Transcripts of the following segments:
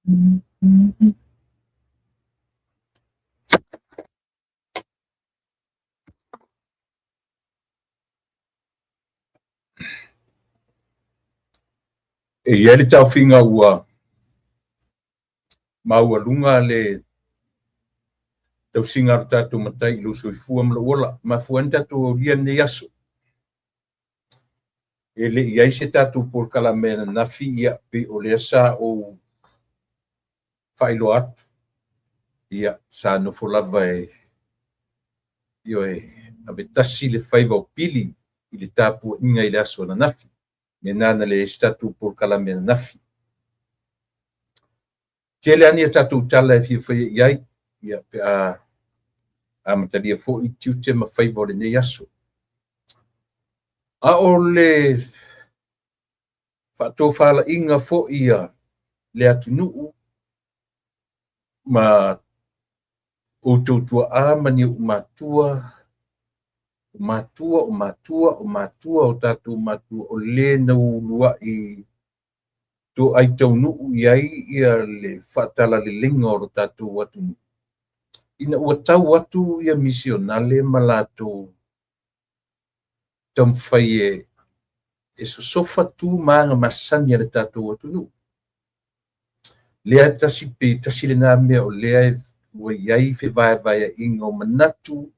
E i ai le taofiga ua maualuga le tausiga a lo tatou Matai i lou soifua ma lou ola. E mafua ai ona tatou aulia lenei aso. E le i i ai se tatou polokalame ananafi, ia pei o lea sa ou faailoa atu. Ia, sa nofo lava e, ioe, avetasi le faiva o Pili i le tapuaiga i le aso ananafi. Lena na leai ai se tatou polokalame ananafi. Tele lava ni a tatou tala e fia faia i ai, ia, pe a amatalia foi tiute ma faiva o lenei aso. A o le faatofalaiga foi a le atunuu ma outou tuaa ma ni ou matua, o matua, o matua, o matua, o tatou matua, o le na uluai toai taunuu i ai ia le faatalaleleiga o lo tatou atunuu, ina ua tau atu ia misionale ma latou taumafai e sosofa tu ma aga masani a le tatou atunuu. Lea tasi pe tasi lena mea o lea ua i ai fevaevaeaiga o manatu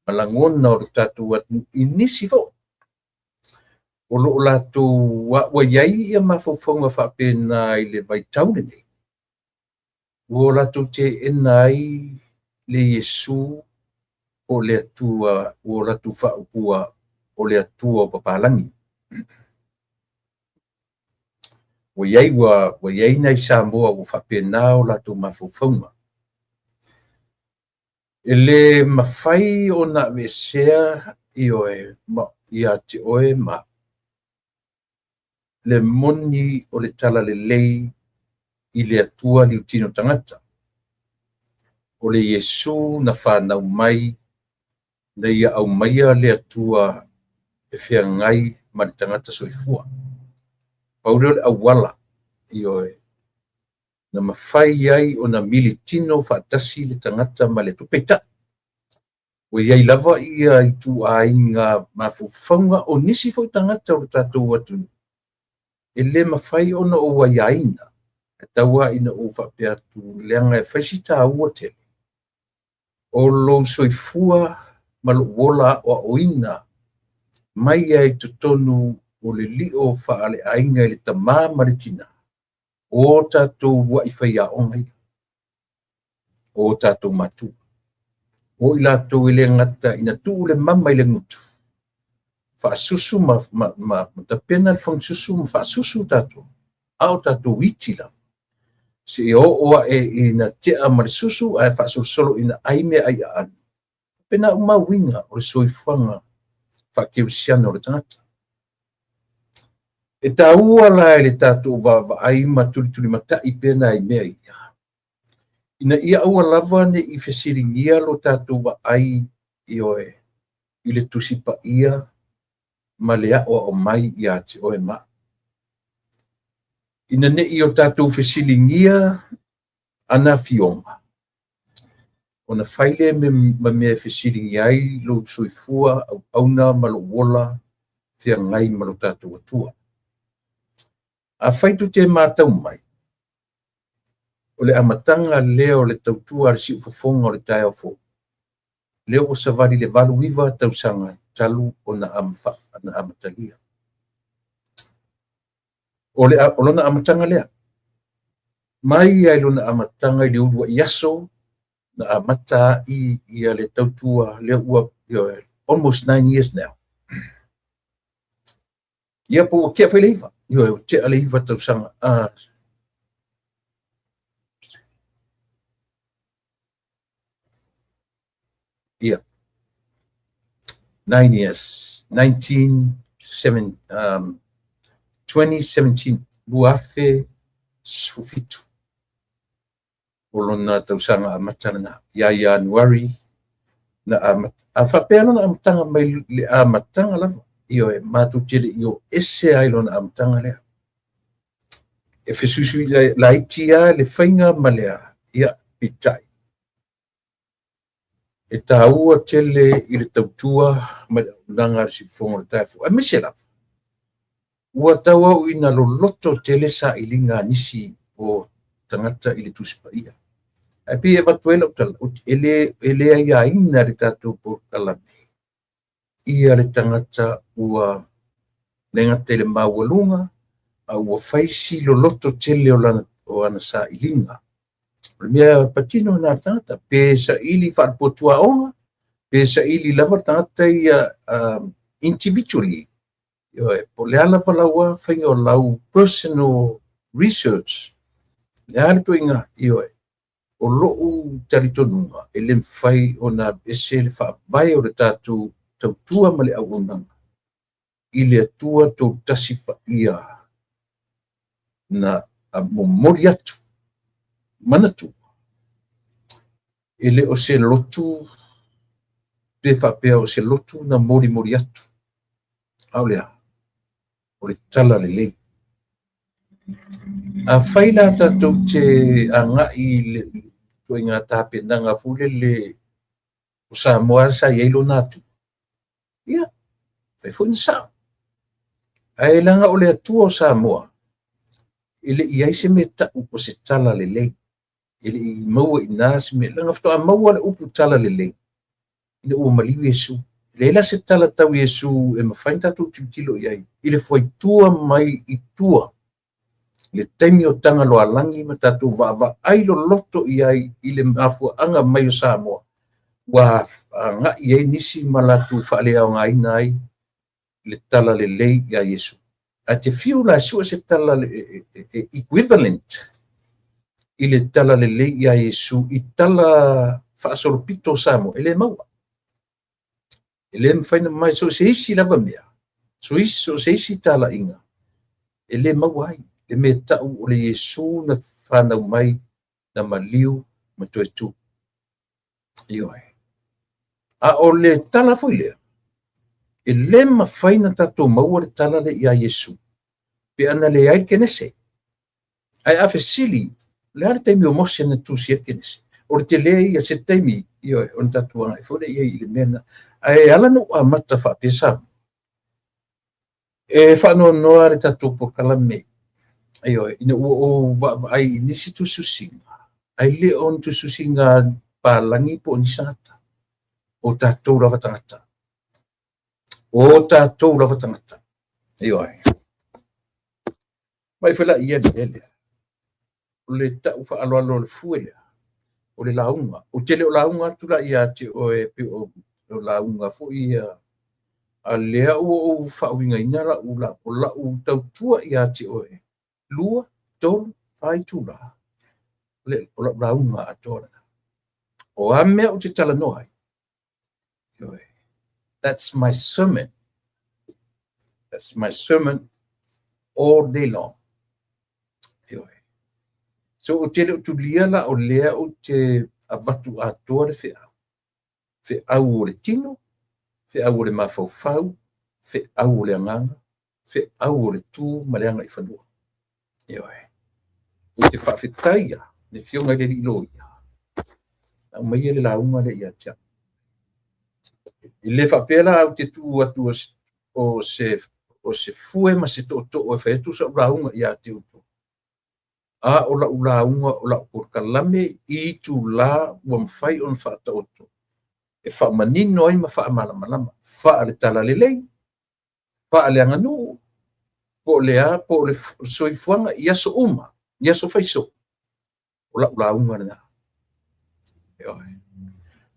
ma lagona o le tatou atunuu i nisi foi o lo o latou ua i ai ia mafaufauga faapena i le vaitau lenei, ua o latou teena ai le Iesu po o le Atua ua o latou faaupua o le Atua o papalagi. Ua i ai, ua i ai nai Samoa ua faapena o latou mafaufauga. E le mafai ona aveesea, ioe, ma, ia te oe ma le moni o le talalelei i le Atua liutino tagata. O le Iesu na fanau mai na ia aumaia le Atua e feagai ma le tagata soifua. Pau lea o le auala, ioe, na mafai ai ona militino faatasi le tagata ma le Atua. Peitai, ua i ai lava ia ituaiga mafaufauga o nisi foi tagata o le tatou atunuu e le mafai ona ou aiaina. E tau lava ina ou faapea atu, leaga e fai si taua tele o lou soifua ma lou ola aoaoina mai ai i totonu o le lio faaleaiga i le tamā ma le tinā, o tatou uluai faiaoga ia, o tatou matua. O i latou e le gata ina tuu le mama i le gutu, faasusu ma tapena le fagasusu ma faasusu tatou, a o tatou iti lava, seia oo ae ina tea ma le susu ae faasolosolo ina ai meaai aano. Faapena uma uiga o le soifuaga faakerisiano o le tagata. E taua la i le tatou vaavaai ma tulitulimatai pea nai mea ia, ina ia aua lava ne i fesiligia lo tatou vaai, ioe, i le Tusi Paia ma le aoao mai ia te oe ma au. Ina ne i o tatou fesiligia ana afioga, ona fai lea ma mea e fesiligia ai lou soifua auauna ma lou ola feagai ma lo tatou Atua. Afai tou te matau mai, o le amataga lea o le tautua a le siufofoga o le taeao fou, lea ua savali le 89 tausaga talu ona amatalia. O lona amataga lea, mai ai lona amataga i le uluai aso na amata ai ia le tautua lea ua almost 9 years now. Ia po ua tea foi le 9. Ioe, ua tea le 9 tausaga. Ia, 9 years, 19, 7, 2017, 2017, o lona tausaga amata lena. Ia Ianuari na amata. A faapea lona amataga mai le amataga lava, ioe, matou te le i o ese ai lona amataga lea. E fesuisui laiti lava le faiga ma le a, ia, peitai, e taua tele i le tautua ma le auaunaga a le Siufofoga o le Taeao Fou, aemaise lava ua tauau ina loloto tele sailiga a nisi o tagata i le Tusi Paia. Ae pei e avatu ai lau tala, e le aiaina e le tatou polokalame ia le tagata ua le gata i le maualuga, a ua fai si loloto tele o ana sailiga. O le mea patino lena a le tagata, pe saili faale-potuaoga, pe saili lava le tagata ia individually. Ioe, po o le a lava lau faiga o lau personal research, le a le ituaiga, ioe, o lou talitonuga e le mafai ona alu ese le faavae o le tatou tautua ma le auaunaga i le Atua Toatasi Paia na momoli atu. Manatua, e le o se lotu pe faapea o se lotu na molimoli atu, a o le a? O le tala lelei. Afai la tatou te agai i le ituaiga tapenaga foi lele o Samoa sa i ai lona Atua, ia, fai foi na sao. Ae leaga o le Atua o Samoa, e le i i ai se mea tau o se tala lelei. E le i maua i ina se mea, leaga faatoa maua le upu tala lelei ina ua maliu Iesu. E leai la se tala tau Iesu e mafai ona tatou tilotilo i ai i le fuaitua mai i tua i le taimi o Tagaloaalagi ma tatou vaavaai loloto i ai i le mafuaaga mai o Samoa ua agai ai nisi ma latou faaleaogaina ai le tala lelei ia Iesu. Ae te fiu la e sue se tala equivalent i le tala lelei ia Iesu i tala faasolopito o Samoa, e le maua. E le mafai ona mai so o se isi lava mea, so o se isi talaiga, e le maua ai le mea tau o le Iesu na fanau mai, na maliu ma toe tu. Ioe. A o le tala foi lea, e le mafai ona tatou maua le tala lea ia Iesu pe ana leai le Kenese. Ae a fesili, o le a le taimi o Mose na tusi ai le Kenese? O le tele ia se taimi, ioe, ona tatou agai foi lea i ai i le mea lena. Ae ala ona ou amata faapea Samoa, e faanoanoa le tatou polokalame, ioe, ina ua ou vaavaai i nisi tusitusiga, ae le o ni tusitusiga palagi po o ni tagata, o tatou lava tagata. O tatou lava tagata. Ioe. Mai foi laia le mea lea. O le tau faaaloalo o le fue lea, o le lauga. Ou te le o lauga atu la ia te oe pei o lauga foi ia, a lea ua ou faauigaina lau, o lau tautua ia te oe, 2, 3, 4 itula, o lau lauga atoa lena. O a mea ou te talanoa ai, that's my sermon. That's my sermon all day long. So ou te le o tulia la o lea ou te avatu atoa le feau. Feau o le tino, feau o le mafaufau, feau o le agaga, feau o le tu ma le agaifanua. Ioe. Ou te faafetaia le Afioga i le Alii Loia, na aumaia le lauga lea ia te au. E le faapea la ou te tu atu o se fue ma se tootoo e fai atu sau lauga ia te outou. A o lau lauga o lau polokalame i itula ua mafai ona faataoto e faamanino ai ma faamalamalama faale-talalelei, faaleaganuu, po o le a, po o le soifuaga i aso uma, i aso faisoo, o lau lauga lena.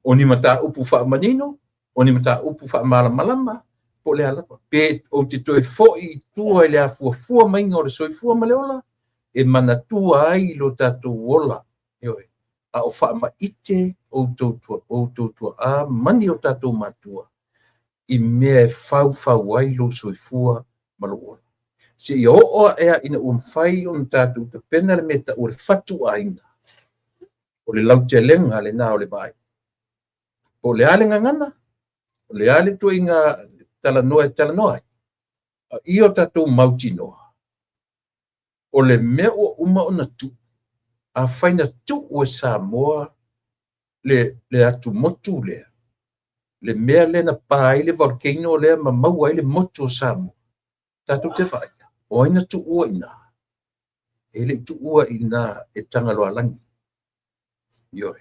O ni mataupu faamanino, o ni mataupu faamalamalama, po o le a lava. Pe ou te toe foi i tua i le afuafua maiga o le soifua ma le ola, e manatua ai lo tatou ola. Ioe. A o faamaite outou tuaa mani o tatou matua i mea e faufau ai lou soifua ma lou ola. Seia oo ae ina ua mafai ona tatou tapena le mea tau o le fatuaiga, o le lautelega lena o le vaai. Po o le a le gagana, o le a le ituaiga talanoa e talanoa ai, a ia o tatou mautinoa, O le mea ua uma ona tuu, afai na tuu e Samoa le atumotu lea, le mea lea na pa ai le volcano lea ma maua ai le motu o Samoa, tatou te vaai, o ai na tuua i ina? E le i tuua i ina e Tagaloaalagi. Ioe.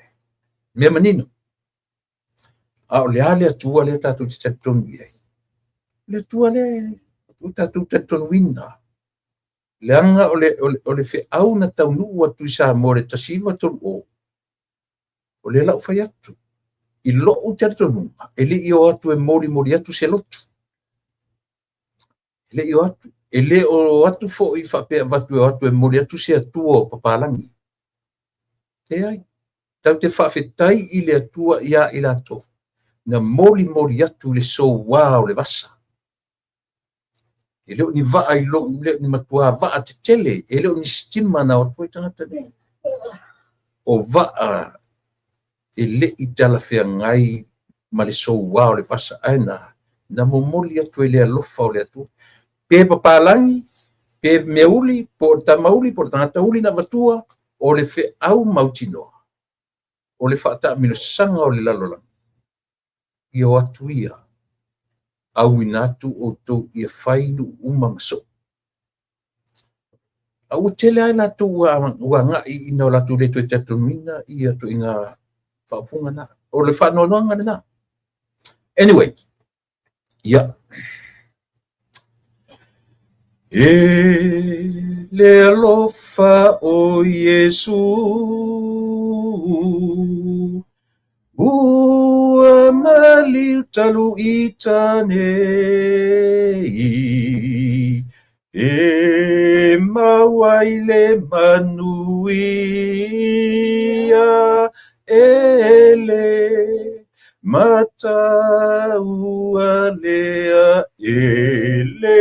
Mea manino. A o le a le Atua lea tatou te talitonu i ai? Le Atua lea ua tatou talitonuina. Leaga o le feau na taunuu atu i Samoa i le 1930, o lea la ua fai atu. I lou talitonuga, e le i o atu e molimoli atu se lotu. E le i o atu. E le o atu foi faapea avatu e o atu e momoli atu se Atua o papalagi. Leai. Tatou te faafetai i le Atua ia i latou na molimoli atu le soua o le vasa. E le o ni vaa i lou, le o ni matua vaa tetele, e le o ni sitima na o atu ai tagata nei. O vaa e le i talafeagai ma le soua o le vasa, ae na momoli atu e le alofa o le Atua. Pe papalagi, pe meauli, po o le tamauli, po o le tagata uli na avatua, o le feau mautinoa, o le faataamilosaga o le lalolagi, ia o atu ia, auina atu outou ia fai nuu uma ma soo. A ua tele ai latou ua agai ina o latou le toe talitonuina ia ituaiga faaupuga na. O le faanoanoaga lena. Anyway, ia. E le alofa o Iesu, ua maliu talu i tanei, e mau ai le manuia e le mataua lea e le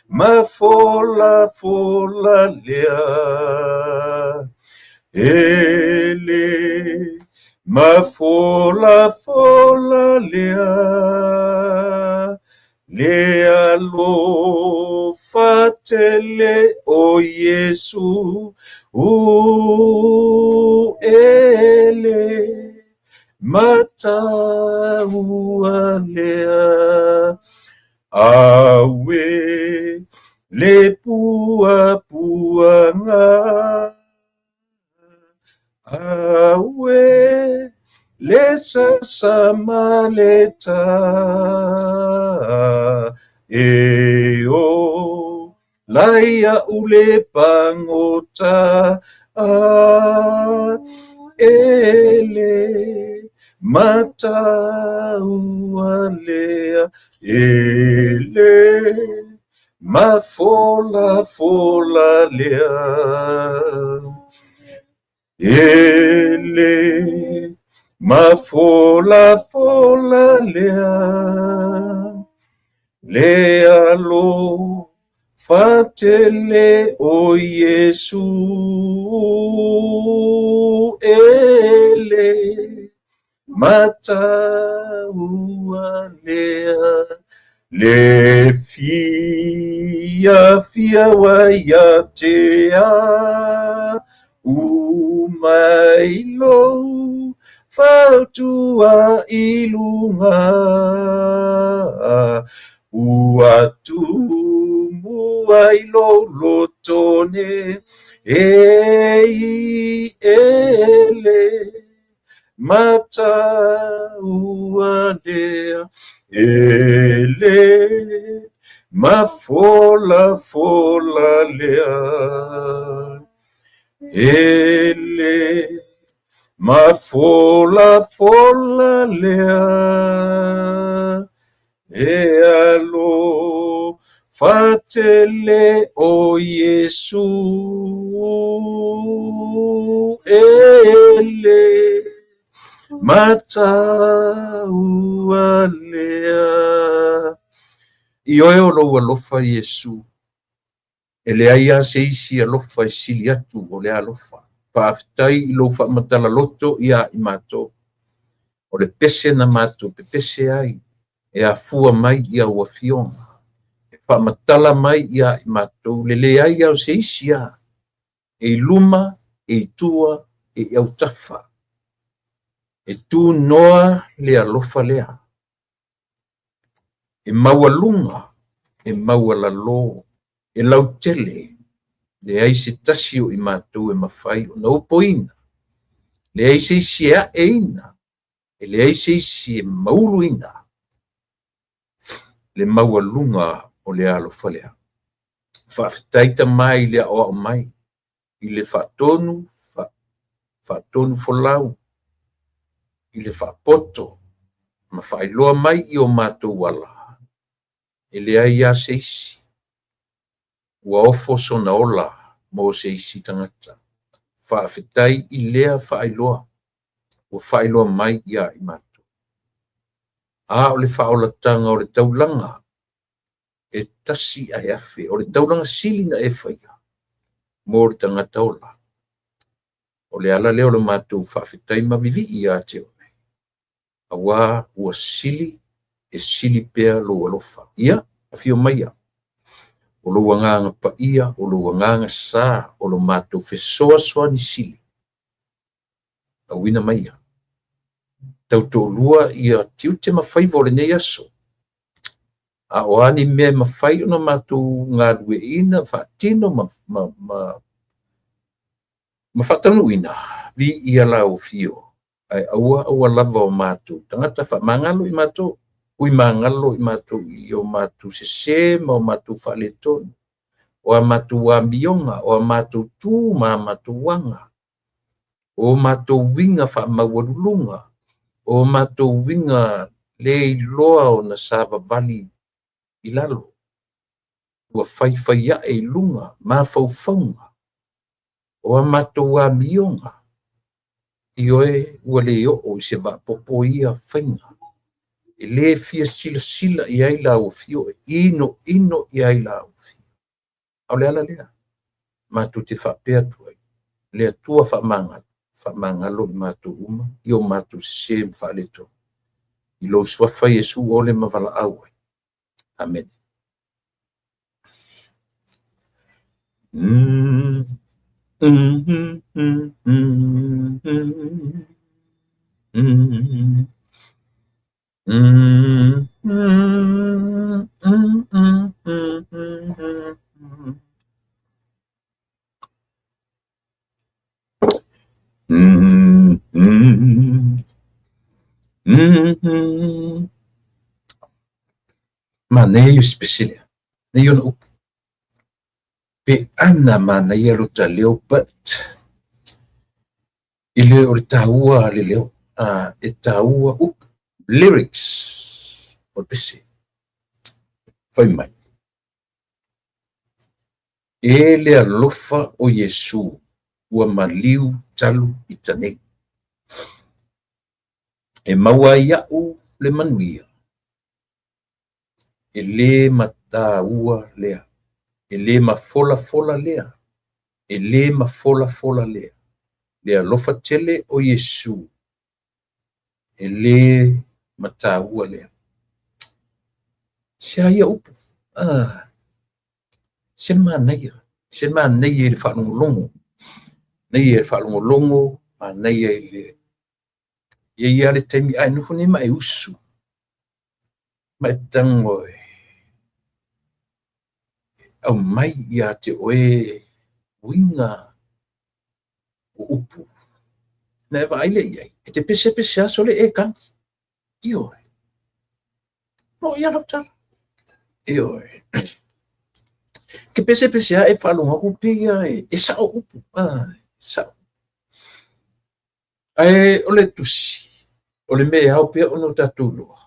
mafolafola lea. E le mafolafola lea, le alofa tele o Iesu, e le mataua lea. Aue le puapuaga, aue le sasa ma le ta, e o lai au le pagota, a e le mataua lea, e le mafolafola lea. E le mafolafola lea, le alofa tele o Iesu, e le mataua lea. Le fia fia wa ia te a, u mai lou fautua i luga, ua tumu ai lou lotone, e i e le mataua lea, e le mafolafola lea. E le mafolafola lea, e alofa tele o Iesu, e le mataua lea. Ioe o lou alofa Iesu, e leai lava se isi alofa e sili atu o le alofa. Faafetai i lou faamatala loto ia i matou. O le pese na matou pepese ai, e afua mai i au afioga. E Faamatala mai ia i matou le leai lava o se isi lava e i luma, e i tua, e i autafa. E tunoa le alofa lea. E maualuga, e maualalo, e lautele, leai se tasi o i matou e mafai ona upuina, leai se isi e aeina, e leai se isi e mauluina le maualuga o le alofa lea. Faafetai Tama i le aoao mai, i le faatonu, faatonu folau, i le faapoto ma faailoa mai i o matou ala, e leai lava se isi ua ofo sona ola mo se isi tagata. Faafetai i lea faailoa ua faailoa mai ia i matou. A o le faaolataga o le taulaga e tasi ae afe, o le taulaga sili na e faia mo le tagata ola. O le ala lea o le matou faafetai ma vivii ia te oe, aua ua sili e sili pea lou alofa. Ia, afio maia, o lou agaga paia, o lou agaga sa, o lo matou fesoasoani sili. Auina maia. Tautoalua ia tiute ma faiva o lenei aso. A o a ni mea e mafai ona matou galueaiina, faatino ma faataunuuina, viia lau afio, ae aua aua lava o matou tagata faamagalo i matou, ui magalo i matou i o matou sesē ma o matou faaletonu, o a matou amioga, o a matou tu ma a matou aga, o matou uiga faamaualuluga, o matou uiga le iloa ona savavali i lalo, ua faifai ae i luga mafaufauga, o a matou amioga, ioe, ua le oo i se vaapopo ia faiga, e le fia silasila i ai lau afio, e inoino i ai lau afio. A o le ala lea, matou te faapea atu ai, le Atua faamagalo, faamagalo i matou uma i o matou sesē ma faaletonu. I lou suafa Iesu ole ma valaau ai. Amene. Manaia ia o si pese lea. Nei ona upu. Pe ana manaia lo ta leo, but e le o le taua le leo, e taua upu, lyrics o le pese. Fai mai, E le alofa o Iesu ua maliu talu i tanei. E maua ai iaʻu le manuia, e le mataua lea, e le mafolafola lea, e le mafolafola lea, le alofa tele o Iesu, e le mataua lea. Se a ia upu? Ah, se manaia, se manaia i le faalogologo, manaia i le faalogologo, manaia i le E i ai lava le taimi a e nofo nei ma e usu, ma e tago e aumai ia te oe uiga o upu. Na e vaai lea i ai, e te pesepese lava sole e kani. Ioe. Moʻi lava lau tala. Ioe. Ke pesepese lava e faalogo atu pei lava e sao upu. Ah, sao. Ae o le tusi, o le mea e ao pea ona o tatou iloa.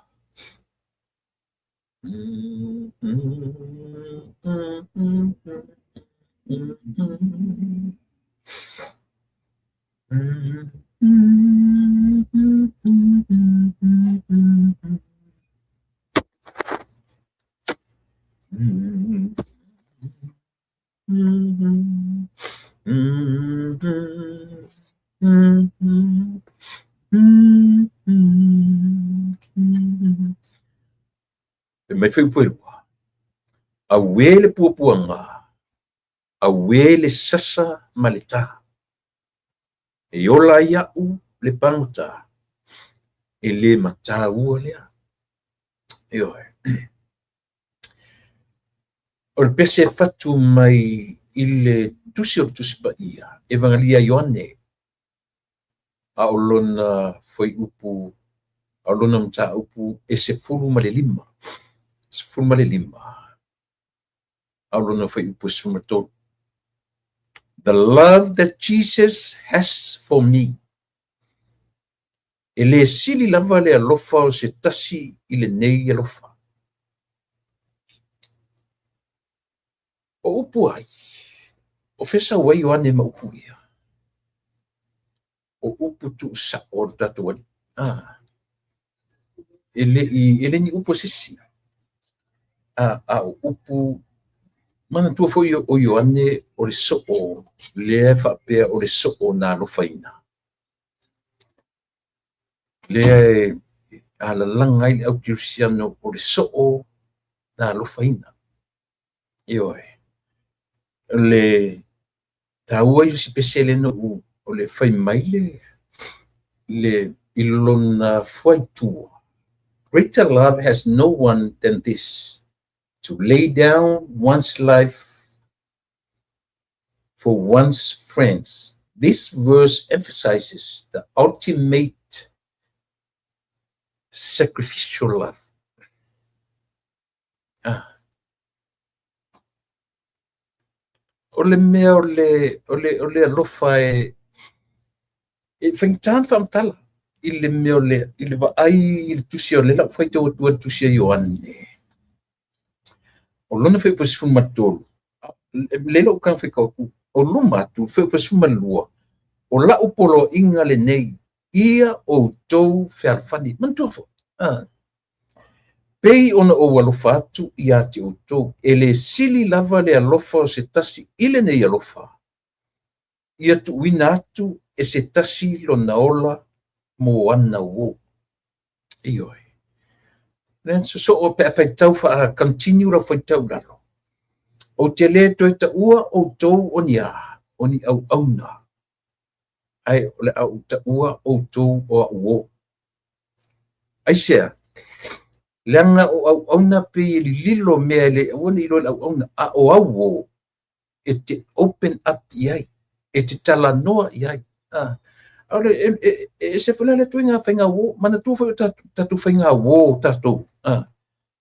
Fai mai fuaiupu e lua. Auē le puapuaga, auē le sasa ma le tā. E ola ai au le pagota, e le mataua lea. Ioe. O le pese e fatu mai i le Tusi o le Tusi Paia, Evagalia a Ioane, a o lona fuaiupu, a o lona mataupu e 15, 15, a o lona fuaiupu e 13. The love that Jesus has for me. E le sili lava le alofa o se tasi i lenei alofa. O upu ai, o fea sau ai Ioane ma upu ia? O upu tuusao o le tatou Alii. Ah. E le i, e le ni upu a se isi. A, a o upu, manatua foi o Ioane o le soo, lea e faapea o le soo na alofaina. Lea e alalaga ai le au kerisiano o le soo na alofaina. Ioe. O le taua ia o si pese lea na ou, o le fai mai le, le i lona fuaitua. Greater love has no one than this, to lay down one's life for one's friends. This verse emphasizes the ultimate sacrificial love. Ah. O le mea o le, o le, o le alofa e, e faigata ona faamatala i le mea o le, i le vaai i le tusi o le lau faitau atu ai le tusi a Ioane. O lona fuaiupu e 13, le lou taga faitau atu, o luma atu, le fuaiupu e 12, o lau poloaiga lenei, ia outou fealofani. Manatua foi, ah, pei ona ou alofa atu ia te outou, e le sili lava le alofa o se tasi i lenei alofa, ia tuuina atu e se tasi lona ola mo ana uō. Ioe. Lea sosoo pe a faitau faa continue lau faitau i lalo. Ou te le toe taua outou o ni a, o ni auauna, ae o le a ou taua outou o au uō. Aisea? Leaga o auauna pei e lililo mea e le aua ne i iloa e le auauna, a o au uō, e te open up i ai, e te talanoa i ai. Ah. O le, e, e, e ese foi la le ituaiga faiga uō, manatua foi o tatou faiga uō tatou. Ah.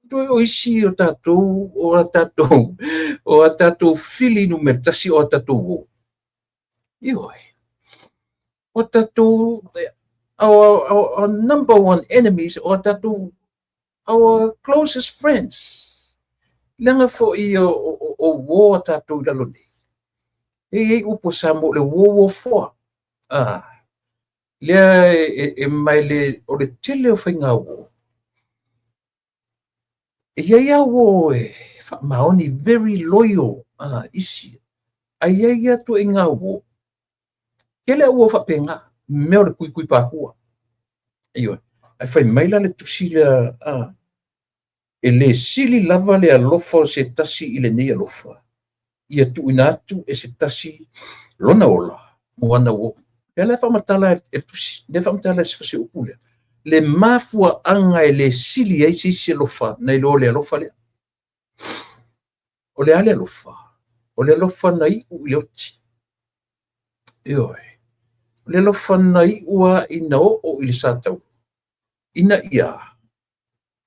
Manatua o isi o tatou, o a tatou, o a tatou fili numera tasi o a tatou uō. Ioe. O tatou, our number one enemies, o a tatou our closest friends. Leaga foi o, o, o uō a tatou i lalo nei. E i ai upu a Samoa o le uō uō foa. Ah, lea e, e, e mai le, o le tele o faiga uō. E i ai a uō e faamaoni, very loyal, ah, isi. Ae i ai a ituaiga uō. Tele au uō faapena, mea o le kuikui pākua. Ioe. Ae fai mai la le tusi lea, ah, e le sili lava le alofa o se tasi i lenei alofa, ia tuuina atu e se tasi lona ola mo ana uō. Lea la e faamatala e le tusi, lea e faamatala e se upu lea, le mafuaaga e le sili ai se isi alofa nai lo le alofa lea. O le a le alofa? O le alofa na iu i le oti. Ioe. O le alofa na iu a ina oo i le sataua. Ina ia,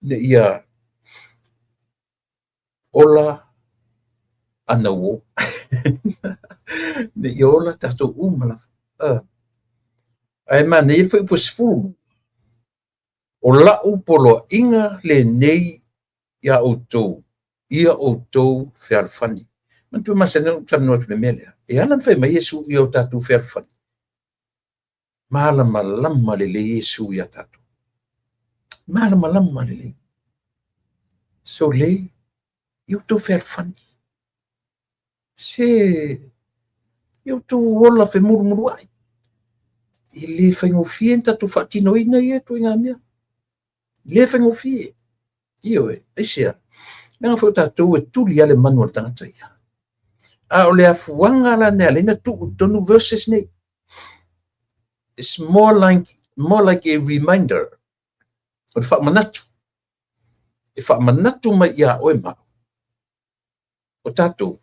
ina ia ola ana uō. Ina ia ola tatou uma lava. Uh. Ae manaia le fuaiupu e 12. O lau poloaiga lenei iā outou, ia outou fealofani. Manatua masani ona ou talanoa atu i le mea lea. E ala ona fai mai Iesu ia o tatou fealofani. Malamalama lelei Iesu iā tatou. Malamalama lelei. So le, ia outou fealofani. Se, ia outou ola femulumuluai. E le faigofie ona tatou faatinoina ia ituaiga mea. Le faigofie. Ioe, aisea? Leaga foi o tatou e tuli lava le manu a le tagata ia. A o le afuaga la na ala ai ona tuu i totonu verses nei. It's more like a reminder, o le faamanatu. E faamanatu mai ia oe ma au, o tatou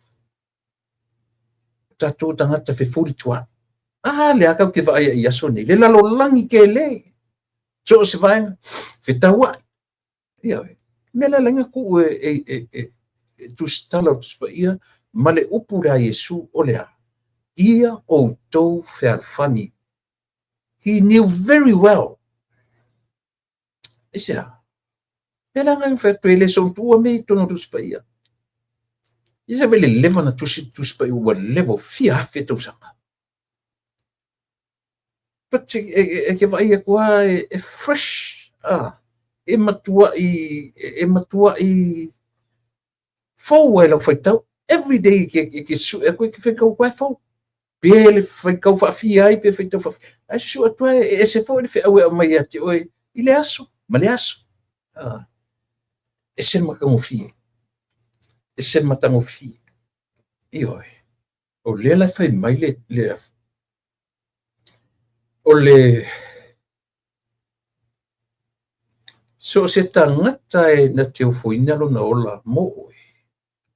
tagata fefolituai. A lea tatou te vaai i aso nei, le lalolagi tele, so o se vaega, fetauai. Ia, mea lea laina tuu e tusitala o Tusi Paia ma le upu lea a Iesu o le a? Ia outou fealofani. He knew very well. Aisea? Mea la ngai fai atu e le soona me i totonu o Tusi Paia. Ia se le leva na tusi Tusi Paia ua leva fia afe tausaga. But e ke vaai atu lava e fresh, e matuai fou ai lau faitau. Every day e ke sue atu e ke faitau atu ai fou. Pe le faitau faafia ai, pe faitau faafia. Ae susue atu ai e ese foi le feau e aumai ia te oe i le aso ma le aso. Ese le matagofie. Ese le matagofie. Ioe. O lea la fai mai le o le so o se tagata e na te ofoina lona ola mo oe,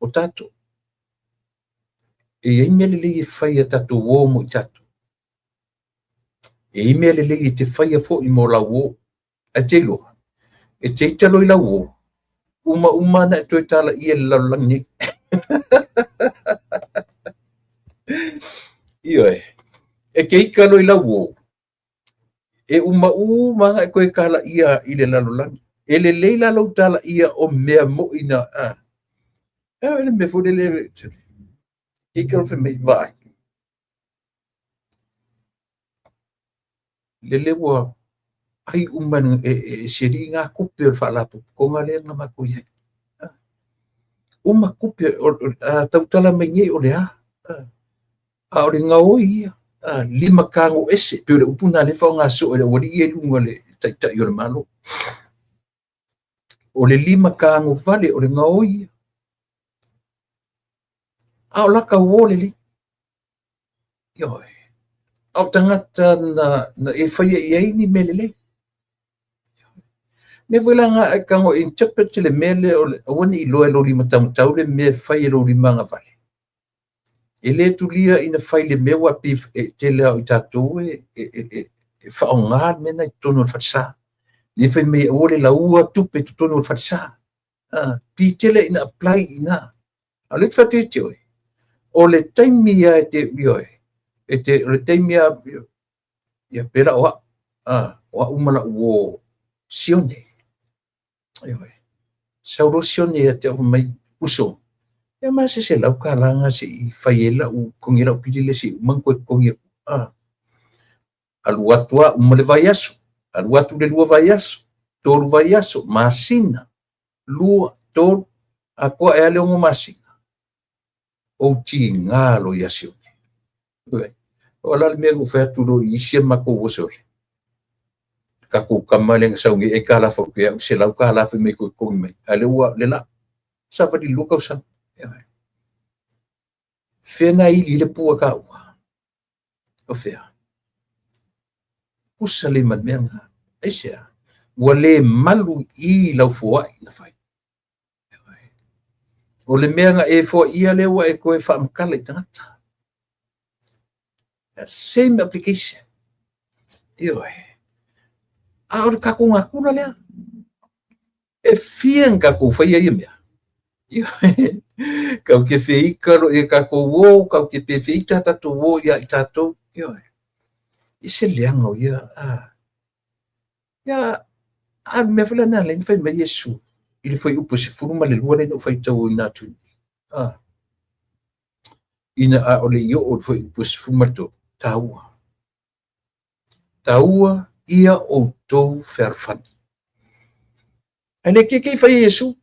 o tatou. E iai mea lelei e fai a tatou o mo i tatou. E iai mea lelei e te faia foi mo lau o. Ae te iloa, e te ita loa i lau o, uma uma na e toe talaia i le lalolagi nei. Ioe, e te ita loa i lau o, e uma uma na e toe talaia i le lalolagi. E lelei la lou talaia o mea moi na, e le mea foi lele, e ita loa fai mai, vaai. Lele ua ai uma e si alii ngā tupe o le faalapotopotoga lea na matou i ai. Uma tupe, a tautala mai nei o le a. A o le gaoi ia, lima tago ese, pe o le upu na le faaaoga soo e le aualii ia i luga o le taitai o le Malo. O le lima tago vale o le gaoi ia. A o lata uo lelei. Ioe. A o tagata na e faia i ai ni mea lelei. Mea foi la nga e tago e interpret le mea lea o le aua ne i iloa e lou lima taumatau le mea e fai e lou lima agavale. E le tulia ina fai le mea ua pei e tele lava o i tatou e faaaoga le mea na i totonu o le falesa. Le fai mai aua le laua tupe i totonu o le falesa. Pi tele ina apply i ina. A o lea te fai atu ia te oe, o le taimi lava e te, ioe, o le taimi lava, ia pe la o au, o au ma lau uo Sione. Ioe. Sau loa Sione ia te au mai, uso, ia ma se $100 nga se i fai ai lau totogi lau pili lea se i uma ona toe totogi atu. Alu atu a uma le vaiaso, alu atu le 2 vaiaso, 3 vaiaso, masina, 2, 3, atoa e a le 6 masina. Ou tiga loa ia Sione. O la le mea na ou fai atu loa i isi a matou oso le. Tatou tama lea na sau nei e tala fau atu ia $100 fai mai toe totogi mai. A lea ua le la. Savali 2 tausaga. Fea na ili le pua taua. O fea? Pusa le ma le mea lena. Aisea? Ua le malu i lau foai na fai. O le mea na e foaia lea ua e toe faamatala i tagata. Same application. Ioe. A o le tatou natura lea. E fia na tatou faia ia mea. Ioe. Kau te feika loa ia tatou o, kau te pe feita tatou o ia i tatou. Ioe. I se leaga o ia. Ia, a le mea foi lea na ala ai ona fai mai Iesu i le fuaiupu 12 lea na ou faitauina atu nei. Ina a o le i oo i le fuaiupu 13, taua. Taua ia outou fealofani. Ae le keke i fai e Iesu.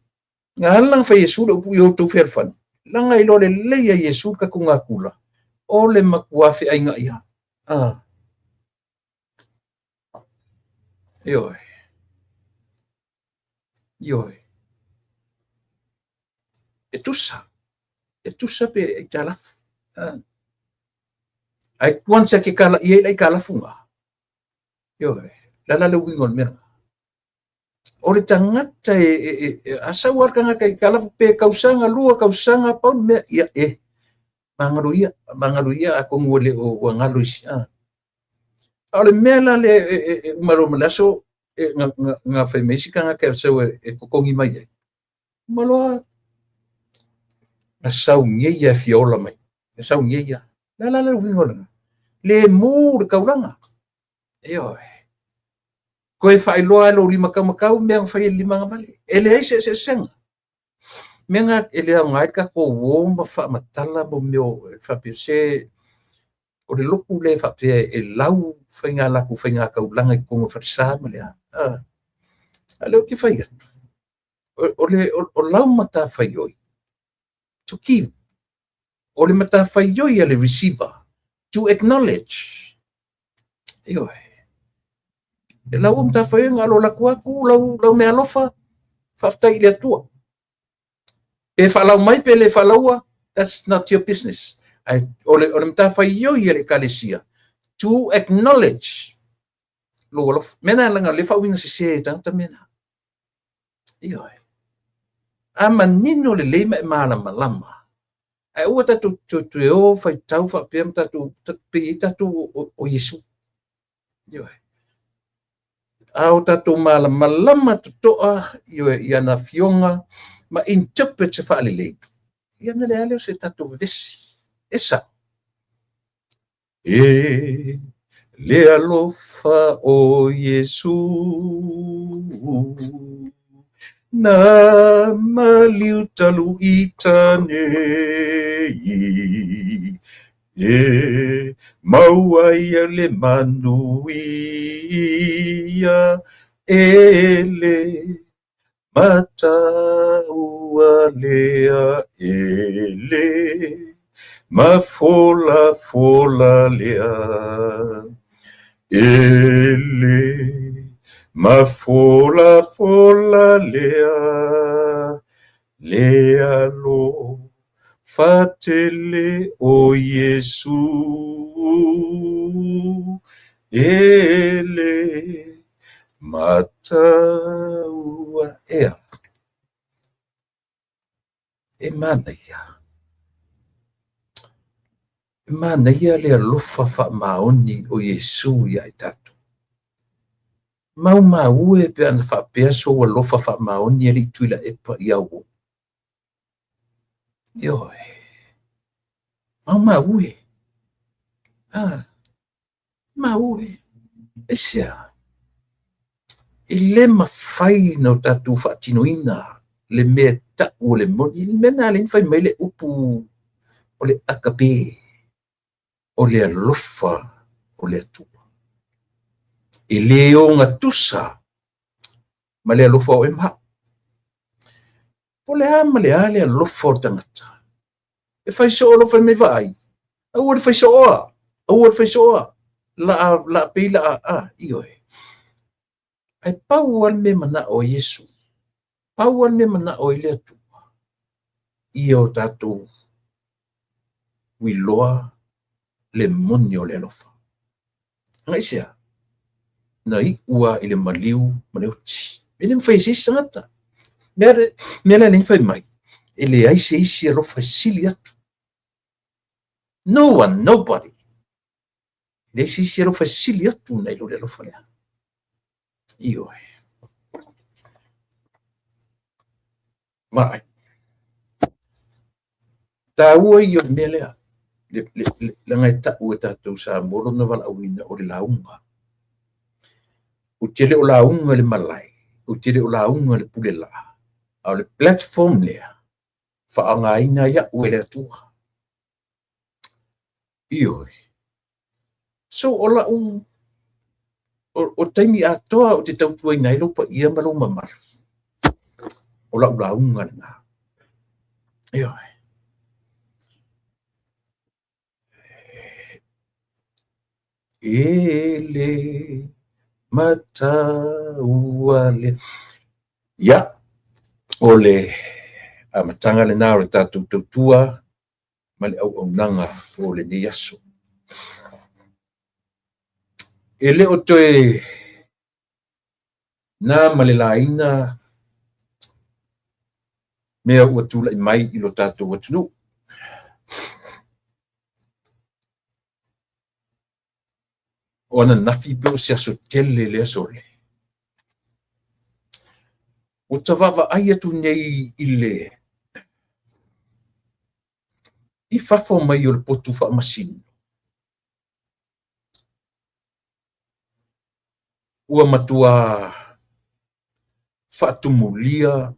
Na ala na fai e Iesu le upu ia outou fealofani. Laga iloa lelei a Iesu le tatou natura. O le matua feaiga ia. Ioe. Ioe. E tusa. E tusa pe aitalafu. Ae once e te kalaia ai le aitalafu na, ioe, le a la le uiga o le mea lena? O le tagata e, e, a sau lava le tagata i aitalafu pe tausaga, 2 tausaga, pau le mea, ia e, magalo ia, magalo ia atonu ua le o ua galo isi. A o le mea la lea e uma loa ma le aso, e, na, na, na fai mai isi tagata e sau e totogi mai ai. Uma loa, na sau nei e fia ola mai. Na sau nei ia. Le a la le uiga o lena? Le mu le taulaga. Ioe. Toe faailoa e lou lima taumatau mea na fai e le lima agavale. E leai se eseesega. Mea na e le aoga ai le tatou o ma faamatala mo mea o faapea se o le lotu lea faapea e lau faiga latou faiga taulaga i totonu o le falesa ma le a. A lea ou te fai atu, o lau matafaioi, to give. O le matafaioi a le receiver, to acknowledge. Ioe. E lau matafaioi na alo atu atu lau mea alofa, faafetai i le Atua. Pe faalau mai pe le faalaua, that's not your business. Ai, o le matafaioi a le ekalesia, to acknowledge lou alofa. Mea na langa le faauiga sese e tagata mea na. Ioe. A manino lelei ma e malamalama. Ae aua tatou toe o faitau faapea ma tatou pei ai tatou o Iesu. Ioe. A o tatou malamalama totoa, ioe, i ana afioga ma interpret se faalelei. Ia na leai lea o se tatou vevesi. E sao. E le alofa o Iesu na maliu talu ita nei e maua ai le manuia e le mataua lea e le mafolafola lea e le mafolafola lea le alofa tele o Iesu e le mataua ea. E manaia. E manaia le alofa faamaoni o Iesu ia i tatou. Maumau e pe ana faapea sou alofa faamaoni e le i Tuilaepa ia au. Ioe. Maumau e. Mau e. Aisea. E le mafai na o tatou faatinoina le mea tau o le moni. Le mea na le fai mai le upu o le agape, o le alofa o le Atua. E le ogatusa ma le alofa o e ma. Po le a ma le a le alofa o le tagata. E fai soo alofa mai vaai. Aua le fai sooa. Aua le fai sooa. La, la pei la a, ioe. Ae pau lava le mea manao o Iesu. Pau lava le mea manao i le Atua. Ia o tatou uiloa le moni o le alofa. Aisea, na iua i le maliu ma le oti. E le mafai e se isi tagata. Mea lea le fai mai, e leai se isi alofa e sili atu. No one, nobody. E leai se isi alofa e sili atu nai lo le alofa lea. Ioe. Vaai. Taua ia o le mea lea. Leaga e tau e tatou Samoa lona valaauina o le lauga. Ou te le o lauga le malae, ou te le o lauga le pule laa. A o le platform lea, faaaogaina ai au e le Atua. Ioe. So o lau o taimi atoa ou te tautuaina ai lou paia ma lou mamalu. O lau lauga lena. Ioe. E le mataua le. Ia, o le Amataga lena o le tatou tautua ma le auaunaga o lenei aso. E le o toe na ma le laina mea ua tulai mai i lo tatou atunuu. O ananafi pe o se aso tele le aso lea. Ua ta vaavaai atu nei i le i fafo mai o le potu faamasino, ua matua faatumulia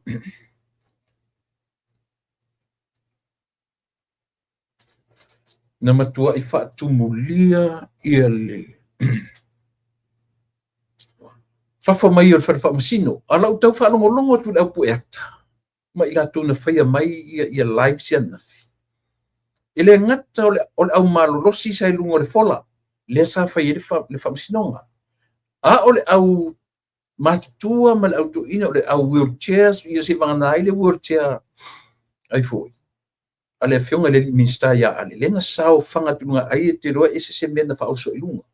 na matuai faatumulia ia le fafo mai o le fale faamasino. A o lau tau faalogologo atu i le au pueata ma i latou na faia mai ia lives ananafi, e le gata o le au malolosi sa i luga o le fola lea sa fai ai le faamasinoga, a o le au matutua ma le au toeaina, o le au wheelchairs, ia seivagana ai le wheelchair ai foi a le afioga i le alii Minisita ia Ale, lea na saofaga atu i luga ai e te iloa e ese se mea na faaoso i luga.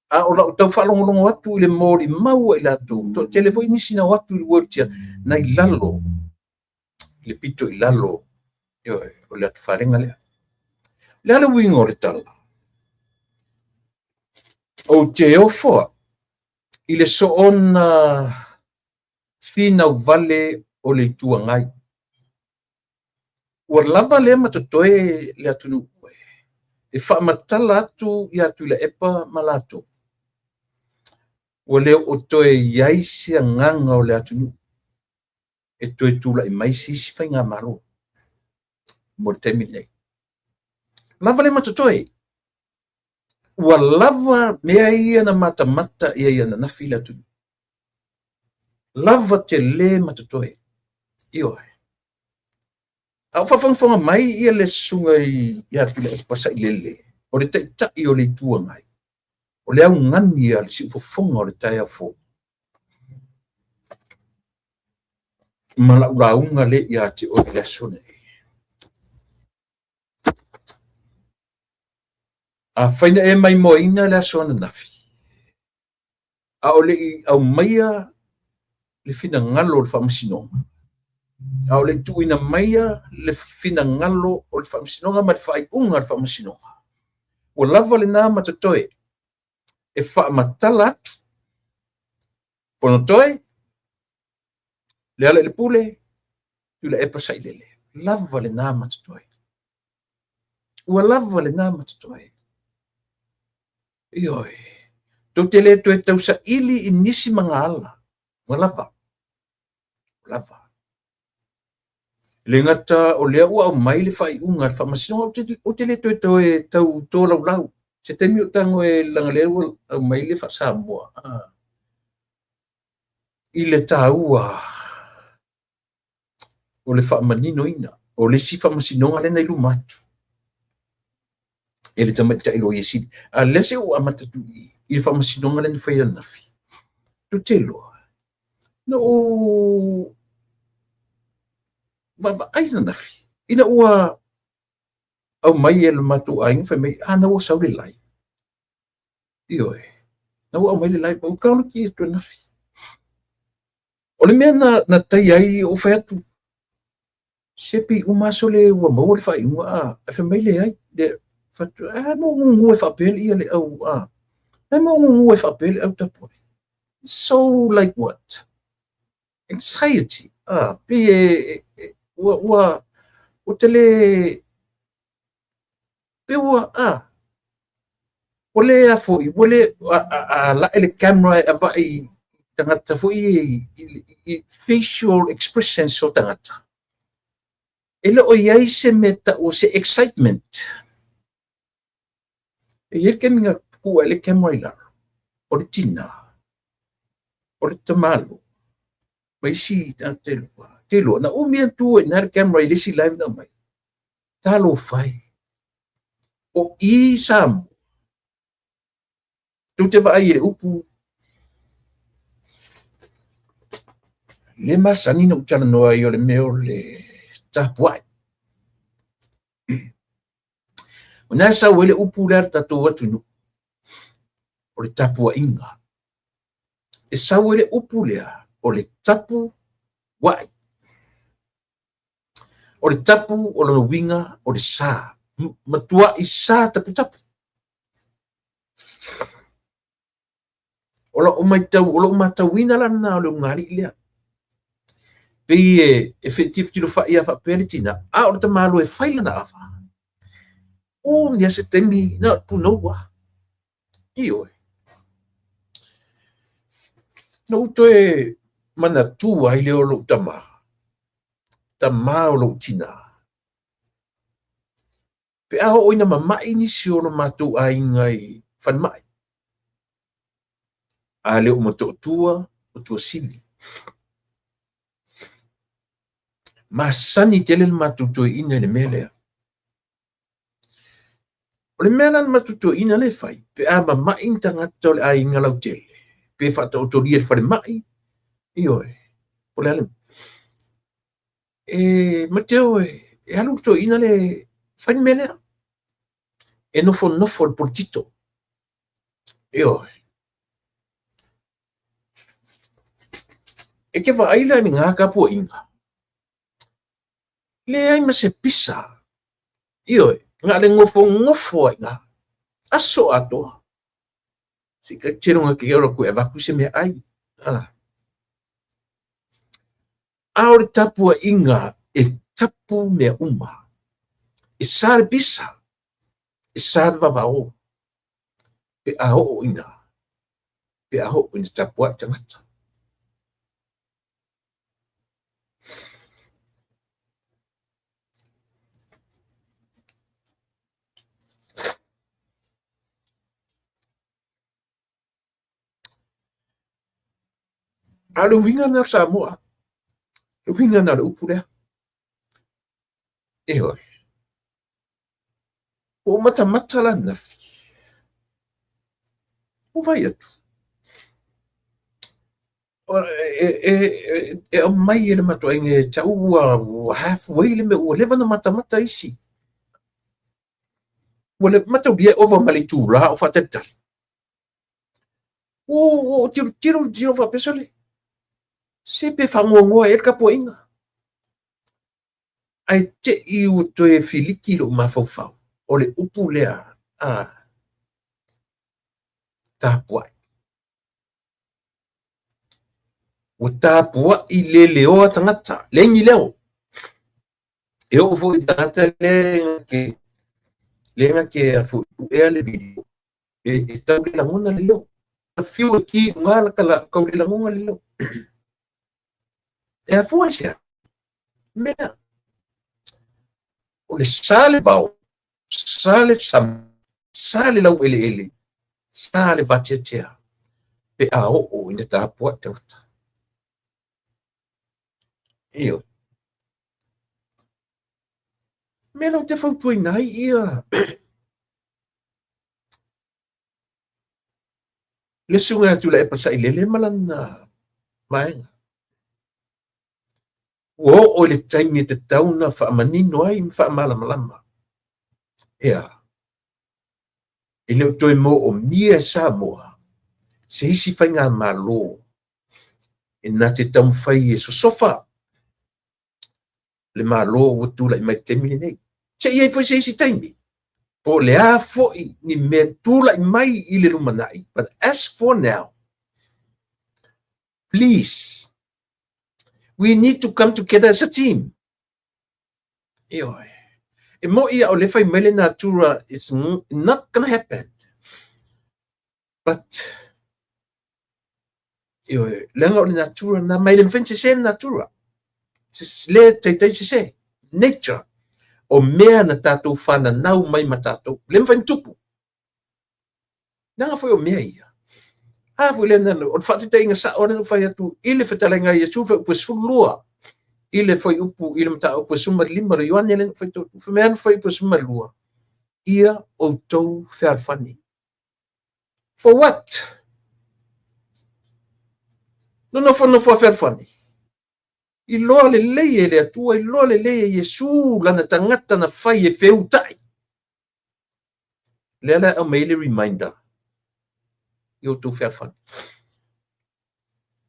A o lau tau faalogologo atu i le molimau a i latou, toatele foi nisi na o atu i le wheelchair na i lalo, i le pito i lalo, ioe, o le atufalega lea. O le a le uiga o le tala? Ou te ofo au i le soona finau vale o le Itu Agai. Ua lava lea ma totoe le atunuu e faamatala atu ia Tuilaepa ma latou. Ua le o toe i ai se agaga o le atunuu e toe tulai mai se isi faigamalo mo le taimi lenei. Lava lea ma totoe. Ua lava mea ia na matamata i ai ananafi le atunuu. Lava tele ma totoe. Ioe. A o faafogafoga mai ia le susuga ia Tuilaepa Sailele, o le taitai o le Itu Agai, o le augani a le siufofoga o le taeao fou. Ma lau lauga lea ia te oe i le aso lenei. Afai na e maimoaina le aso ananafi, a o le i aumaia le finagalo o le faamasinoga, a o le i tuuina maia le finagalo o le faamasinoga ma le faaiuga a le faamasinoga, ua lava lena ma totoe e faamatala atu Fonotoe, Lealailepule, Tuilaepa Sailele. Lava lena ma totoe. Ua lava lena ma totoe. Ioe. Tou te le toe tausaili i nisi magaala. Ua lava. Ua lava. E le gata o lea ua aumai le faaiuga a le faamasinoga, ou te le toe toe tau tolaulau. Se taimi ou tago e leaga lea ua aumai le faa-Samoa. I le taua o le faamaninoina o le isi faamasinoga lea na i luma atu e le tamaitai loia sili. A lea se ua amata atu i le faamasinoga lea na fai ananafi. Tou te iloa, na ou vaavaai ananafi ina ua aumai e le matou aiga fai mai, a na ua sau le live. Ioe, na ua aumai le live, ua taofi atu ananafi. O le mea na taia ai ou fai atu, se pei uma aso le ua maua le faaiuga, a, ae fai mai leai, le, fai atu, a mo gugu e faapea le ia le au, a, ai mo gugu e faapea le au tapuai. So like what? Anxiety, a, pei e, ua, ua, ua te le, pe ua, a, ua le a foi, ua le, a lae le camera e avai i tagata foi i facial expressions o tagata. E le o i ai se mea tau o se excitement. E i ai le taimi na tuu ai le camera i lalo, o le tina, o le tamalo, ma isi tagata e lua. Te iloa, na umi atu ai i ina le camera i le isi live na aumai. Talofa e. O i Samoa, tou te vaai i le upu le masani na ou talanoa ai o le mea o le Tapuai. O lena e sau ai le upu lea a le tatou atunuu, o le tapuaiga. E sau ai le upu lea o le tapu ai. O le tapu o lona uiga o le sa, matuai sa taputapu. O lau matau, o lou matauina la lena o le ulugalii lea. Pei e fetilofai lava faapea le tina, a o le tamaloa e fai lana ava. Umi lava se taimi, na o le punou lava. Ioe. Na ou toe manatua ai lea o lou tama, tama o lou tina. Pe a oo ina mamai nisi o lo matou aiga i falemai, a le o Motootua o Tuasivi. Masani tele le matou toeaina i le mea lea. O le mea la na matou toeaina lea e fai, pe a mamai ni tagata o le aiga lautele, pe faataotolia i le falemai, ioe, o le a le mea? E mateo e alu le toeaina lea e fai le mea lea. E nofonofo i le poletito. Ioe. E te vaai la i lena tapuaiga, leai ma se pisa. Ioe, na o le nofonofo lava i ina, aso atoa. Se i tilotilo atu e alu atu e avatu se meaai. A o le tapuaiga e tapu mea uma. E sa le pisa, e sa le vavao, pe a oo ina, pe a oo ina tapuai tagata. A o le uiga lena o Samoa, le uiga lena o le upu lea. Ioe. Ua ou matamata la ananafi. Ua vaai atu. E aumai e le matou aiga ia te au ua halfway le mea ua leva ona matamata isi. Ua mataulia e ova ma le itula o faatalitali. Ua ou tilotilo tilotilo faapea, sole, se pe faanoanoa ea le tapuaiga. Ae te i ua toe filiki lou mafaufau, o le upu lea a tapuai. Ua tapuai leleoa tagata, leai ni leo. E oo foi i tagata lea na te puea le video, e tau le lagona le leo. Fiu e ki i luga la tau le lagona le leo. E afua i se a? Mea. O le sa le vao, sa le sami, sa le laueleele, sa le vateatea, pe a oo ina tapuai tagata. Ioe. Mea la ou te fautuaina ai ia le susuga ia Tuilaepa Sailele ma lana vaega. Ua oo i le taimi e tatau ona faamanino ai ma faamalamalama. Ea, e le o toe moomia e Samoa se isi faigamalo e na te taumafai e sosofa le Malo ua tulai mai i le taimi lenei. Se i ai foi se isi taimi, po o le a foi ni mea tulai mai i le lumanai, but as for now, please, we need to come together as a team. Ioe. E moi a o le fai mai le natura, it's not gonna happen. But, ioe, leaga o le natura na, ma e le mafai ona sese le natura. Le taitai sese. Nature. O mea na tatou fananau mai ma tatou. Le mafai ona tupu. Leaga foi o mea ia. A foi lea na, o le faataitaiga sao lea na fai atu i le fetalaiga a Iesu, fuaiupu e 12, i le fuaiupu i le mataupu e 15 o le Ioane lea na fai atu, fai mai lava le fuaiupu e 12, ia outou fealofani. For what? Nonofonofo a fealofani. Iloa lelei e le Atua, iloa lelei e Iesu lana tagata na fai e feuta'i. Lea la e aumai ai le reminder i outou fealofani.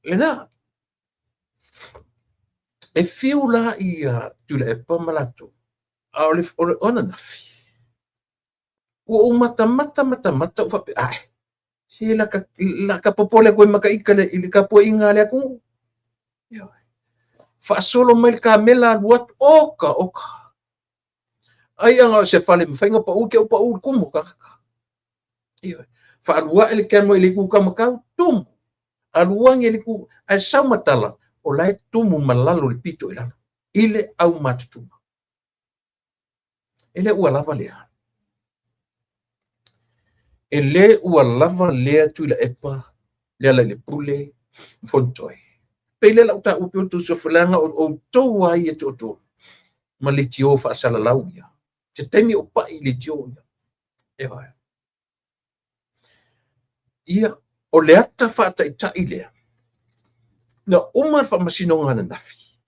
Lena, e fiu la ia Tuilaepa ma latou, a o le, o le ananafi, ua ou matamata matamata ou faapea, ae, se la ka, la ka popole atu ai ma ka ita i le tapuaiga a le atunuu. Faasolo mai le kamela alu atu, oka, oka. Ai ana o se fale mafai ona pau, te u pau i le tumu o tagata. Ioe. Faalu ae le camera i le itu taumatau, tumu. Alu ane i le itu, ae sau ma tala, o la e tumu ma lalo i le pito i lalo, i le aumatutua. E le ua lava lea. E le ua lava lea Tuilaepa, Lealailepule, ma Fonotoe. Pei lea la ou taua pei o outou suafa, leaga o outou lava ia e toatolu ma leitio faasalalau ia. Se taimi ou pai i leitio ia. Ioe. Ia, o le ata faataitai lea, na uma le faamasinoga ananafi,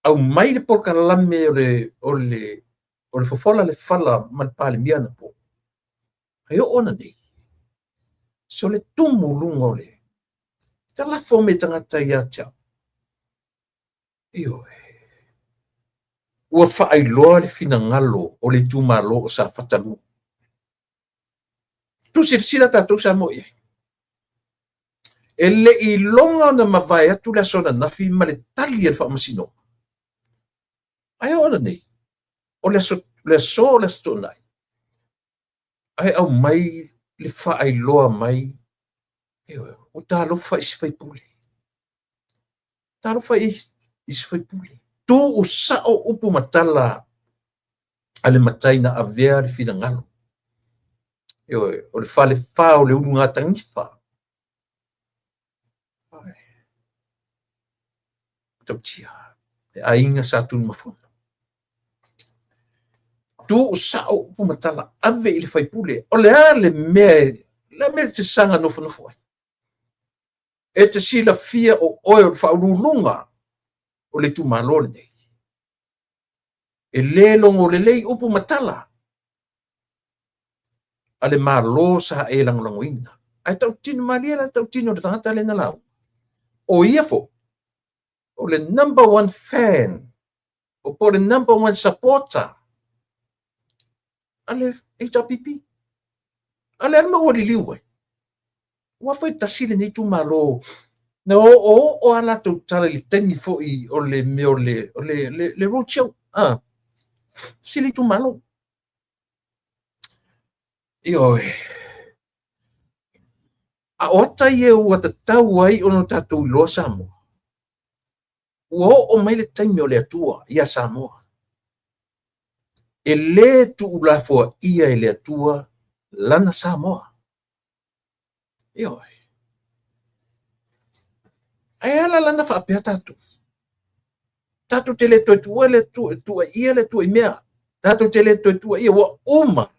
aumai le polokalame o le, o le, o le fofola le fala ma le Palemia anapo, e oo ananei, so le tumu luga o le talafo mai tagata ia te au. Ioe. Ua faailoa le finagalo o le itumalo o Safata 2. Tu silasila tatou Samoa i ai. E le i iloga ona mavae atu le aso ananafi ma le tali a le faamasinoga. Ae oo ananei, o le aso, le aso o le Aso Toonai, ae aumai le faailoa mai, ioe, ua talofa i se faipule. Talofa i se faipule. Tuu sao upu ma tala a le matai na avea le finagalo. Ioe, o le falefa o le ulugatanifa. Tautia, le aiga Sa Tunumafono. Tuu sao upu ma tala, ave i le faipule. O le a le mea, le a mea e te saga nofonofo ai? E te silafia o oe o le faauluuluga o le itumalo lenei. E le logo lelei upu ma tala a le Malo sa e lagolagoina. Ae tautino malie la tautino le tagata lea na lauga. O ia foi, o le number one fan, o po o le number one supporter a le HRPP. A le a le mea ua liliu ai? Ua foi tasi lenei itumalo na oooo a latou tala i le taimi foi o le mea o le, o le, le, le road show. Ah, si le itumalo. Ioe. A o ata ia ua tatau ai ona tatou iloa Samoa. Ua oo mai le taimi o le Atua ia Samoa. E le tuulafoaia e le Atua lana Samoa. Ioe. Ae ala lana faapea tatou. Tatou te le toe tuua le Atua, tuuaia le Atua i mea. Tatou te le toe tuuaia, ua uma.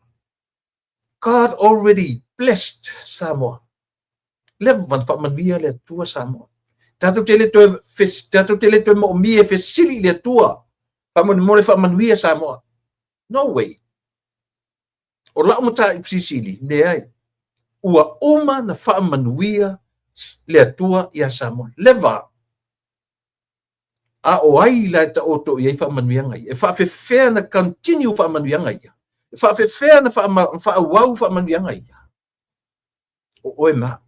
God already blessed Samoa. Leva na faamanuia le Atua Samoa. Tatou te le toe, tatou te le toe moomia e fesili i le Atua. Faamolemole faamanuia Samoa. No way. O lau mataupu silisili, leai. Ua uma na faamanuia le Atua ia Samoa. Leva. A o ai la e taoto i ai faamanuiaga ia? E faafefea na continue faamanuiaga ia? E faafefea na faaauau faamanuiaga ia? O oe ma au.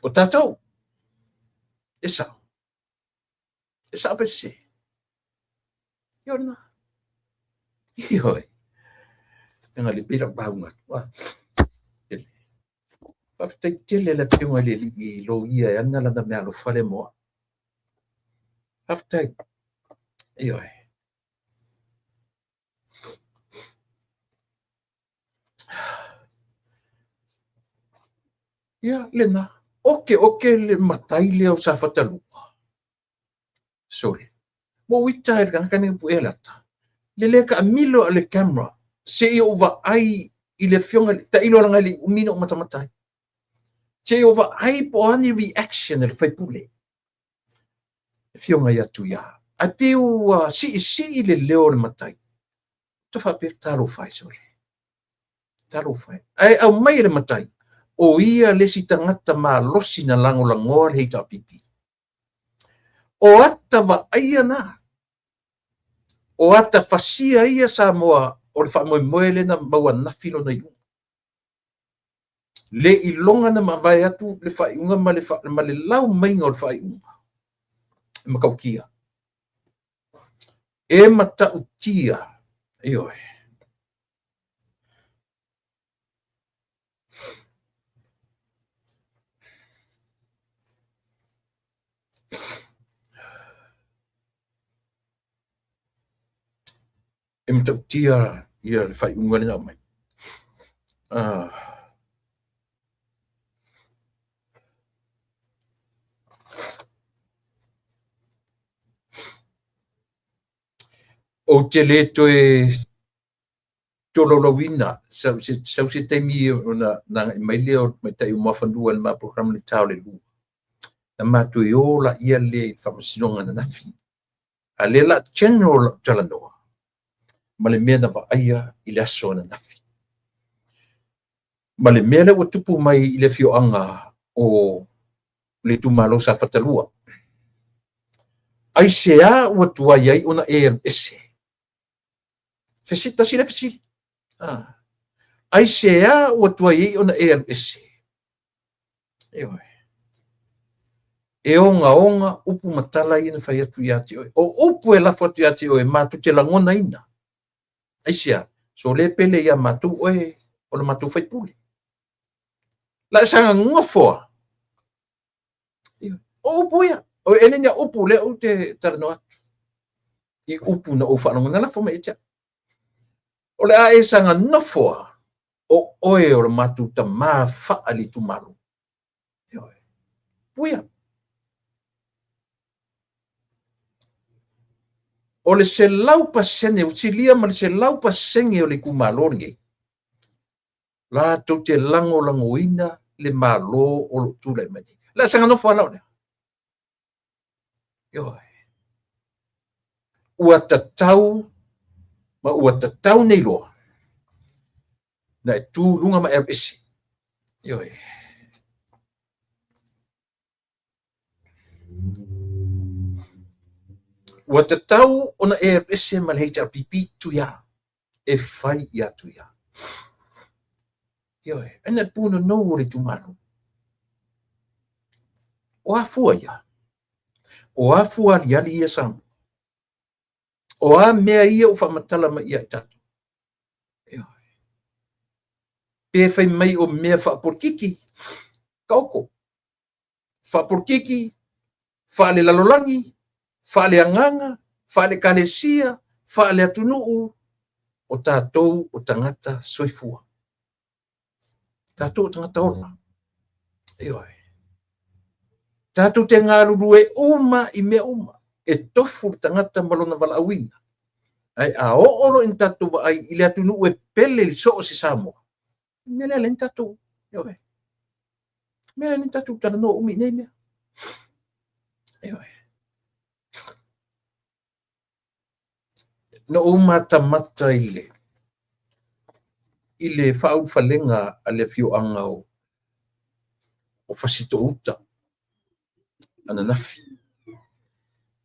O tatou. E sao. E sao pe sese. Ioe lena. Ioe. Ega le pei lau lauga atu. Ah. Faafetai tele le afioga i le alii i loia e ana lana meaalofa lea mo au. Faafetai. Ioe. Ia, lena. Oke, oke le matai lea o Safata 2. Sorry. Ua ou ita i le tagata nei puea le ata. Le le taamilo a le camera se i ou vaai i le afioga tailo leaga e le i umi ona ou matamata ai. Se i ou vaai po o a ni reaction a le faipule. Afioga ia Tuia. Ae pei ua siisii le leo o le matai. Ta faapea, talofa e sole. Talofa e. Ae aumai e le matai, o ia le isi tagata malosi na lagolagoa le HRPP. O ata vaaia na. O ata fasia ia Samoa o le faamoemoe lea na maua ananafi lona iuga. Le iloga na mavae atu le faaiuga ma le lau maiga o le faaiuga e matautia. E matautia, ioe. E matautia ia le faaiuga lea na aumai. Ou te le toe tolaulauina sau se taimi ona agai mai lea o le tamaitai o Muafanua i le ma polokalame i le ta o le 2. Na matou o laia lea i le faamasinoga ananafi. A o lea o le a general lau talanoa ma le mea na vaaia i le aso ananafi. Ma le mea lea ua tupu mai i le afioaga o le itumalo o Safata 2. Aisea ua tuai ai ona e alu ese? Tasi lea fesili. Aisea ua tuai ai ona e alu ese? Ioe. E ogaoga upu ma tala ia na fai atu ia te oe. O upu e lafo atu ia te oe, matou te lagonaina. Aisea? So le pele ia matou oe o le matou faipule. La e saga nofo a. O upu ia. O e le ni upu lea ou te talanoa atu. I upu na ou faalogo na lafo mai ia te au. O le a e saga nofo a, o oe o le matou tamā faale-itumalo. Ioe. Puia. O le 100%, ua silia ma le 100% o le itumalo lenei, latou te lagolagoina le Malo o lo o tulai mai nei. Le a saga nofo a la o lea. Ioe. Ua tatau ma ua tatau nei loa na e tu luga ma e alu ese. Ioe. Ua tatau ona e alu ese ma le HRPP Tuia. E fai ia Tuia. Ioe. Ai na punonou o le itumalo. O a fua ia? O a fua aliali ia Samoa? O a mea ia ua faamatala mai ia i tatou? Ioe. Pe fai mai o mea faapolokiki, taoto. Faapolokiki, faalelalolagi, faaleagaga, faale-ekalesia, faaleatunuu, o tatou o tagata soifua. Tatou o tagata ola. Ioe. Tatou te galulue uma i mea uma. E tofu le tagata ma lona valaauina. Ae a oo loa ina tatou vaai i le atunuu e pele i le soo se Samoa, mea lea leai ni tatou, ioe. Mea lea leai ni tatou talanoa umi i nei mea. Ioe. Na ou matamata i le faaulufalega a le afioaga o Fasitoo-uta ananafi.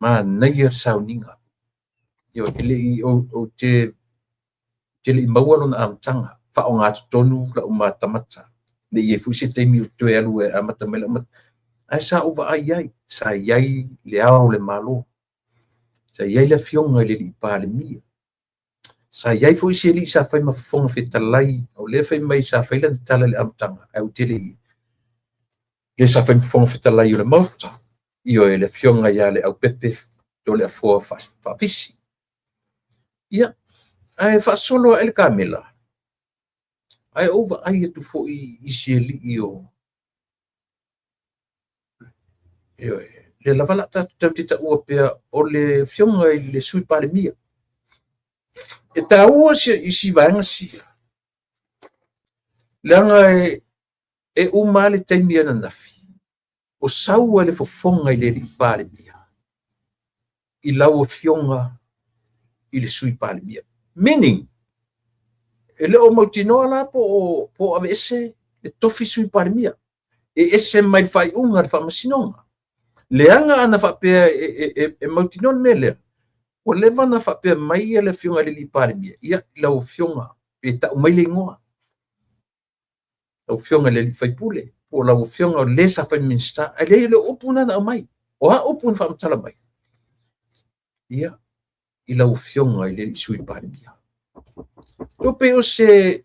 Manaia le sauniga. Ioe, e le i, ou te te le i maua lona amataga, faaaogatotonu lau matamata. Ne i i ai foi se taimi ou toe alu e amata mai lau matamata. Ae sa ou vaai i ai, sa i ai le Ao o le Malo, sa i ai le Afioga i le Alii Palemia, sa i ai foi se alii sa fai ma Fofoga Fetalai, o lea fai mai sa fai lana tala i le amataga, ae ou te le i, le sa fai ma Fofoga Fetalai o le Maota, ioe, le Afioga ia Leaupepe Toleafoa Faafisi. Ia, ae faasolo ae le kamela, ae ou vaai atu foi i si alii o, ioe, lea lava la tatou te taua pea o le Afioga i le Sui Palemia. E taua i si vaega sia, leaga e uma lava le taimi ananafi, o sau ai le fofoga i le alii Palemia. i lau Afioga i le Sui Palemia. Meaning, e le o mautinoa la po o, po o aveese le tofi Sui Palemia. E ese mai le faaiuga a le Faamasinoga. Leaga ana faapea e, e, e, e mautinoa le mea lea, ua leva ona faapea mai le Afioga i le Palemia, ia, lau Afioga, pe tau mai le igoa. Lau Afioga i le sui usufono, po o lau Afioga o le sa fai Minisita. Ae leai, e le o upu na na aumai. O a upu na faamatala mai? Ia, i lau Afioga i le Sui Palemia. So pei o se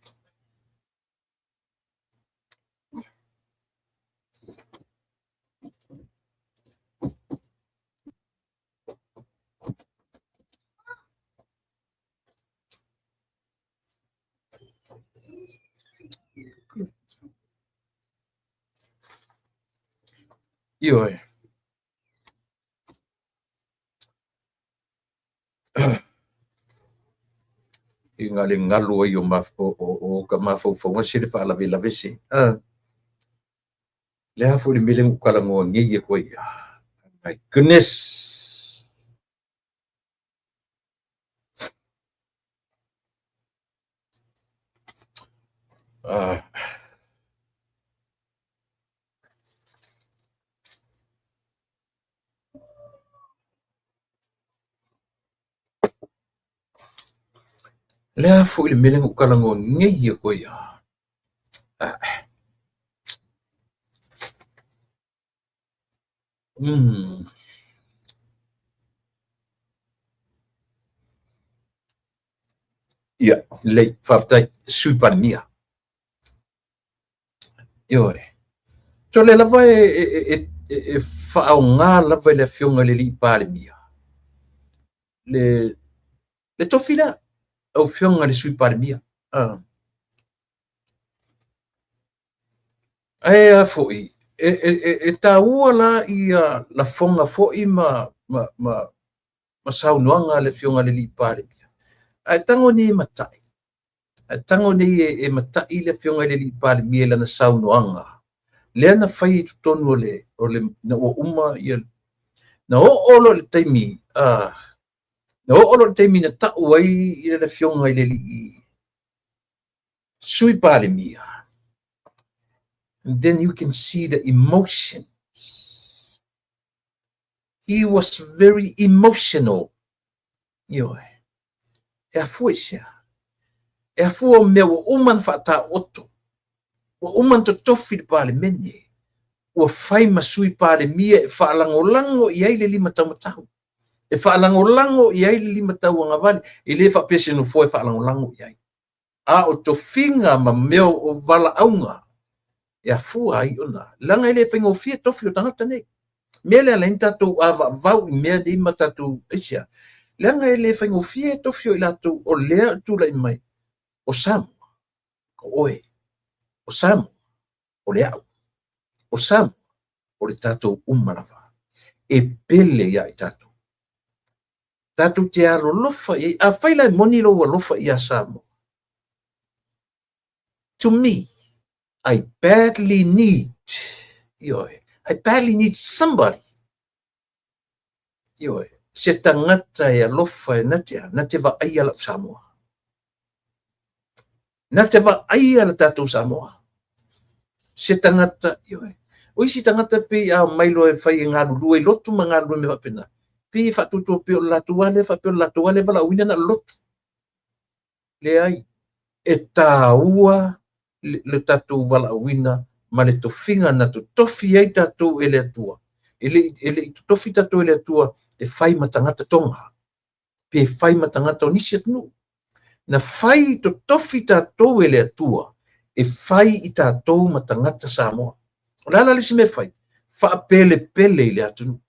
Ioe. I ngā le galu ai o, o, o, o ka mafaufauga se le faalavelave se. Le a foi le mea lea na ou talanoa nei atu ai. My goodness! Le a foi le mea lea na ou talanoa nei atu ai. Ia, lelei, faafetai, Sui Palemia. Ioe. So lea lava e, e, e, e, e faaaoga lava e le Afioga i le Alii Palemia le, le tofi lea, lau Afioga i le Sui Palemia. Ae a foi, e, e, e, e taua la ia lafoga foi ma, ma, ma, ma saunoaga a le Afioga i le Alii Palemia. Ae tago nei e matai. Ae tago nei e, e matai le Afioga i le Alii Palemia i lana saunoaga. Lea na fai i totonu o le, o le, na ua uma ia, na oo loa i le taimi, na oo loa i le taimi na tau ai le Afioga i le Alii Sui Palemia. And then you can see the emotions. He was very emotional. Ioe. E afua i sea. E afua o mea ua uma na faataoto. Ua uma na totofi le Palemene. Ua fai ma Sui Palemia e faalagolago i ai le lima taumatau. E faalagolago i ai le lima tauagavale. E le faapea se nofoa e faalagolago i ai. A o tofiga ma mea o valaauga e afua ai ona, leaga e le faigofie tofi o tagata nei. Mea lea ala ai ona tatou avaavau i mea nei ma tatou aisea, leaga e le faigofie tofi o i latou o lea e tulai mai, o Samoa, o oe, o Samoa, o le au, o Samoa, o le tatou uma lava, e pele ia i tatou. Tatou te alolofa i ai. Afai la e moni lou alofa ia Samoa, to me, I badly need, ioe, I badly need somebody, ioe, se tagata e alofa e na te, na te vaaia lau Samoa. Na te vaaia la tatou Samoa. Se tagata, ioe. O isi tagata pei a omai loa e fai e galulue i lotu ma galulue mea faapena. Pei e faatuatua pei o le latou lava lea faapea o le latou lava lea e valaauina na o le lotu. Leai, e taua le tatou valaauina ma le tofiga na totofi ai tatou e le Atua. E le, e le i totofi tatou e le Atua e fai ma tagata Tonga, pe fai ma tagata o nisi atunuu. Na fai totofi tatou e le Atua e fai i tatou ma tagata Samoa. O le a la le isi mea e fai? Faapelepele i le atunuu.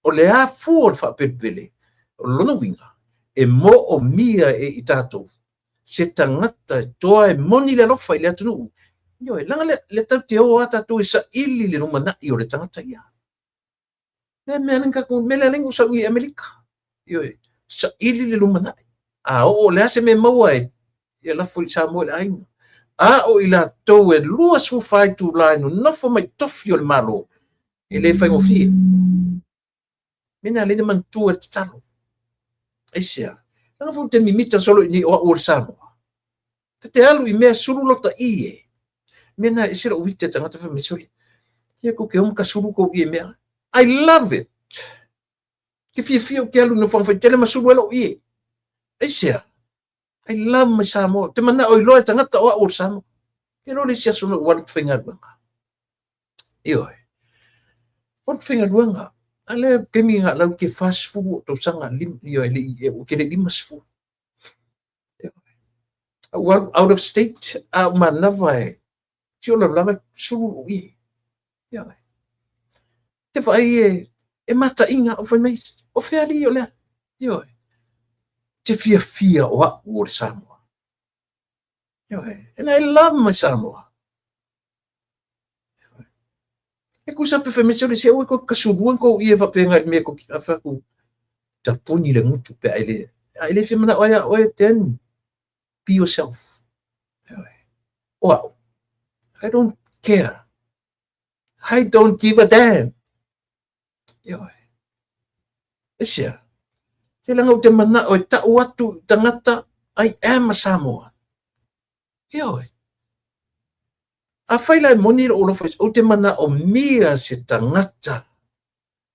O le a fua o le faapelepele? O lona uiga, e moomia e i tatou se tagata e toa e moni le alofa i le atunuu. Ioe, leaga le, le tatou te o lava tatou e saili le lumanai o le tagata ia. Le mea lea tatou, mea lea ou sau i Amerika. Ioe, saili le lumanai. A oo le a se mea maua ai, ia lafo i Samoa i le aiga. A o i latou e 24 itula e nonofo mai tofi o le Malo, e le faigofie. Mea na lea na manatua e le tatalo. Aisea? Leaga foi ou te mimita solo i nei o au o le Samoa. Ta te alu i mea sulu lota ie. Mea na ese lou ite tagata fai mai sole. Ia kou ke o ma kasulu kou ie mea. I love it. Ke fiafia ou ke alu i nofoaga faitele ma sulu ai lou ie. Aisea? I love my Samoa. Te manao iloa e tagata o au o le Samoa. Ke iloa le isi aso na ou alu i te faigaluega. Ioe. O le faigaluega, a lea taimi nga lau ke 40 o tausaga, lim, ioe, le, o ke le 50. Ioe. Au alu out of state, a o manawa e, si o lava sulu o ie. Ioe. Te vaai e, e mataʻiga o fai mai, o fea alii o lea. Ioe. Te fiafia o au o le Samoa. Ioe. And I love my Samoa. E kusa pe fai mai se o le se ua ko kasulua ko ie faapea ngai mea ko a fai atu tapuni le gutu pe a e le a e le fia manao ai ia oe then be yourself. Ioe. O au, I don't care. I don't give a damn. Ioe. Aisea? Te leaga ou te manao e tau atu i tagata, I am a Samoan. Ioe. Afai la e moni lou alofa, ou te manaomia se tagata,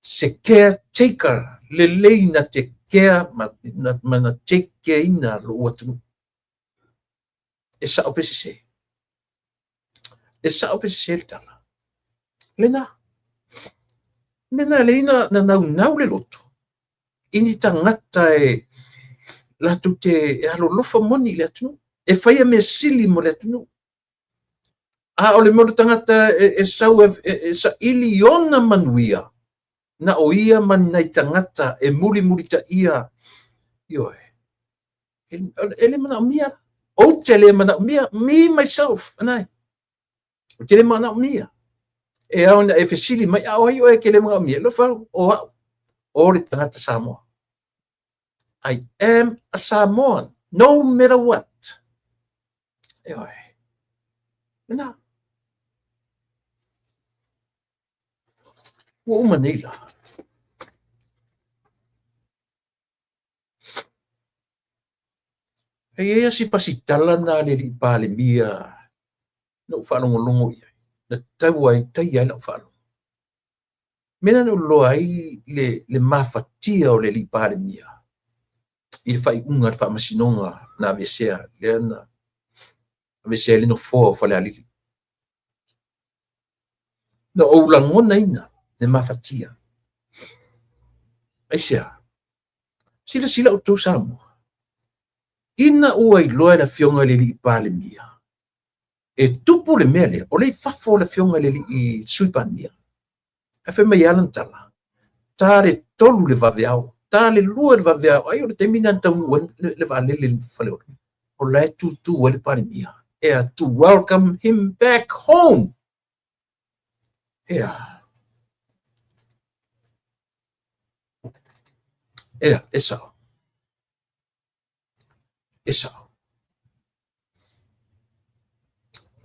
se caretaker lelei na te care ma na, ma na take care ina lou atunuu. E sao pe sese? E sao pe sese le tala? Lena. Mena e leai na, na naunau le loto i ni tagata e latou te e alolofa moni i le atunuu, e faia mea sili mo le atunuu. A o le mea o le tagata e, e sau e, e, e saili i ona manuia, na o ia ma ni nai tagata e mulimulitaia, ioe, e, e le manaomia la. Ou te le manaomia, me myself, and I. Ou te le manaomia. E ao ina e fesili mai, a o ai oe e ke le manaomia? Lofa au, o au, o le tagata Samoa. I am a Samoan, no matter what. Ioe. Lena. Ua uma nei la. E i ai si pasitala na le alii Palemia na ou faalogologo i ai, na tau ai, taia ai lau faalogo. Mea lena na ou iloa ai le, le mafatia o le alii Palemia i le faaiuga a le Faamasinoga na aveesea, lea na aveesea ai le nofoa o Falealili. Na ou lagonaina le mafatia. Aisea? Silasila outou Samoa, ina ua iloa e le Afioga i le Alii Palemia e tupu le mea lea, o lea i fafo le Afioga i le Alii Sui Palemia. Ae fai mai lava lana tala, ta le 3 le vaveao, ta le 2 le vaveao, ai o le taimi lena na taunuu ai le vaalele i le Faleolo. O la e tutu ai le Palemia, ea, to welcome him back home. Ea. Ea, e sao. E sao.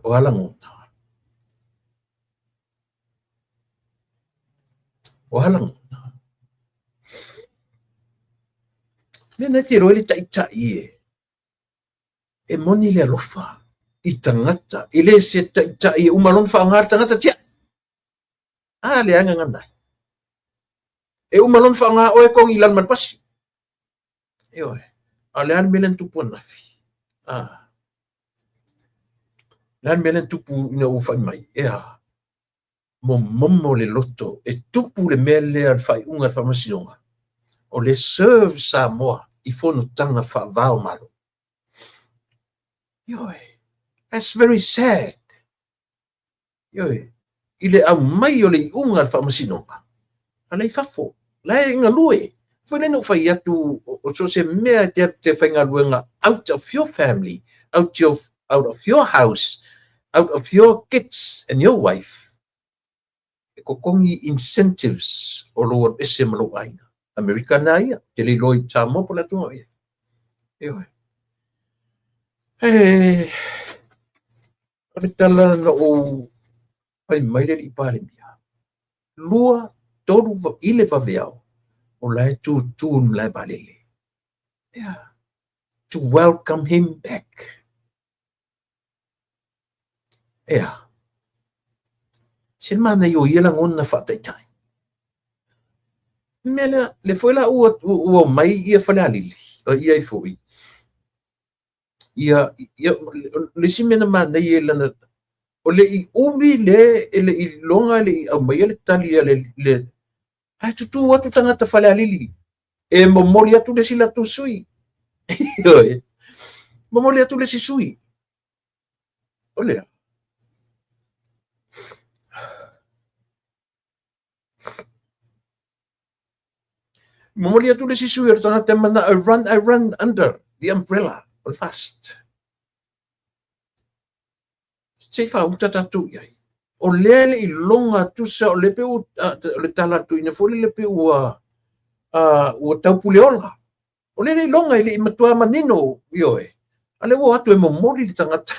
O a lagona. O a lagona. Mea nei te iloa ai le taitai e. E moni le alofa i tagata, e le se taitai e uma lona faaaoga le tagata tiai. A le aga gana ai. E uma lona faaaoga oe kogi i lalo ma le pasi. Ioe. A o le a le mea lea na tupu ananafi? A. Le a le mea lea na tupu ina ua fai mai? Ea, momomo le loto e tupu le mea lea o le faaiuga a le Faamasinoga, o le serve Samoa i fonotaga faava o Malo. Ioe, that's very sad. Ioe, i le aumai o le iuga a le Faamasinoga, a la i fafo, la e galue. Foi lea na ou fai atu, o so o se mea e te alu te faigaluega out of your family, out your, out of your house, out of your kids and your wife, e totogi incentives o lou alu ese ma lou aiga. Amerika na ia, te le iloa i Samoa po o le atunuu o i ai. Ioe. E, o le tala na ou fai mai le alii Palemia, 2, 3 i le vaveao, O la e tūtū le malae vaalele. Yeah. To welcome him back. Ea. Se manaia o ia lagona faataitai. Mea lea, le foi la ua, ua mai ia Falealili, ia ai foi. Ia, ia, le isi mea na manaia i lana, o le i umi le, e le i loga le i aumaia le tali a le, le ae tutū atu tagata Falealili e momoli atu le isi latou sui. Ioe. Momoli atu le isi sui. O lea. Momoli atu le isi sui o le tagata e mana I run, I run under the umbrella o le FAST. Se i faauta tatou i ai. O lea le iloga tusa o le pe o le tala tuina foi le pe ua ua taupuleola. O le le iloga e le i matua manino, ioe. A le ua atu e momoli le tagata.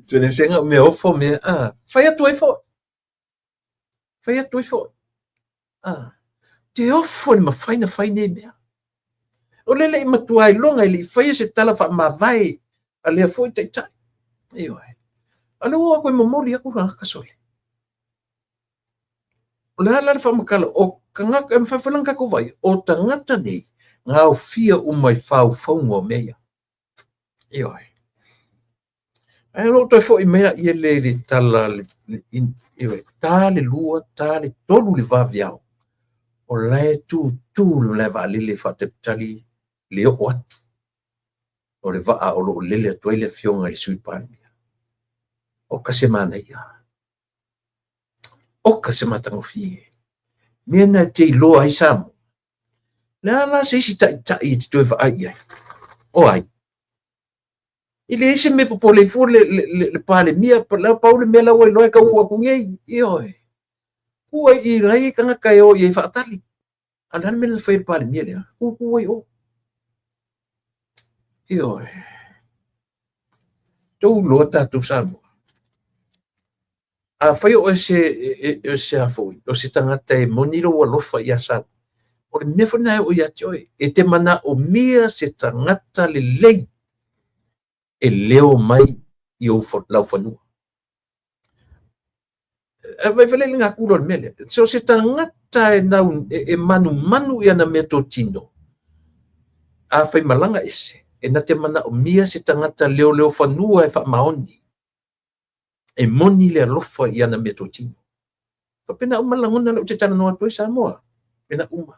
Se le senga mea ofo mea, a, fai atu ai foi. Fai atu ai foi. A, te ofo i le mafai na fai nei mea. O le le i matua iloga e le i faia se tala faamavae a lea foi taitai. Ioe. A le ua atu e momoli aku tagata sole. O le a la le faamatala o tagata e mafai foi la ona tatou vaai, o tagata nei gaofia uma i faufauga o mea ia. Ioe. Ae o toe foi mai ia le le tala le, ioe, ta le lua, ta le tolu le vaveao. O la e tūtū le malae vaalele faatalitali le oo atu o le vaa o lo o lele atu ai le afioga i le Sui Palemia. O ka se manaia. Oka se matagofie. Mea na e te iloa ai Samoa. Le a la se isi taitai e te toe vaai i ai? O ai? E leai se mea popole ai fua le, le, le, le Palemia, la pau le mea la ua iloa e taunuu atu nei. Ioe. Ku ai i nai e tagata e o i ai faatali. A o le a le mea na fai e le Palemia lea? Ku ku ai o. Ioe. Tou iloa tatou Samoa. Afai o oe se, e, se a foi, o se tagata e moni lou alofa iā Samoa, o le mea foi lena e oo ia te oe, e te manaomia se tagata lelei e leo mai i ou laufanua. E vai fale le ngakula o le mea lea. So se tagata e, nau, e, e manumanu i ana mea totino, a fai malaga ese, e na te manaomia se tagata leoleo fanua e faamaoni, e moni le alofa i ana mea totino. Faapena uma le lagona lea ou te talanoa atu ai Samoa. Pena uma.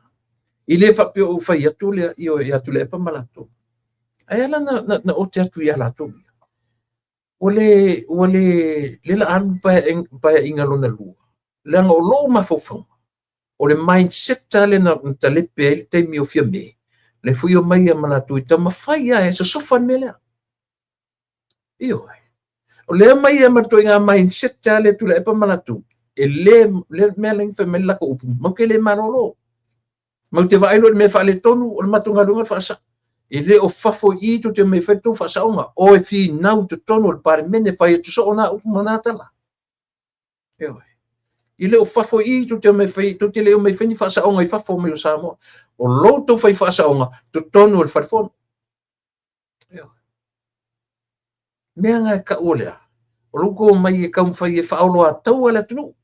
I le faapea o fai atu lea ia Tuilaepa ma latou. Ae ala na, na, na ote atu ia latou ia. Ua le, ua le, le la alu paeaiga lona lua. Leaga o lou mafaufauga, o le mindset lea na talepe ai le taimi o Fiame, lea foi omai ia ma latou e taumafai lava e sosofa le mea lea. Ioe. O lea mai ia ma le ituaiga mindset lava lea Tuilaepa ma latou, e le, le mea lea na fai mai le latou upu, matou te le malolo. Matou te vaai loa i le mea faaletonu, o le matou galuega le faasao. E le o fafo i i tou te omai e fai le tou faasaoga. O e finau i totonu o le Palemene, fai atu soo na upu ma na tala. Ioe. E le o fafo i i tou te omai e fai, tou te le omai e fai ni faasaoga i fafo mai o Samoa. O lo outou fai faasaoga totonu o le Fale Fono. Ioe. Mea na e tau o le a? O lo outou omai e taumafai e faaoloataua le atunuu.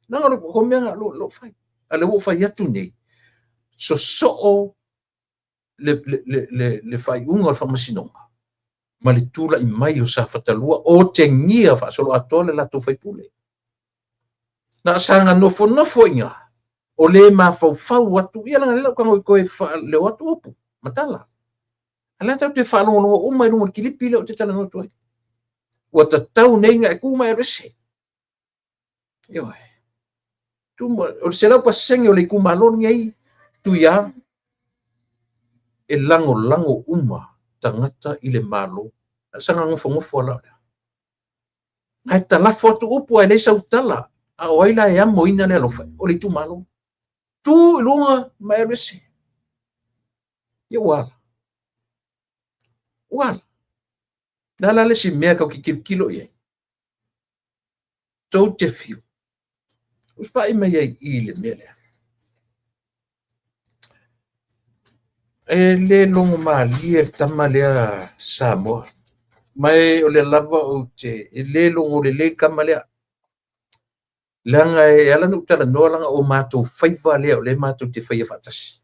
Leaga o mea na o lo o fai. A lea ua ou fai atu nei, sosoo le, le, le, le, le faaiuga o le faamasinoga ma le tulai mai o Safata 2 otegia faasoloatoa le latou faipule. Na saga nofonofo i ina, o le mafaufau atu, ia leaga lea ua tago i toe faaleo atu upu ma tala. A lea tatou te faalogologo uma i luga o le kilipi lea ou te talanoa atu ai. Ua tatau nei ona e tu ma e alu ese. Ioe. Tu ma, o le 100% o le itumalo lenei, Tuia, e lagolago uma tagata i le Malo. A saga nofonofo lava la o lea. Ae talafo atu upu ae leai sau tala. A o ai la e amoina le alofa? O le itumalo. Tu i luga ma e alu ese. Ia ua ala. Ua ala. Le a la le isi mea tatou te tilotilo i ai? Tou te fiu. Usipaʻi mai ai i le mea lea. E le logo malie le tama lea Samoa. Ma e o lea lava ou te, e le logo lelei le tama lea. Leaga e ala ona ou talanoa leaga o matou faiva lea o lea matou te faia faatasi.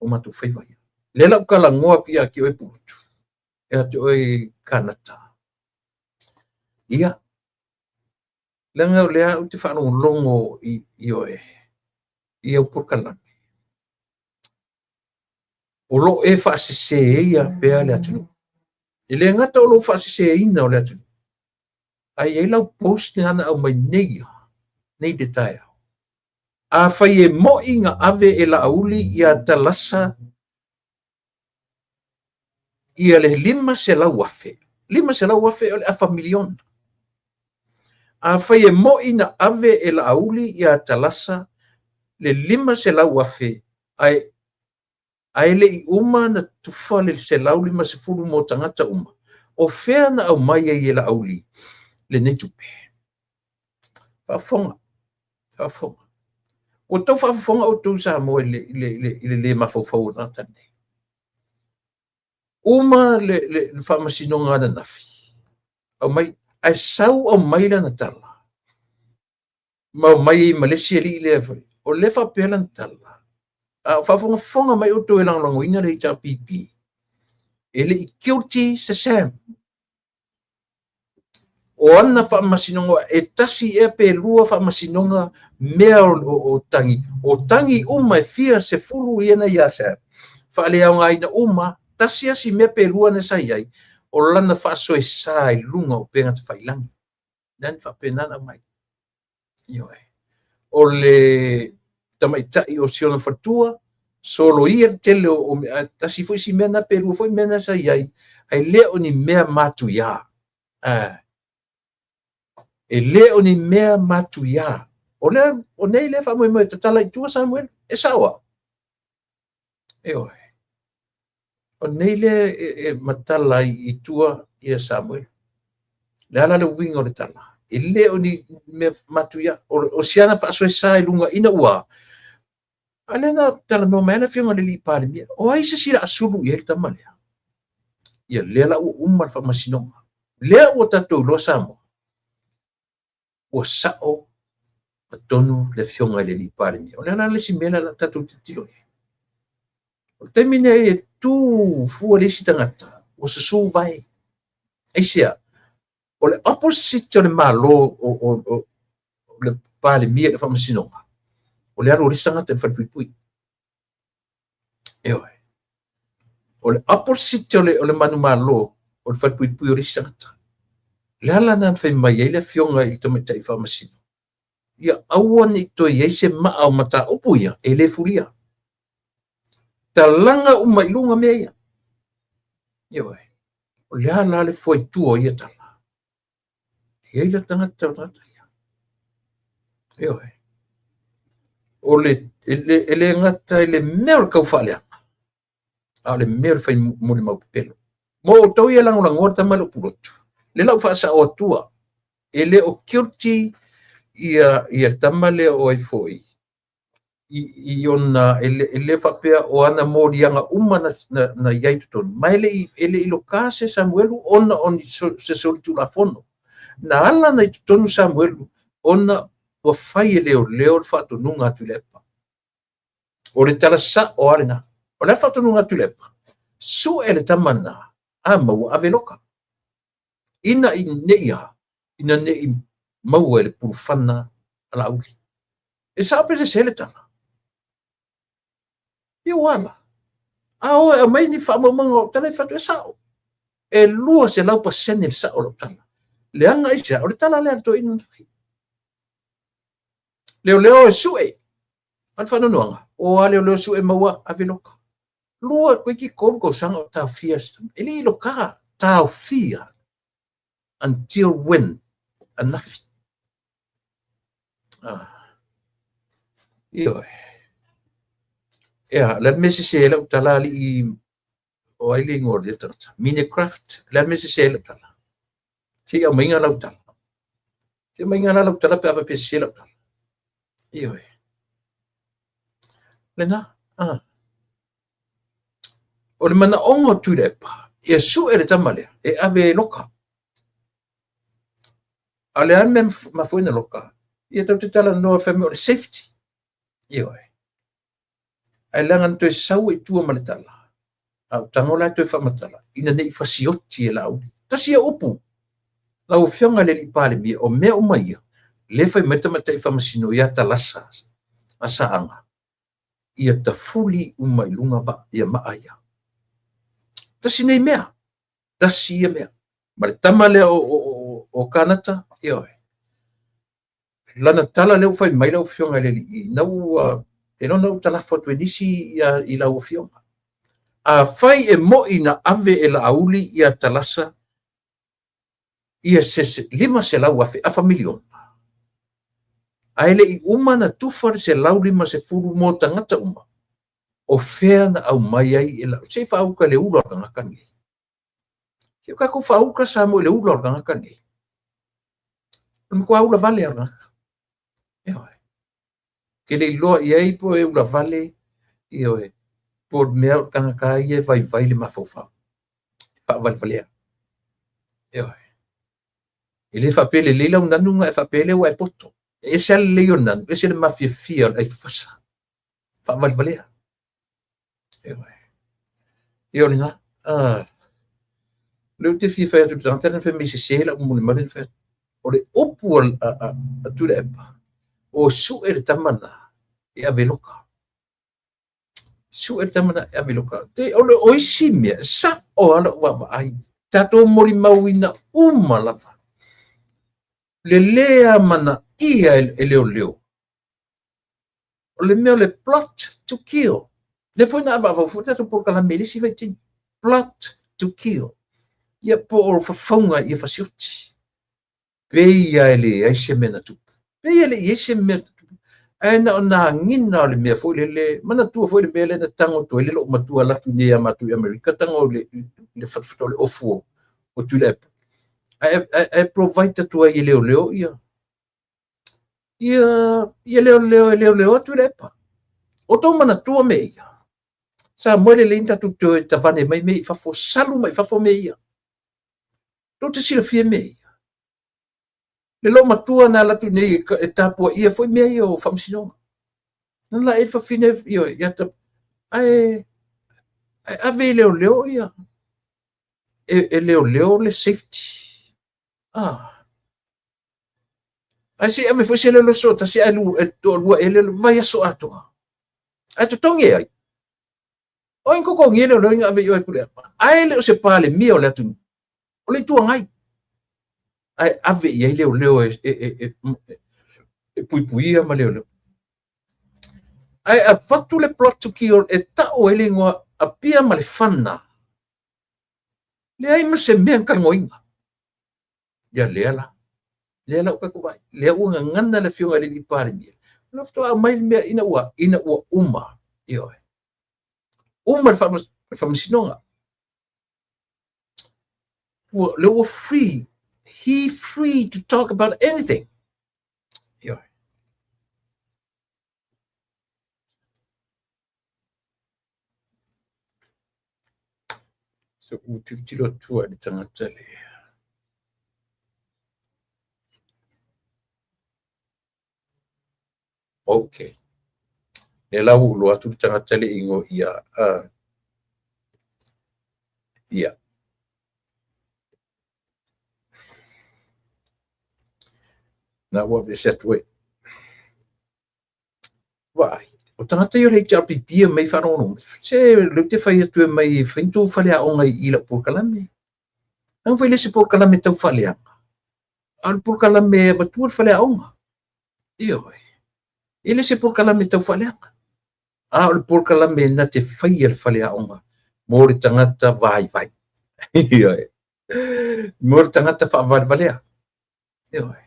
O matou faiva ia. Lea la ou talanoa atu ia te oe Pulotu, ia te oe Kanata. Ia, leaga o lea ou te faalogologo i oe, i au polokalame. O lo o e faaseseina pea le atunuu. E le gata o lou faaseseina o le atunuu, ae i ai lau post lena na aumai nei, nei le taeao. Afai e moi na ave e Laauli ia Talasa ia le 500,000, 500,000 o le afa miliona. Afai e moi na ave e Laauli ia Talasa le 500,000, ae le i uma na tufa le 150 mo tagata uma, o fea na aumai ai e Laauli lenei tupe? Faafofoga, faafofoga. Ua tau faafofoga outou Samoa i le le mafaufau o tagata nei. Uma le faamasinoga ananafi, aumai, ae sau aumai lana tala, ma aumai ai ma le isi alii lea foi. O lea faapea lana tala, a o faafogafoga mai outou e lagolagoina le HRPP, e le i guilty se Sam. O ana faamasinoga, e tasi ea pe lua faamasinoga mea o tagi, o tagi uma e fia sefulu ia na ia Sam, faaleaogaina uma, tasi asi mea pe lua na sa i ai, o lana faasoesa i luga o upega tafailagi. Lea na faapena na aumai. Ioe. O le tamaitai o si ona faletua, soloia le tele o mea, tasi foi si mea na pe lua foi mea na sa i ai, ae le o ni mea matuia. E le o ni mea matuia. O lea, o nei lea faamoemoe tatala i tua Samuel, e sao au. Ioe. O nei lea e matala ai i tua ia Samuel. Le ala le uiga o le tala. E le o ni mea matuia. O siana faasoesa i luga ina ua. A lea na talanoa mai le afioga i le alii Palemia. O ai se isi o le a sulu i ai le tama lea? Ia lea la ua uma le faamasinoga. Lea ua tatou iloa Samoa. Ua sao tonu le afioga i le alii Palemia. O le ala le isi mea lea la tatou tilotilo i ai. O le taimi nei e tu fua le isi tagata, ua susu vae. Aisea? O le opposite o le Malo o le Palemia i le faamasinoga, o le alu o le isi tagata i le falepuipui. Ioe. O le opposite o le manumalo, o le falepuipui o le isi tagata. Le ala na fai mai ai le afioga i le tamaitai faamasino, ia aua ne i toe i ai se maa o mataupu ia e le fulia. Talaga uma i luga mea ia. Ioe. O le ala le foaitua o ia tala. E i ai la tagata o tagata ia. Ioe. O le, e le gata i le mea o le taufaaleaga, a o le mea o le fai molimau pepelo. Mo outou ia lagolagoa le tama lea o Pulotu. Le lau faasao atua, e le o guilty ia le tama lea o ai foi, i ona, e le faapea o ana moliaga uma na i ai totonu, ma e le i loka se Samuelu ona o se solitulafono. Na ala na i totonu Samuelu ona ua fai e leoleo le faatonuga a Tuilaepa. O le tala sao a lena. O le faatonuga a Tuilaepa, sue le tama na, a maua ave loka. Ina i nei a, ina nei maua e le pulufana a Laauli. E sao pe se le tala. Ia wala. A o e aumai ni faamaumauga o tala e fatu e sao. E 200% le sao o lau tala. Leaga aisea, o le tala lea a le toeaina na fai. Leoleo e sue. A le faanoanoaga, o a leoleo sue maua ave loka. Lua, toeitiiti 3 tausaga o taofia. E le i loka, taofia. Until when? Anafi. Ioe. Ea, le mea sese lau tala alii o ai le ingoa o le tagata. Minecraft, le mea sese lau tala. Se i aumaiga lau tala. Se i aumaiga la lau tala pe a faapea sese lau tala. Ioe. Lena, ah. O le manaoga o Tuilaepa, ia sue le tama lea e ave e loka. A o le a le mea mafua ai ona loka? Ia tatou te talanoa fai mai o le safety. Ioe. Ae leaga na toe sau ai i tua ma le tala, a ou tago la e toe faamatala, ina ne i fasioti e Laauli. Tasi ia upu, lau Afioga i le Alii Palemia, o mea uma ia, lea e fai mai le Tamaitai Faamasino ia Talasa a Saaga, ia tafuli uma i luga vaa, ia maa ia. Tasi nei mea, tasi ia mea. Ma le tama lea o Kanata, ioe. Lana tala lea ua fai mai lau Afioga i le Alii, ina ua, e lona ua talafo atu e nisi i lau Afioga. Afai e moi na ave e Laauli ia Talasa ia se 500,000, afa miliona, ae le i uma na tufa le 150 mo tagata uma, o fea na aumai ai e Laauli? Se i faauta i le ula o le tagata lenei. Se i o tatou faauta Samoa i le ula o le tagata lenei. O le matua ula vale lava o le tagata. Ioe. Ke le iloa i ai po e ula vale, ioe, po o le mea o le tagata ia e vaivai le mafaufau. E faavalevalea. Ioe. E le faapea e lelei lau nanu ona e faapea lea ua e poto. E ese lava le lelei o le nanu, ese le mafiafia o le ai fafasa. Faavalevalea. Ioe. Ia o lena. Ah. Lea ou te fia fai atu i le tagata lea na fai mai sese lau molimau lea na fai atu. O le upu a Tuilaepa, o sue le tama lena e ave e loka. Sue le tama lena e ave e loka. Te, o, le, o isi mea, sa'o lava lau vaavaai. Tatou molimauina uma lava. Le lē amanaia e leoleo. O le mea o le plot to kill. Lea foi na avaavau foi le tatou polokalame i le isi vaitaimi. Plot to kill. Ia po o fafauga ia fasioti. Pei lava e leai se mea na tupu. Pei e le i i ai se mea na tupu. Ae na o na agiga o le mea foi lele, manatua foi le mea lea na tago atu ai le loomatua alu atu nei ia matou i Amerika, tago i le fatafata o le ofu o Tuilaepa. Ae provide atu ai e leoleo ia ia leoleo e leoleo atu Tuilaepa. O tou manatua mea ia. Samoa e lelei ona tatou toe tavane mai mea i fafo, salu mai fafo mea ia. Tou te silafia mea ia. Le loomatua na alu atu nei e tapuaia foi mea ia o faamasinoga. Na la e le fafine ia ta, ae ave i leoleo ia, e leoleo le safety. Ah. Ae se i ave foi se leoleo soatasi ae e toalua ea leoleo, vaiaso atoa. Ae totogi e ai? O ai na totogia leoleo ina ave i o e Tuilaepa? Ae le o se Palemia o le atunuu, o le Itu Agai. Ae ave i ai leoleo e puipuia ma leoleo. Ae avatu le plot to kill e tau ai le igoa Apia ma Lefana. Leai ma se mea na talanoaina. Ia lea la. Lea la ua tatou vaai. Lea ua gagana le Afioga i le Alii Palemia. O lea faatoa aumai le mea ina ua, ina ua uma. Ioe. Uma le faamasinoga. Ua, lea ua free. He free to talk about anything. Ioe. So, ua tilotilo atu i le tagata lea. Okay. Lea la ua iloa atu le tagata le igoa ia, ia. Na ua aveese atu ai. Vaai, o tagata ia o le HRPP e omai faalogologo mai, se lea ou te fai atu e omai e fai ni tou faleaoga i lau polokalame. Leaga foi e le o se polokalame tau faaleaga, a o le polokalame e avatua le faleaoga. Ioe. E le o se polokalame tau faaleaga, a o le polokalame na te faia le faleaoga mo le tagata vaivai. Ioe. Mo le tagata faavalevalea. Ioe.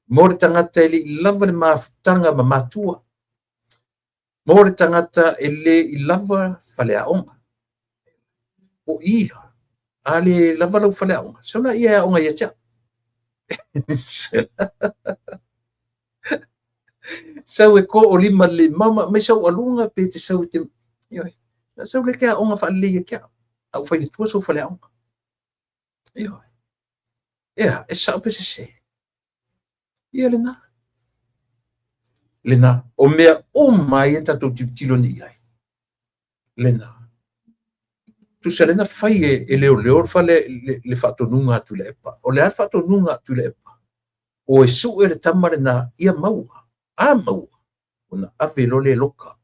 Mo le tagata e le i lava le mafutaga ma matua. Mo le tagata e le i lava faleaoga. O i la, a le lava lau faleaoga, sau laia e aoga ia te au. Sau e ko o lima le mama mai sau aluga pe te sau te ioe. Sau le ke aoga faalelei ke au fai tua sau fale aoga. Ioe. Ea, e sao pe sese. Ia lena. Lena, o mea uma ia tatou tilotilo nei i ai. Lena. Tusa lena fai e leoleo le fale le faatonuga a Tuilaepa. O le a le faatonuga a Tuilaepa? O e sue le tama lena ia maua. A maua, ona ave loa lea e loka.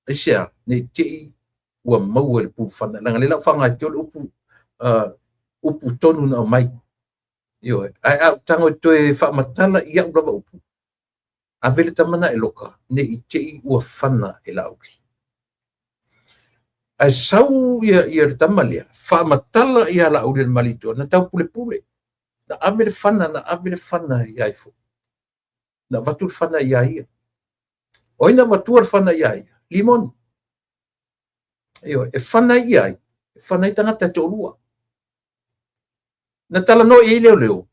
Aisea, ne i te i ua maua i le pulufana. Leaga lea o le a ou faaaoga atu le upu, upu tonu na aumai. Ioe. Ae a ou tago e toe faamatala i au lava upu, ave le tama na e loka, ne i te i ua fana e Laauli. Ae sau ia le tama lea, faamatala ia Laauli le Malietoa, na tau pulepule. Na ave le fana, na ave le fana ia ifo. Na avatu le fana ia ia. O ai na avatua le fana ia ia? Limoni. Ioe, e fana ai ia ai, e fana ai tagata e toalua. Na talanoa i ai leoleo.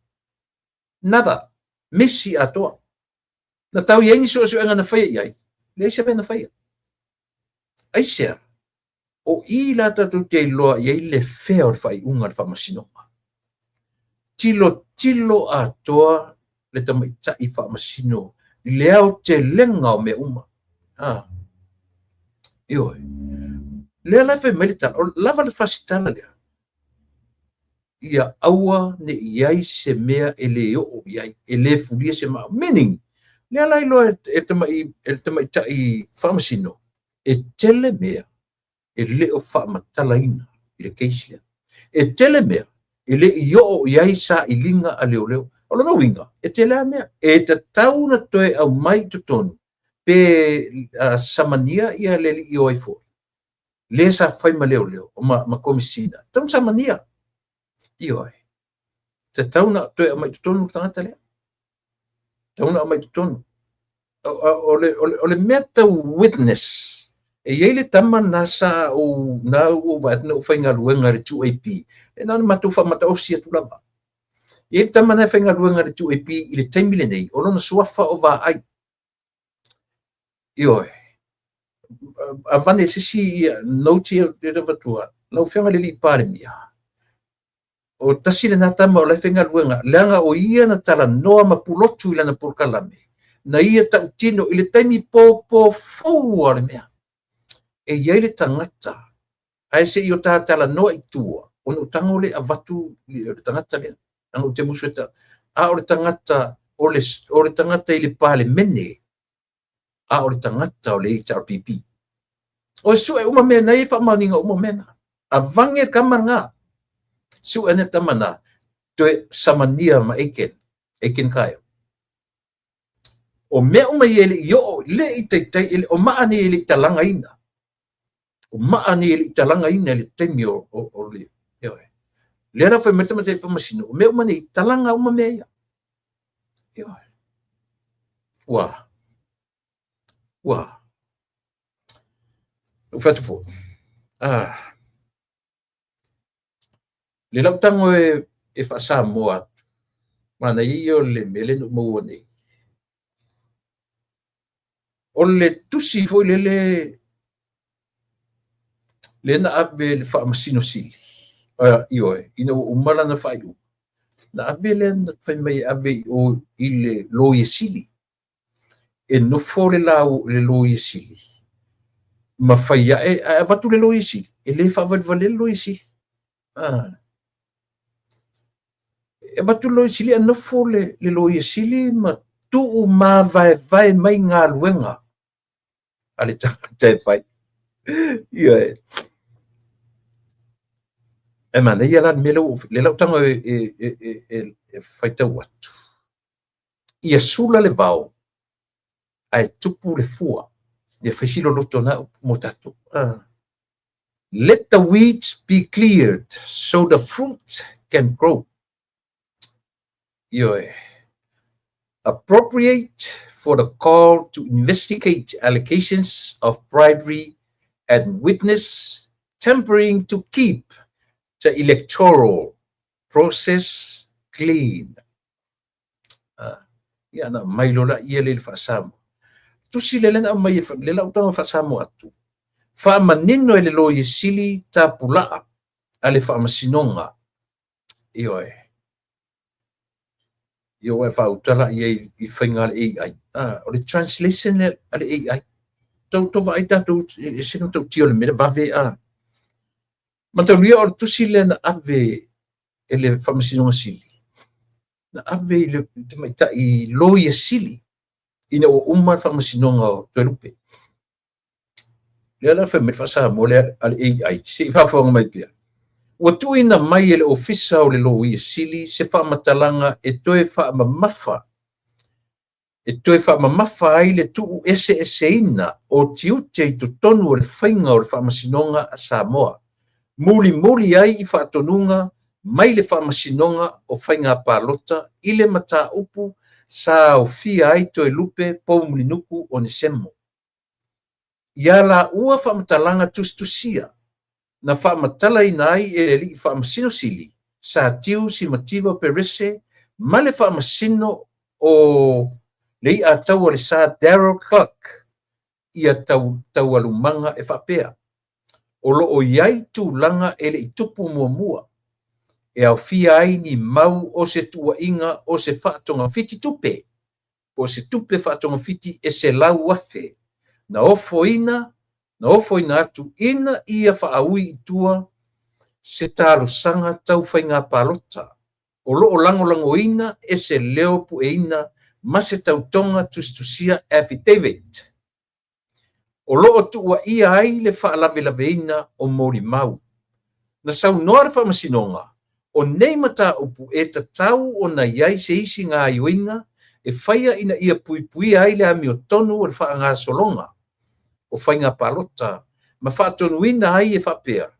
Nada. Mesi atoa. Na tau i ai ni suesuega na faia i ai. Leai se mea na faia. Aisea? O i la tatou te iloa i ai le fea o le faaiuga a le faamasinoga. Tilotilo atoa le tamaitai faamasino i le aotelega o mea uma. Ah. Ioe. Lea la e fai mai le tala, o lava le fasitala lea. Ia aua ne i ai se mea e le oo i ai, e le fulia se maa. Meaning, lea la iloa e le tamaitai faamasino, e tele mea e le o faamatalaina i le case lea. E tele mea e le i oo i ai sailiga a leoleo. O lona uiga, e tele lava mea. E tatau ona toe aumai i totonu pe samania ia le alii o ai foi, le sa fai ma leoleo ma komisina. Tatau ona samania. Ioe. Tatau ona toe aumai i totonu le tagata lea. Tatau ona aumai i totonu. O le mea tau witness, e i ai le tama na sa ou, na ou vaai atu na ou faigaluega i le 2AP, e na ona matou faamataosi atu lava. E i ai le tama na e faigaluega i le 2AP i le taimi lenei, o lona suafa o Vaai. Ioe. Avane se isi note ia e avatua, lau Afioga i le alii Palemia, o tasi lena tama o la e faigaluega, leaga o ia na talanoa ma pulotu i lana polokalame, na ia tautino i le taimi pōpō fou o le mea. E i ai le tagata, ae se i o ta talanoa i tua, ona ou tago lea avatu le tagata lea. Leaga ou te musu e ta, a o le tagata, o le tagata i le Palemene, a o le tagata o le HRPP. O e sue uma mea nei, e faamaoniga uma mea na. Avange le tama lena. Sue ane le tama lena, toe samania ma Aiken, Aiken Kyle. O mea uma ia e le i oo, le i taitai, e le, o maa nei e le i talagaina. O maa nei e le i talagaina i le taimi o le, ioe. Lea la fai mai le tamaitai faamasino, o mea uma nei, talaga uma mea ia. Ioe. Ua. Ua. Ou fai atu foi. Ah. Le lau tago e faasamoa atu. Manaia ia o le mea lea na ou maua nei. O le tusi foi lele le na ave le faamasino sili. Ioe, ina ua uma lana faaiuga. Na ave lea na fai mai e ave i o i le loia sili. E nofo le lau le loia sili. Ma fai ae, ae avatu le loia sili. E le faavalevale le loia sili. Ah. E avatu le loia sili, a nofo le loia sili ma tuu mavaevae mai galuega a le tagata e fai. Ioe. E manaia la le mea lea ua, lea la ou tago e faitau atu. Ia sula le vao, ae tupu le fua. Ia fai si loloto na upu mo tatou. Ah. Let the weeds be cleared so the fruit can grow. Ioe. Appropriate for the call to investigate allegations of bribery and witness tampering to keep the electoral process clean. Ia na mai lola ia le faasamoa. Tusi lea lea na aumai e lea la ua tago faa-Samoa atu. Faamanino e le Loia Sili tapulaa a le Faamasinoga. Ioe. Ia ua e faauta la i ai i faiga a le AI. Ah, o le translation lea a le AI. Tau tau vaai tatou e se matautia o le mea vave a. Mataulia o le tusi lea na ave e le Faamasinoga Sili. Na ave i le tamaitai Loia Sili ina ua uma le faamasinoga o Toelupe. Lea la fai mai le faa-Samoa lea a le AI, se i faafofoga mai pea. Ua tuuina mai e le Ofisa o le Loia Sili se faamatalaga e toe faamamafa e toe faamamafa ai le tuueseeseina o tiute i totonu o le faiga o le faamasinoga a Samoa, mulimuli ai i faatonuga mai le Faamasinoga o Faiga Palota i le mataupu sa aofia ai Toelupe Poumulinuku Onesemo. I a laua faamatalaga tusitusia, na faamatalaina ai e le Alii Faamasino Sili, Satiu Simativa Perese ma le Faamasino o le Iataua o le Sa Darrel Clarke ia taualumaga e faapea, O lo o i ai tulaga e le i tupu muamua, e aofia ai ni mau o se tuuaiga o se faatogafiti tupe, po o se tupe faatogafiti e 100,000, na ofoina na ofoina atu ina ia faaui i tua se talosaga tau faiga palota o lo o lagolagoina e se leo pueina ma se tautoga tusitusia affidavit. O lo o tuuaia ai le faalavelaveina o molimau. Na saunoa le Faamasinoga, o nei mataupu e tatau ona i ai se isi gaoioiga e faia ina ia puipuia ai le amiotonu o le faagasologa o faiga palota ma faatonuina ai e faapea,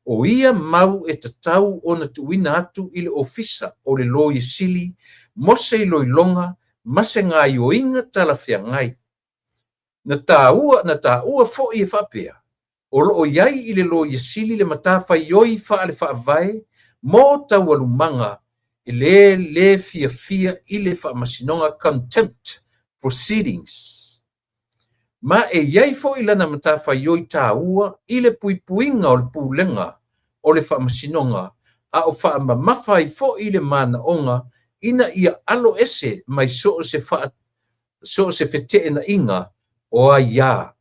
o ia mau e tatau ona tuuina atu i le Ofisa o le Loia Sili mo se iloiloga ma se gaoioiga talafeagai. Na taua, na taua foi e faapea, o lo o i ai i le Loia Sili le matafaioi faale-faavae mo taualumaga e le lē fiafia i le Faamasinoga Contempt Proceedings. Ma e i ai foi lana matafaioi taua i le puipuiga o le pulega o le Faamasinoga a o faamamafa ai foi le manaoga ina ia alo ese mai so o se so o se feteenaiga o aia,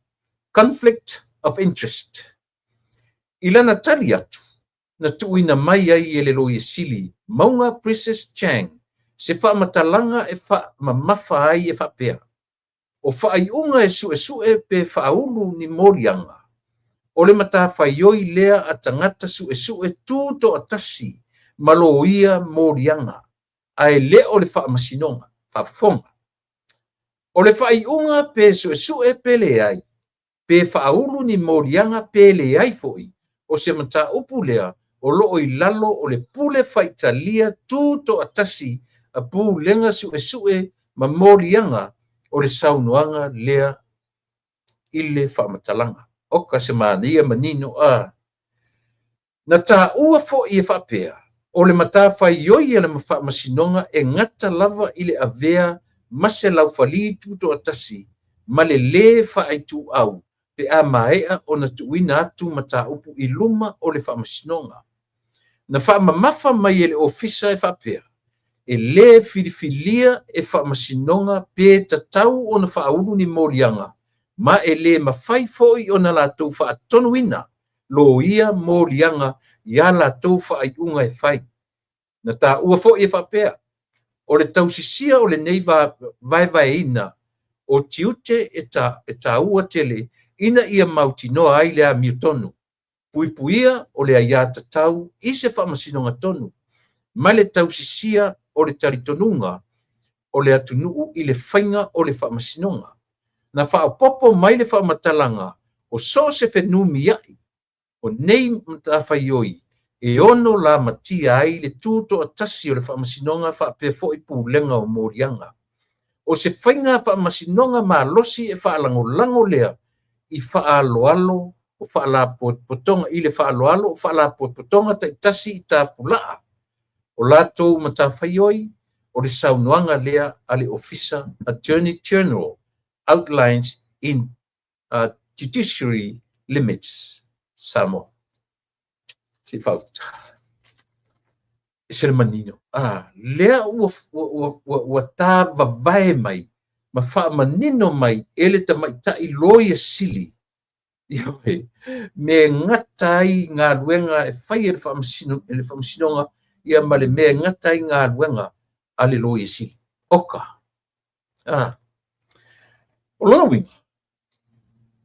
conflict of interest. I lana tali atu, na tuuina mai ai e le Loia Sili, Mauga Precious Chang, se faamatalaga e faamamafa ai e faapea, O faaiuga e suesue pe faaulu ni moliaga, o le matafaioi lea a tagata suesue tu toatasi ma loia moliaga, ae le o le Faamasinoga. Faafofoga. O le faaiuga pe suesue pe leai, pe faaulu ni moliaga pe leai foi, o se mataupu lea o lo o i lalo o le pule faitalia tu toatasi a Pulega Suesue ma Moliaga o le saunoaga lea i le faamatalaga. Oka se manaia manino a! Na taua foi e faapea, o le matafaioi a le Faamasinoga e gata lava i le avea ma se laufali tutoatasi ma le lē faaituau pe a maea ona tuuina atu mataupu i luma o le Faamasinoga. Na faamamafa mai e le Ofisa e faapea, e lē filifilia e Faamasinoga pe tatau ona faaulu ni moliaga ma e lē mafai foi ona latou faatonuina loia moliaga i a latou faaiuga e fai. Na taua foi e faapea, o le tausisia o lenei vaevaeina o tiute e, ta, e taua tele ina ia mautinoa ai le amiotonu, puipuia o le aiatatau i se faamasinoga tonu, ma le tausisia o le talitonuga o le atunuu i le faiga o le faamasinoga. Na faaopoopo mai le faamatalaga o so o se fenumiai o nei matafaioi e ono lamatia ai le tutoatasi o le Faamasinoga faapea foi pulega o moliaga. O se faiga faamasinoga malosi e faalagolago lea i faaaloalo o faalapotopotoga i le faaaloalo o faalapotopotoga taitasi i tapulaa o latou matafaioi o le saunoaga lea a le Ofisa Attorney General. Outlines in Judiciary Limits Samoa. Se i faauta. E se le manino. Ah, lea ua, ua, ua, ua tāvavae mai ma faamanino mai e le tamaitai loia sili Ioe, me gata ai galuega e fai e le faamasino, e le faamasinoga, ia ma le mea e gata ai galuega a le loia sili. Oka. Ah. O lona uiga,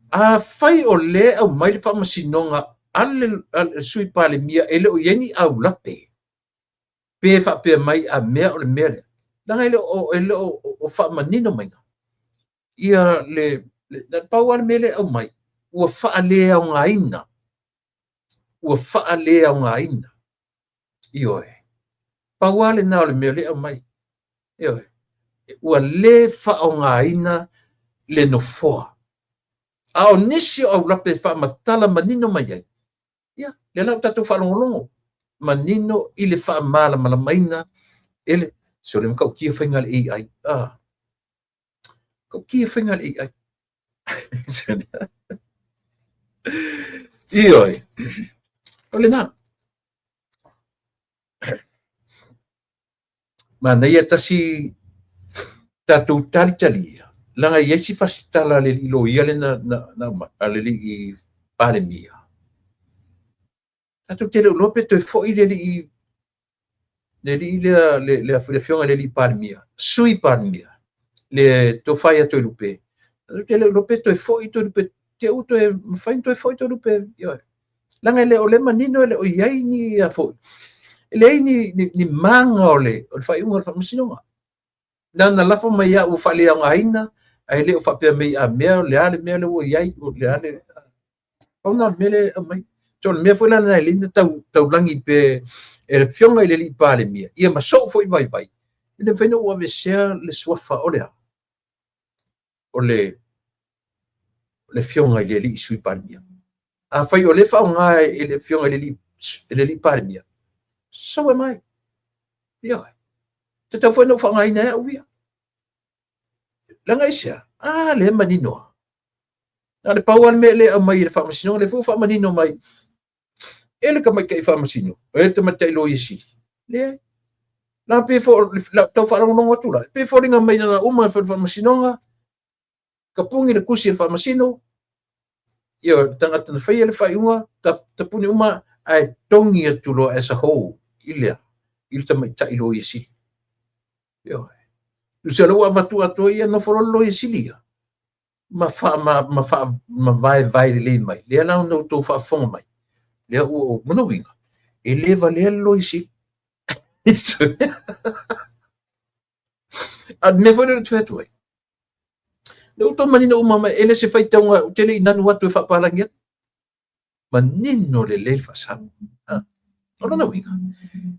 afai o lea e aumai le faamasinoga a le, a le sui Palemia e le o i ai ni aulape, pe faapea mai a mea o le mea lea, leaga e le o, e le o, o faamanino mai ia le, le pau lava le mea lea e aumai, ua faaleaogaina, ua faaleaogaina. Ioe. Pau lava lena o le mea lea e aumai. Ioe. Ua le faaaogaina le nofoa. A o nisi o aulape e faamatala manino mai ai, ia, lea la ua tatou faalogologo manino i le faamalamalamaina e le sole matautia faiga a le AI. Ah. Matautia faiga a le AI. Ioe. O lena. Manaia tasi tatou talitalia, leaga e i ai si fasitala a le alii loia lea na, na, na aumai, a le alii Palemia. Tatou te le o iloa pe toe foi le alii le alii lea, le, le, le afioga i le alii Palemia, sui Palemia, le tofa ia Toelupe. Tatou te le o iloa pe toe foi Toelupe, te ua toe mafai ona toe foi Toelupe. Ioe. Leaga e le o le manino e le o i ai ni a foi. E leai ni, ni, ni maga o le, o le faaiuga o le faamasinoga. Na ona lafo mai lava ua faaleaogaina, ae le o faapea mai a mea o le a le mea lea ua i ai, o le a le... Pau lena o le mea lea e aumai. So, o le mea foi la lena e lei na tau, taulagi pe e le afioga i le alii Palemia, ia ma sou foi vaivai, e le mafai ona ou aveesea le suafa o le a? O le, le afioga i le alii Sui Palemia. Afai o lea e faaaoga e le afioga i le alii, le alii Palemia, so am I. Ioe. Tatau foi ona ou faaaogaina e au ia. Leaga aisea? A, lea e manino lava. Na o le pau lava le mea lea e aumai e le faamasinoga, lea foi ua faamanino mai e le tamaitai faamasino, e le tamaitai loia sili. Leai. La pei foi la tau faalogologo atu la, pei foliga mai na uma le faamasinoga, tapuni le tusi a le faamasino, ia le tagata na faia le faaiuga, tapuni uma ae togi atu loa as a whole i le i le tamaitai loia sili. Ioe. Tusa lea ua avatu atoa ia nofo loa le loia sili ia ma fa ma ma fa ma vaevae lelei mai. Lea la ona outou faafofoga mai. Lea ua ou lona uiga e le valea le loia sili. A mea foi lea ou te fai atu ai. Lea ua outou manino uma mai, e le se faitauga ou te le i nanu atu e faapalagi atu. Manino lelei le faasala. O lona uiga,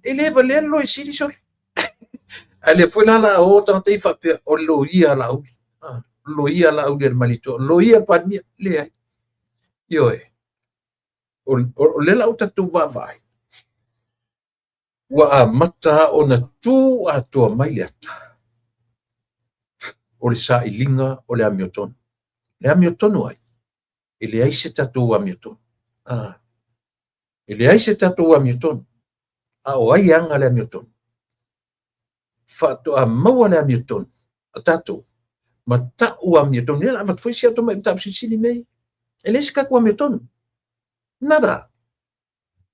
e le valea le loia sili sole. Ae lea foi la la o tagata ia faapea, o le loia a Laauli. O le loia a Laauli a le Malietoa, o le loia a le Palemia. Leai. Ioe. O, o, o lea la ua tatou vaavaai, ua amata ona tu atoa mai le ata o le sailiga o le amiotonu. Le amiotonu ai? E leai se tatou amiotonu. Ah. E leai se tatou amiotonu. A o ai e ana le amiotonu? Faatoa maua le amiotonu a tatou ma ta'u amiotonu. Ia la avatu foi si au tamai mataupu silisili mea ia. E leai se tatou amiotonu. Nada.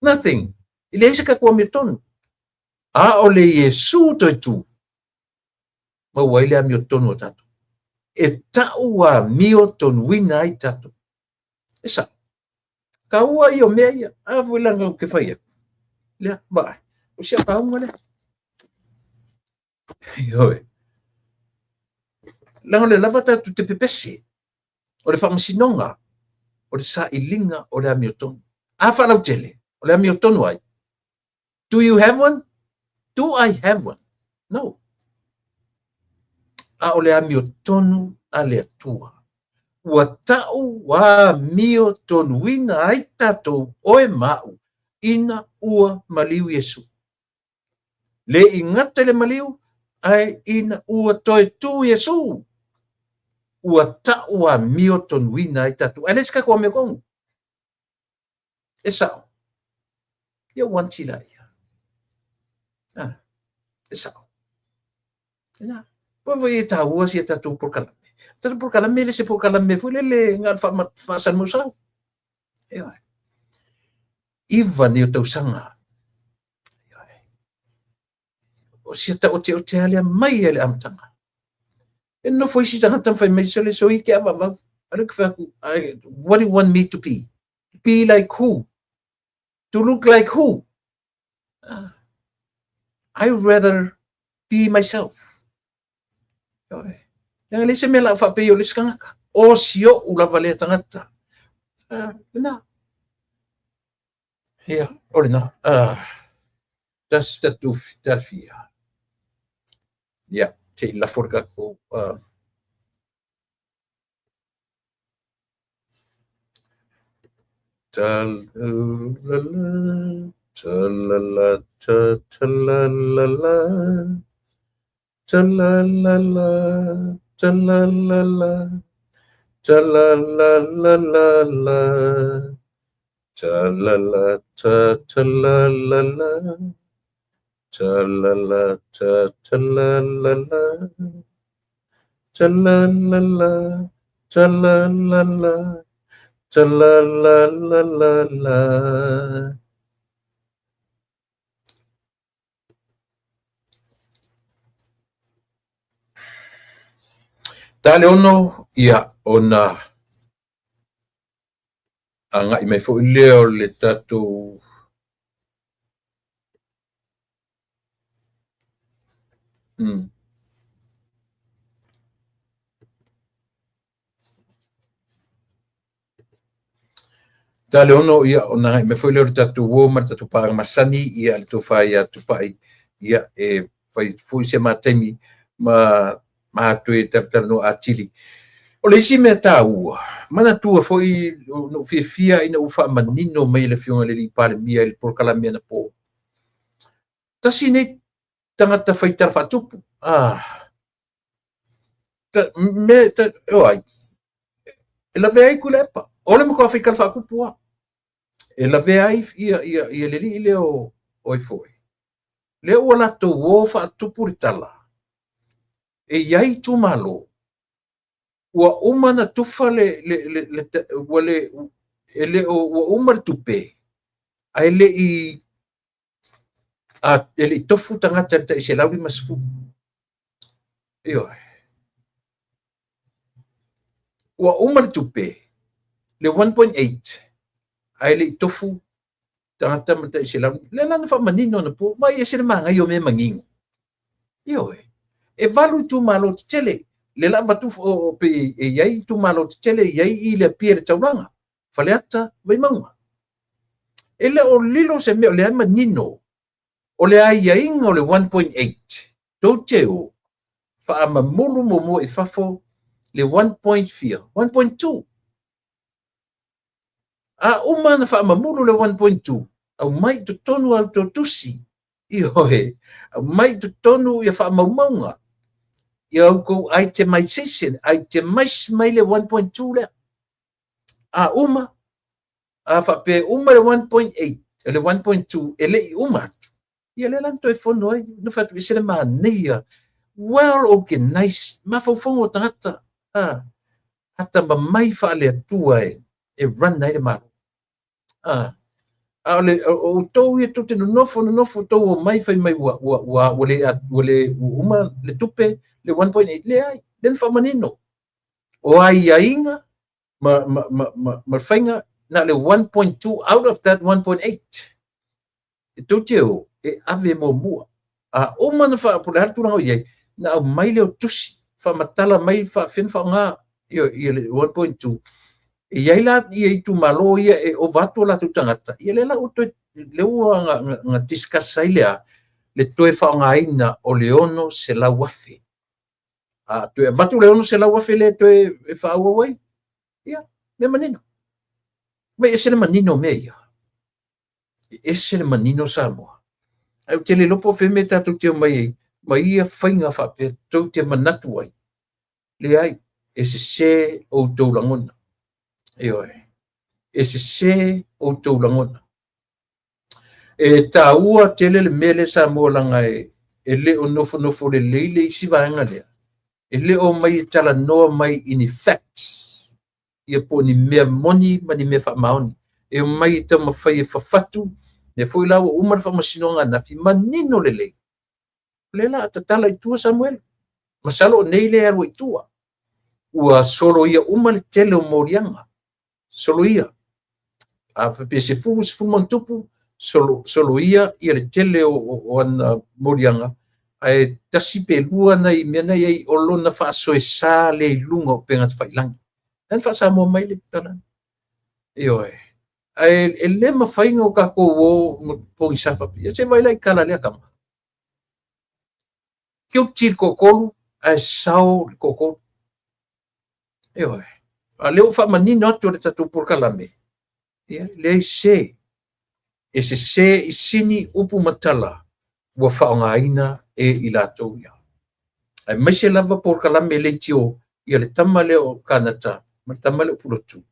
Nothing. E leai se tatou amiotonu. A o le Iesu toe tu, maua ai le amiotonu a tatou. E ta'u amiotonuina ai tatou. E sa'o. Taua ia o mea ia. A foi leaga ou te fai atu. Lea, vaai. O si au lauga lea. Ioe. Leaga o lea lava tatou te pepese. O le faamasinoga, o le sailiga o le amiotonu. A faalautele, o le amiotonu ai? Do you have one? Do I have one? No. A o le amiotonu a le Atua. Ua ta'u amiotonuina ai tatou oe ma a'u ina ua maliu Iesu. Le i gata i le maliu, ae ina ua toe tu Iesu. Ua ta'u amiotonuina ai tatou, ae leai se tatou amiotonu. E sa'o. Ia ua anti laia. Ah, e sa'o. Lena. Pua foi e tāua si a tatou polokalame. Tatou polokalame le se polokalame foi lele na o le faasalamausau. Ioe. 9 nei o tausaga. Ioe. O si ata oteote lea mai i le amataga. E nofo isi tagata ma fai mai, sole soi ke avavau. A lea ou te fai atu, what do you want me to be? To be like who? To look like who? I would rather be myself. Ioe. Leaga leai se mea la faapei o le isi tagata. O si o'u lava lea tagata. Lena. Ia, o lena. Tasi tatou talafia. Ia, se i lafo le tatou Ta la la, ta la la ta ta la la la, ta la la la, ta la la la, ta la la la la la, ta la la ta ta la la la, ta la la ta ta la la la, ta la la la, ta la la la, ta la la la la la. Ta le 6, ia, ona agai mai foi lea o le tatou Ta le 6, ia, ona agai mai foi lea o le tatou uo ma le tatou paaga masani, ia, le tofa ia Tupai, ia, e fai foi se ma taimi ma ma toe talatalanoa atili. O le isi mea taua, manatua foi na ou fiafia ina ua faamanino mai e le Afioga i le Alii Palemia i le polokalame anapo. Tasi nei tagata fai tala faatupu. Ah, ta, me, ta, o ai, e lavea ai Tuilaepa. O le matua fai tala faatupu a. E lavea ai ia, ia, ia le alii lea o, o ai foi. Lea ua latou o faatupu le tala. E i ai itumalo ua uma na tufa le, le, le, le, ua le, e le o, ua uma le tupe, ae le i, a, e le i tofu tagata i le tai 150. Ioe. Ua uma le tupe, le 1.8, ae le i tofu tagata ma le tai 100. Lea la na faamanino anapo, vaai ese le manaia o mea manino. Ioe. E 8 itumalo tetele, le la avatu pe e i ai itumalo tetele e i ai i le Apia i le taulaga, Faleata, Vaimauga. E le o lilo se mea o lea e manino o le aiaiga o le 1.8, tou te o faamamulu muamua i fafo le 1.4, 1.2. A uma ona faamamulu le 1.2, aumai i totonu a outou tusi, ioe, aumai i totonu ia faamaumauga, ia outou itemization, itemize mai le 1.2 lea. A uma, a faapea e uma le 1.8, le 1.2 e le i uma atu, ia lea la na toe fono ai, na fai atu, ese le manaia, well organized, mafaufauga o tagata, a, atamamai faale-Atua e run ai le Malo. A, a o le, o outou ia tou te nonofo, nonofo, tou omai fai mai ua, ua, ua, ua le, ua le, ua uma le tupe, le 1.8, leai, lea na faamanino. O aiaiga ma, ma, ma, ma, ma le faiga, na o le 1.2 out of that 1.8. E tou te o e ave muamua. A uma na wha, po o le a le tulaga o i ai, na aumai lea o tusi, faamatala mai faapefea ona faaaoga ia, ia le 1.2. E i ai la ia itumalo ia e ova atu o latou tagata, ia lea la ua toe, lea ua na, na, na discuss ai le a, le toe faaaogaina o le 600,000. A toe avatu le 600,000 lea e toe e faaauau ai, ia, mea manino. Vaai ese le manino o mea ia. E ese le manino Samoa. Ae ou te le iloa po o fea mea tatou te omai ai ma ia faiga faapea tou te manatu ai. Leai, E sesē outou lagona. Ioe. E sesē outou lagona. E taua tele le mea lea Samoa leaga e le o nofonofo lelei le isi vaega lea. E le o omai e talanoa mai i ni facts, ia po o ni mea moni ma ni mea faamaoni. E omai e taumafai e fafatu, lea foi la ua uma le faamasinoga ananafi, manino lelei. O lea o le a tatala i tua Samuel. Masalo o nei lea e alu ai i tua. Ua soloia uma le tele o moliaga. Soloia. A faapea 10, 10 ma ona tupu, soloia ia le tele o ana moliaga, ae tasi pe lua nai mea na i ai o lona faasoesa lea i luga o upega tafailagi. Lea na faa-Samoa mai le tala. Ioe. Ae e le mafai ona tatou o ma pogisa faapea. Se i vaai la i tala a lea tama. Guilty le toatolu ae sao le toatolu. Ioe. A o lea ua faamanino atu e le tatou polokalame, ia, leai se. E sese i sini upu ma tala ua faaaogaina e i latou ia. Aemaise lava polokalame leitio, ia le tama lea o Kanata, ma le tama lea o Pulotu,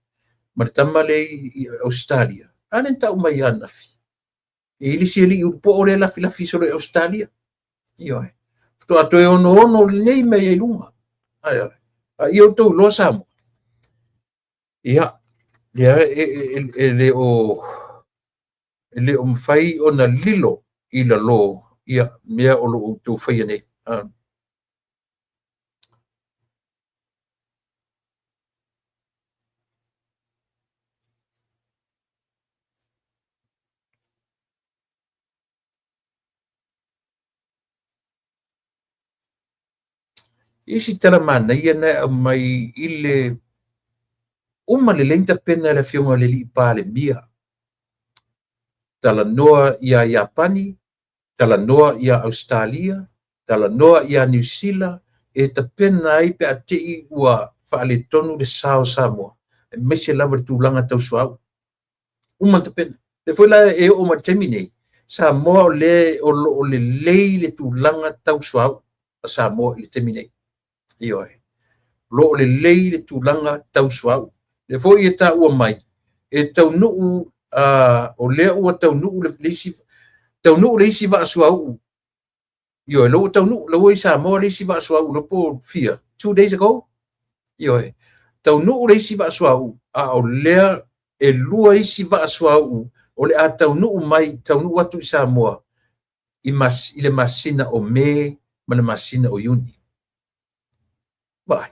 ma le tama lea i Ausetalia. A lea na tau mai ananafi. E i ai le isi alii ulupoo lea e lafilafi solo i Ausetalia. Ioe. Faatoa toe onoono lelei mai ai i luga. Ae, a ia outou iloa Samoa. Ia, lea e le o mafai ona lilo i lalo ia mea o lo o outou faia nei. Isi tala manaia na e aumai i le uma lelei ona tapena e le Afioga i le Alii Palemia. Talanoa ia Iapani, talanoa ia Ausetalia, talanoa ia Niu Sila, e tapena ai pe a te i ua faaletonu le sa o Samoa, aemaise lava le tulaga tau suauu. Uma ona tapena. Lea foi la e oo mai i le taimi nei, Samoa o lea o lo o lelei le tulaga tau suauu a Samoa i le taimi nei. Ioe. O lo o lelei le tulaga tau suauu. Lea foi e taua mai, e taunuu, o lea ua taunuu le isi, taunuu le isi vaa suauu. Ioe, lea ua taunuu, lea ua i Samoa le isi vaa suauu, le po o fia, 2 days ago. Ioe, taunuu le isi vaa suauu, a o lea e lua isi vaa suauu o le a taunuu mai, taunuu atu i Samoa i le masina o Me ma le masina o Iuni. Vaai.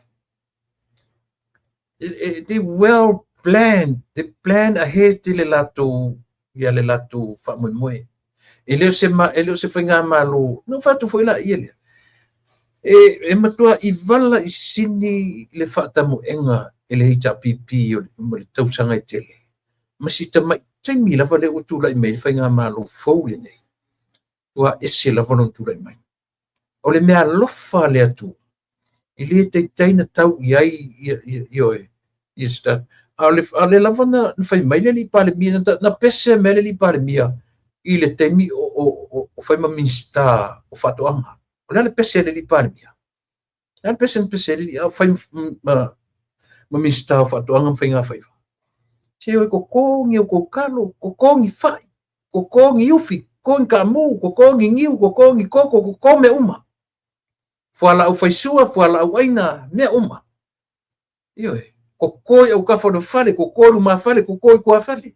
They well planned, they plan ahead le latou, ia le latou faamoemoe. E le o se, e le o se faigamalo, na ou fai atu foi la ia lea. E matua i vala i sini le faatamoega e le HRPP o le tausaga e tele. Ma si tamai taimi lava lea ua tulai mai le faigamalo fou lenei. Ua ese lava lona tulai mai. O le mea alofa le Atua, e le taitai na tau i ai ioe. A o le lava na fai mai le alii Palemia, na pese mai le alii Palemia i le taimi o fai ma Minisita o Faatoaga. O le a le pese a le alii Palemia? O le a le pese na pese ai le fai ma Minisita o Faatoaga ma Faiga Faiva? Se o e totogi o tou talo, totogi fai, totogi ufi, totogi kaamu, totogi niu, totogi koko, toto mea uma. Fualaau faisua, fualaau aina, mea uma. Ioe, toto i autafa o le fale, toto i lumafale, toto i tuafale.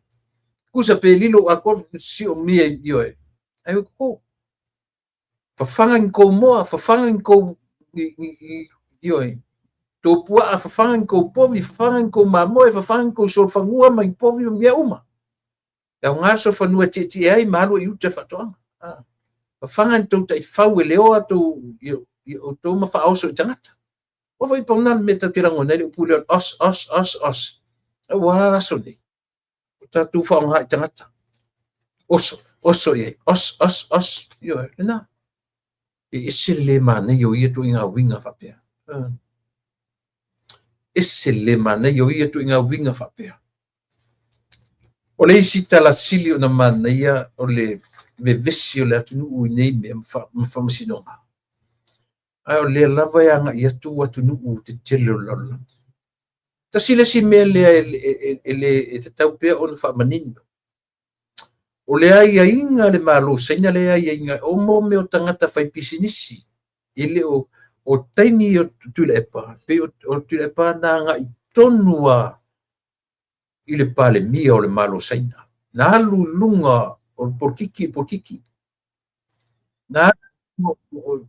Tusa pe lilo atoa siomia, ioe, ai o toto. Fafaga ni tou moa, fafaga ni tou, ioe, tou puaa, fafaga ni tou povi, fafaga ni tou mamoe, fafaga ni tou solofanua ma ni povi ma mea uma. E aoga le solofanua e tietie ai ma alu ai i uta e faatoaga. Fafaga ni tou taifau e leoa tou, outou ma faaoso i tagata. Ua foi pau na le mea tatou te lagona ai le upu lea o le os, os, os, os. Aua aso nei, o tatou faaaoga i tagata. Oso, oso i ai, os, os, os. Ioe, lena. E ese le le manaia o ia ituaiga uiga faapea. Ese le le manaia o ia ituaiga uiga faapea. O le isi tala sili ona manaia o le vevesi o le atunuu i nei mea ma faamasinoga. Ae o lea lava e agai atu atunuu tetele o le lalolagi. Tasi le isi mea lea e tatau pea ona faamanino, o le aiaiga a le Malo o Saina lea e aiaiga o mo mea o tagata faipisinisi, e le o o taimi o Tuilaepa, pei o Tuilaepa na agai tonu lava i le Palemia o le Malo o Saina, na alu i luga o le polokiki polokiki. Na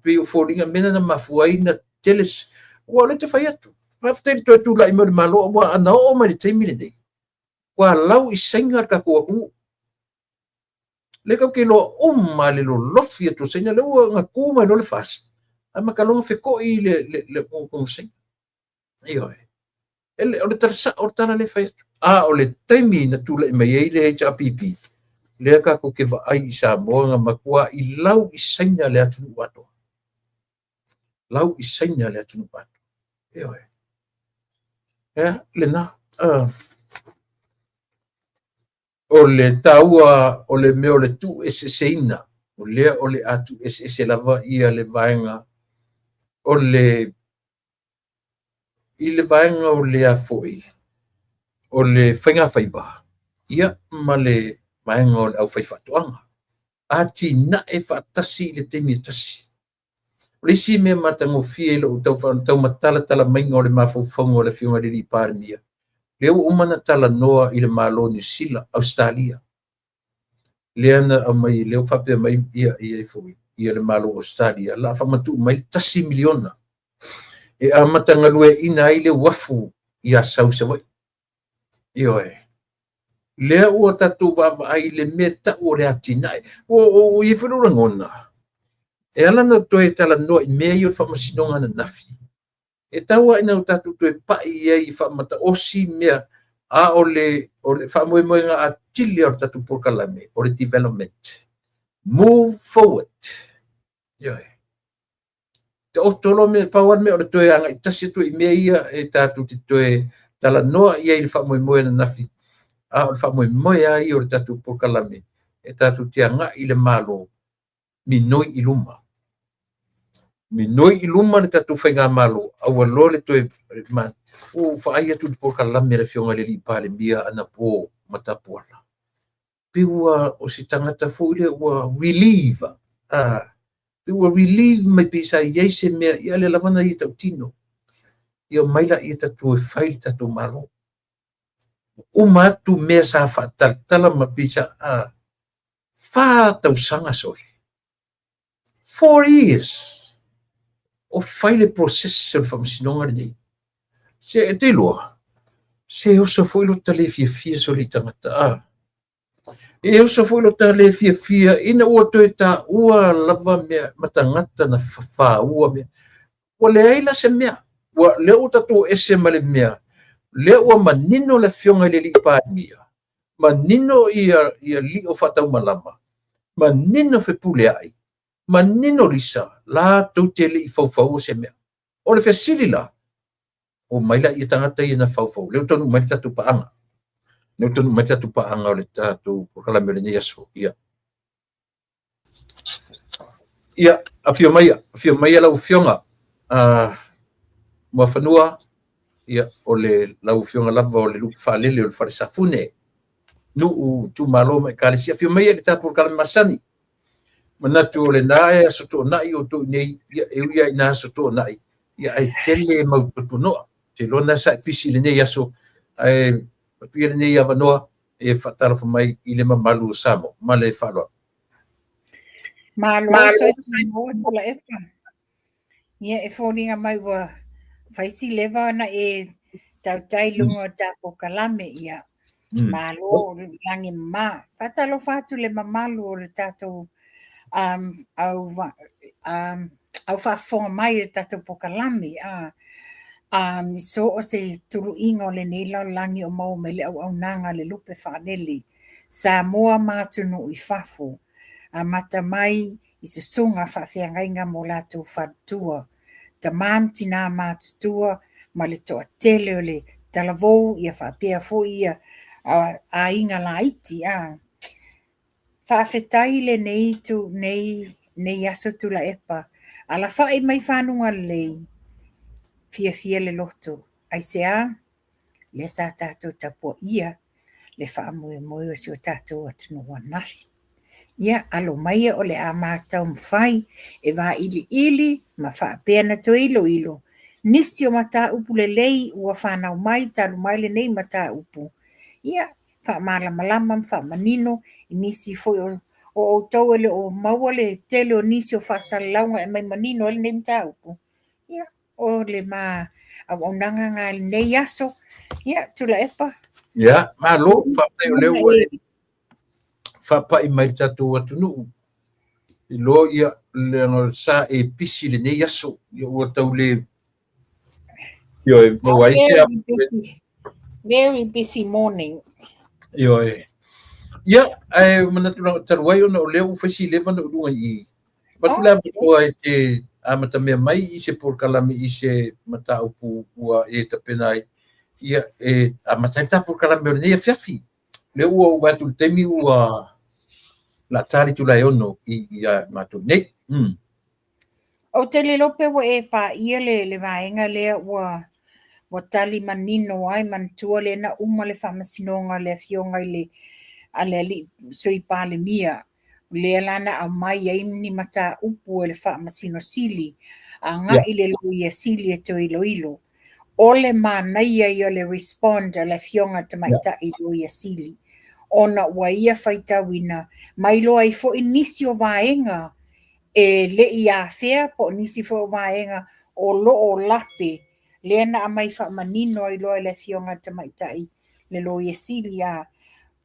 pei o foliga mea na mafua ai na tele ua o lea te fai atu. Faafetai i le toe tulai mai o le Malo, aua ana oo mai i le taimi lenei, ua lau i Saina le tatou atunuu. Lea tatou te iloa uma le lolofi atu o Saina, lea ua na tu mai loa le FAST, ae mataloga feto'i le atunuu o Saina. Ioe. O le tala sao o le tala lea e fai atu. A o le taimi na tulai mai ai le HRPP, lea tatou te vaai i Samoa na matuai lau i Saina le atunuu atoa. Lau i Saina le atunuu atoa. Ioe. Ea, lena. O le taua o le mea o le tuueseeseina, o lea o le a tuueseese lava ia le vaega o le i le vaega o le a foi o le faigafaiva, ia ma le vaega o le aufaifaatoaga. Atinae faatasi i le taimi e tasi. O le isi mea matagofie i lou tau matalatala maiga o le mafaufauga o le Afioga i le Palemia, lea ua uma ona talanoa i le Malo o Niu Sila, Ausetalia, lea na aumai, lea ua faapea mai ia ia foi ia le Malo o Ausetalia la faamatuu mai le $1 miliona e amata galueaiina ai le uafu i Asau i Savaii. Ioe. Lea ua tatou vaavaai i le mea tau o le atinae. Ua i ai foi lou lagona, e ala ona toe talanoa i mea ia o le faamasinoga ananafi, e tau lava ina o tatou toe pai i ai i faamataosi mea, a o le faamoemoega atili o le tatou polokalame, o le development. Move forward. Ioe. Taoto loa mea, pau lava le mea o le toe agai tasi atu i mea ia e tatou te toe talanoa i ai i le faamoemoe ananafi, a o le faamoemoe lava ia o le tatou polokalame, e tatou te agai i le Malo, minoi i luma. Minoi i luma le tatou faigamalo, aua loa le toe ua vaai atu i le polokalame a le Afioga i le Palemia anapo ma Tapuala. Pei ua o se tagata foi lea ua relieve, pei ua relieve mai pei sa i ai se mea, ia lea lava na ia tautino. Ia omai laia tatou e fai le tatou Malo. Uma atu mea sa faatalatala ma pei sa 4 tausaga sole. 4 years o fai le process o le faamasinoga lenei. Se e te iloa, se oso foi lo ta le fiafia sole i tagata. E oso foi lo ta le fiafia ina ua toe taua lava mea ma tagata na fafaua mea. Ua leai la se mea. Ua lea ua tatou ese ma le mea. Lea ua manino le Afioga i le alii Palemia, manino ia lio faataumalama, manino Fepuleai, manino Lisa, latou te le i faufaua se mea. O le fesili la, o mai la ia tagata ia na faufau, lea ua taunuu mai le tatou paaga. Lea ua taunuu mai le tatou paaga o le tatou polokalame o lenei aso. Ia. Ia, afio mai lau Afioga Muafanua, ia, o le lau Afioga lava o le lupe faalele o le Fale Safune, nuu, itumalo ma ekalesia. Afio mai le tatou polokalame masani. Manatu o lena e aso toonai o outou i nei, ia, e ui lava ina aso toonai, ia, ae tele mau tuatuanoa. Te iloa na sa e pisi i lenei aso, ae atu ia lenei avanoa e faatalofa mai i le mamalu o Samoa. Ma le faaaloalo. Malo soifua Tuilaepa. Ia e foliga mai ua fai si leva ona e tautai luga o tatou kalame. Ia malo lagi mama. Faatalofa atu le mamalu o le tatou au faafofoga mai i le tatou polokalame. I so o se tuluiga o lenei lalolagi o maua mai le auaunaga a le lupe faalele Samoa ma atunuu i fafo, amata mai i susuga faafeagaiga mo latou faletua, tama ma tina matutua ma le toatele o le talavou ia faapea foi ia aiga laiti. Faafetai lenei aso Tuilaepa. Alafa'i mai fanuga lelei, fiafia le loto. Aisea? Lea sa tatou tapuaia le faamoemoe o si o tatou atunuu ananafi. Ia, alo maia o le a ma taumafai e vailiili ma faapea ona toe iloilo nisi o mataupu lelei ua fanau mai talu mai lenei mataupu. Ia, faamalamalama ma faamanino i nisi foi o outou e le o maua le tele o nisi o faasalalauga e aumai manino ai lenei mataupu. Ia, o le ma auaunaga lena i lenei aso. Ia, Tuilaepa. Ia, malo, faafetai o lea ua e faapai mai le tatou atunuu. Iloa ia leaga sa e pisi lenei aso. Ia ua tau le Ioe, maua ai se Very busy morning. Ioe. Ia, ae manatu talu ai ona o lea ua fai si leva ona ou luga i i. Avatu le avanoa e te amatamea mai i se polokalame i se mataupu ua e tapena ai, ia e amata ai le ta polokalame o lenei afiafi. Lea ua ou vaai atu i le taimi ua la ta le itula e 6 i a matou nei. Ou te le iloa pe ua e paia le vaega lea ua tali manino ai, manatua lea na uma le faamasinoga a le afioga i le a le alii Sui Palemia, lea la na aumai ai ni mataupu e le Faamasino Sili agai i le Loia Sili e toe iloilo. O le manaia ia o le respond a le afioga i le Tamaitai Loia Sili, ona ua ia faitauina ma iloa ai foi nisi o vaega e le i afea po o nisi foi o vaega o lo o lape, lea na aumai faamanino ai loa e le afioga i le Tamaitai le Loia Sili a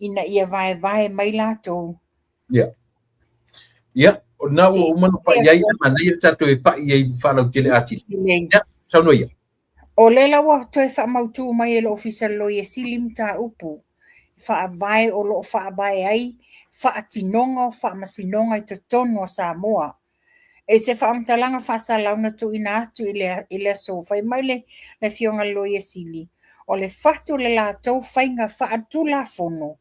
ina ia vaevae mai latou. Ia. Ia, o lena ua uma ona pai ai, e manaia le tatou e pai ai faalautele atili. Ia, saunoa ia. O lea la ua toe faamautu mai e le Ofisa o le Loia Sili mataupu faavae o lo o faavae ai faatinoga o faamasinoga i totonu o Samoa. I se faamatalaga faasalalau na tuuina atu i le aso, fai mai le Afioga i le Loia Sili, o le fatu o le latou faiga faaletulafono,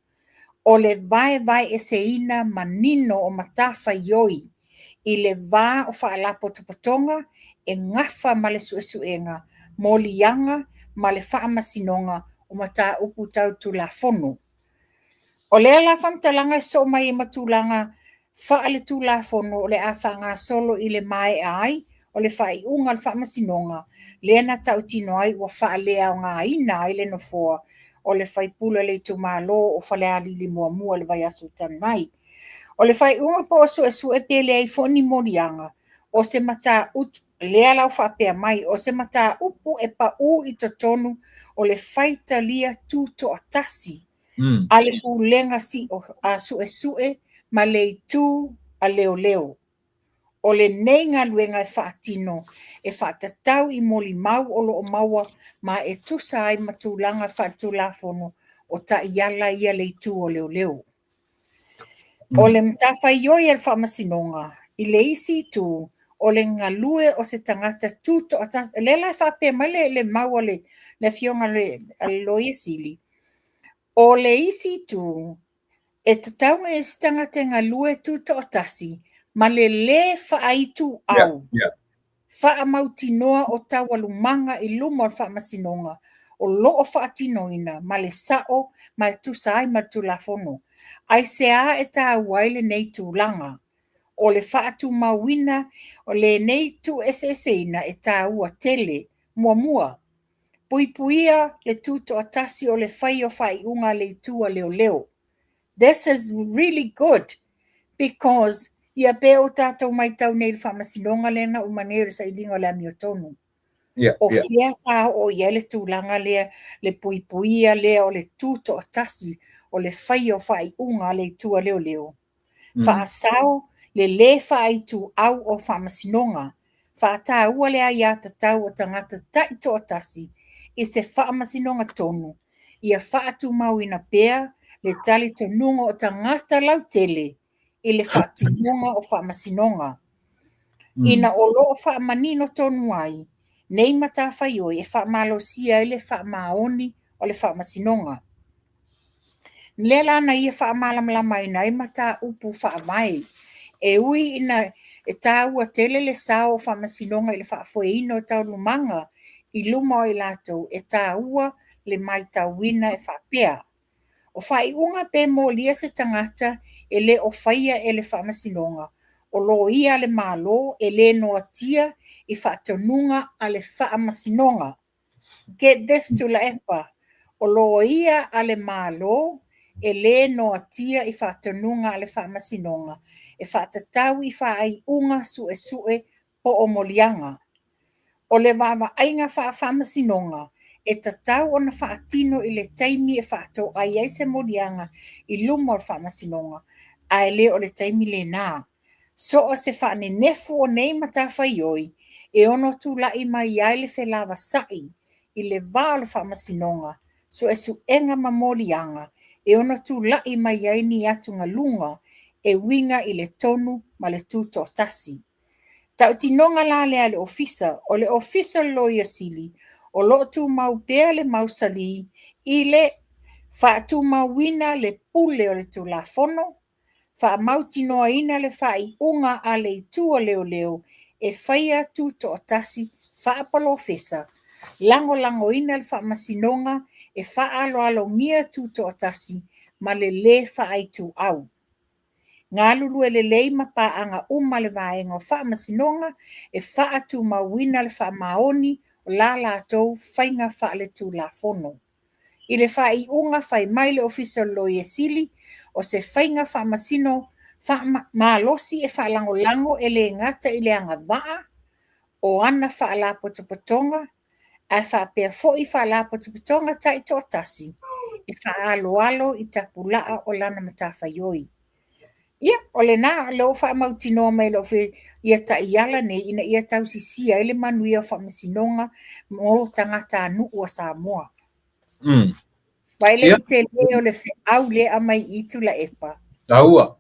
o le vaevaeeseina manino o matafaioi i le va o faalapotopotoga e gafa ma le suesuega, moliaga ma le faamasinoga o mataupu tau Tulafono. O lea la faamatalaga e sosoo mai ai ma tulaga faaletulafono o le a faagasolo i le maea ai o le faaiuga a le Faamasinoga lea na tautino ai ua faaleaogaina ai le nofoa o le faipule o le itumalo o Falealili 1 i le vaiaso talu mai. O le faaiuga po o suesue pe leai foi ni moliaga o se mataupu lea la ua faapea mai, o se mataupu e pau i totonu o le faitalia tutoatasi a le Pulega Suesue ma le Itu a Leoleo. O lenei galuega e faatino e faatatau i molimau o lo o maua ma e tusa ai ma tulaga faaletulafono o taiala ia le Itu o Leoleo. O le matafaioi a le Faamasinoga i le isi itu, o le galue o se tagata tutoatasi. O lea la e faapea mai le mau a le Afioga a le Loia Sili, o le isi itu, e tatau ona i ai se tagata e galue tutoatasi ma le lē faaituau. Faamautinoa o taualumaga i luma o le Faamasinoga o lo o faatinoina ma le sa'o ma e tusa ai ma le Tulafono. Aisea e taua ai lenei tulaga? O le faatumauina o lenei tuueseeseina e taua tele. Muamua, puipuia le tutoatasi o le faia o faaiuga a le itu a leoleo. This is really good because ia pe o tatou maitau nei i le faamasinoga lea na uma nei o le sailiga o le amiotonu. O fea sa oo i ai le tulaga lea, le puipuia lea o le tutoatasi o le faia o faaiuga a le itu a leoleo. Faasao le lē faaituau o faamasinoga, faataua le aiatatau o tagata taitoatasi i se faamasinoga tonu, ia faatumauina pea le talitonuga o tagata lautele i le faatinoga o faamasinoga. Ina o lo o faamanino tonu ai nei matafaioi e faamalosia ai le faamaoni o le faamasinoga. Lea la na ia faamalamalamaina ai mataupu faavae e ui ina E tāua tele le sao o Faamasinoga i le faafoeina o taualumaga i luma o i latou e tāua le maitauina e faapea, O faaiuga pe molia se tagata e le o faia e le Faamasinoga, o loia a le Malo e le noatia i faatonuga a le Faamasinoga. Get this Tuilaepa, o loia a le Malo e le noatia i faatonuga a le Faamasinoga e faatatau i faaiuga suesue po o moliaga. O le vaavaaiga faafaamasinoga e tatau ona faatino i le taimi e faatoai ai se moliaga i luma o le Faamasinoga, ae le o le taimi lena. So o se faanenefu o nei matafaioi e ono tulai mai ai le felavasa'i i le va o le Faamasinoga, suesuega ma moliaga e ono tulai mai ai ni atugaluga e uiga i le tonu ma le tutoatasi. Tautinoga la lea a le Ofisa, o le Ofisa o le Loia Sili o lo o tumau pea le mausali i le faatumauina le pule o le Tulafono, faamautinoaina le faaiuga a le itu o leoleo e faia tutoatasi faapolofesa, lagolagoina le Faamasinoga e faaaloalogia tutoatasi ma le lē faaituau. Galulue lelei ma paaga uma le Vaega o Faamasinoga e faatumauina le faamaoni o la latou faiga faaletulafono. I le faaiuga fai mai le Ofisa o le Loia Sili, o se faiga faamasino malosi e faalagolago e le gata i le agavaa o ana faalapotopotoga, ae faapea foi faalapotopotoga taitoatasi e faaaloalo i tapulaa o lana matafaioi. Ia, o lena, o lea ua faamautinoa mai e le ia taiala nei ina ia tausisia ai le manuia o faamasinoga mo tagatanuu o Samoa. Vaai le tele o le feau lea e aumai i Tuilaepa. Taua.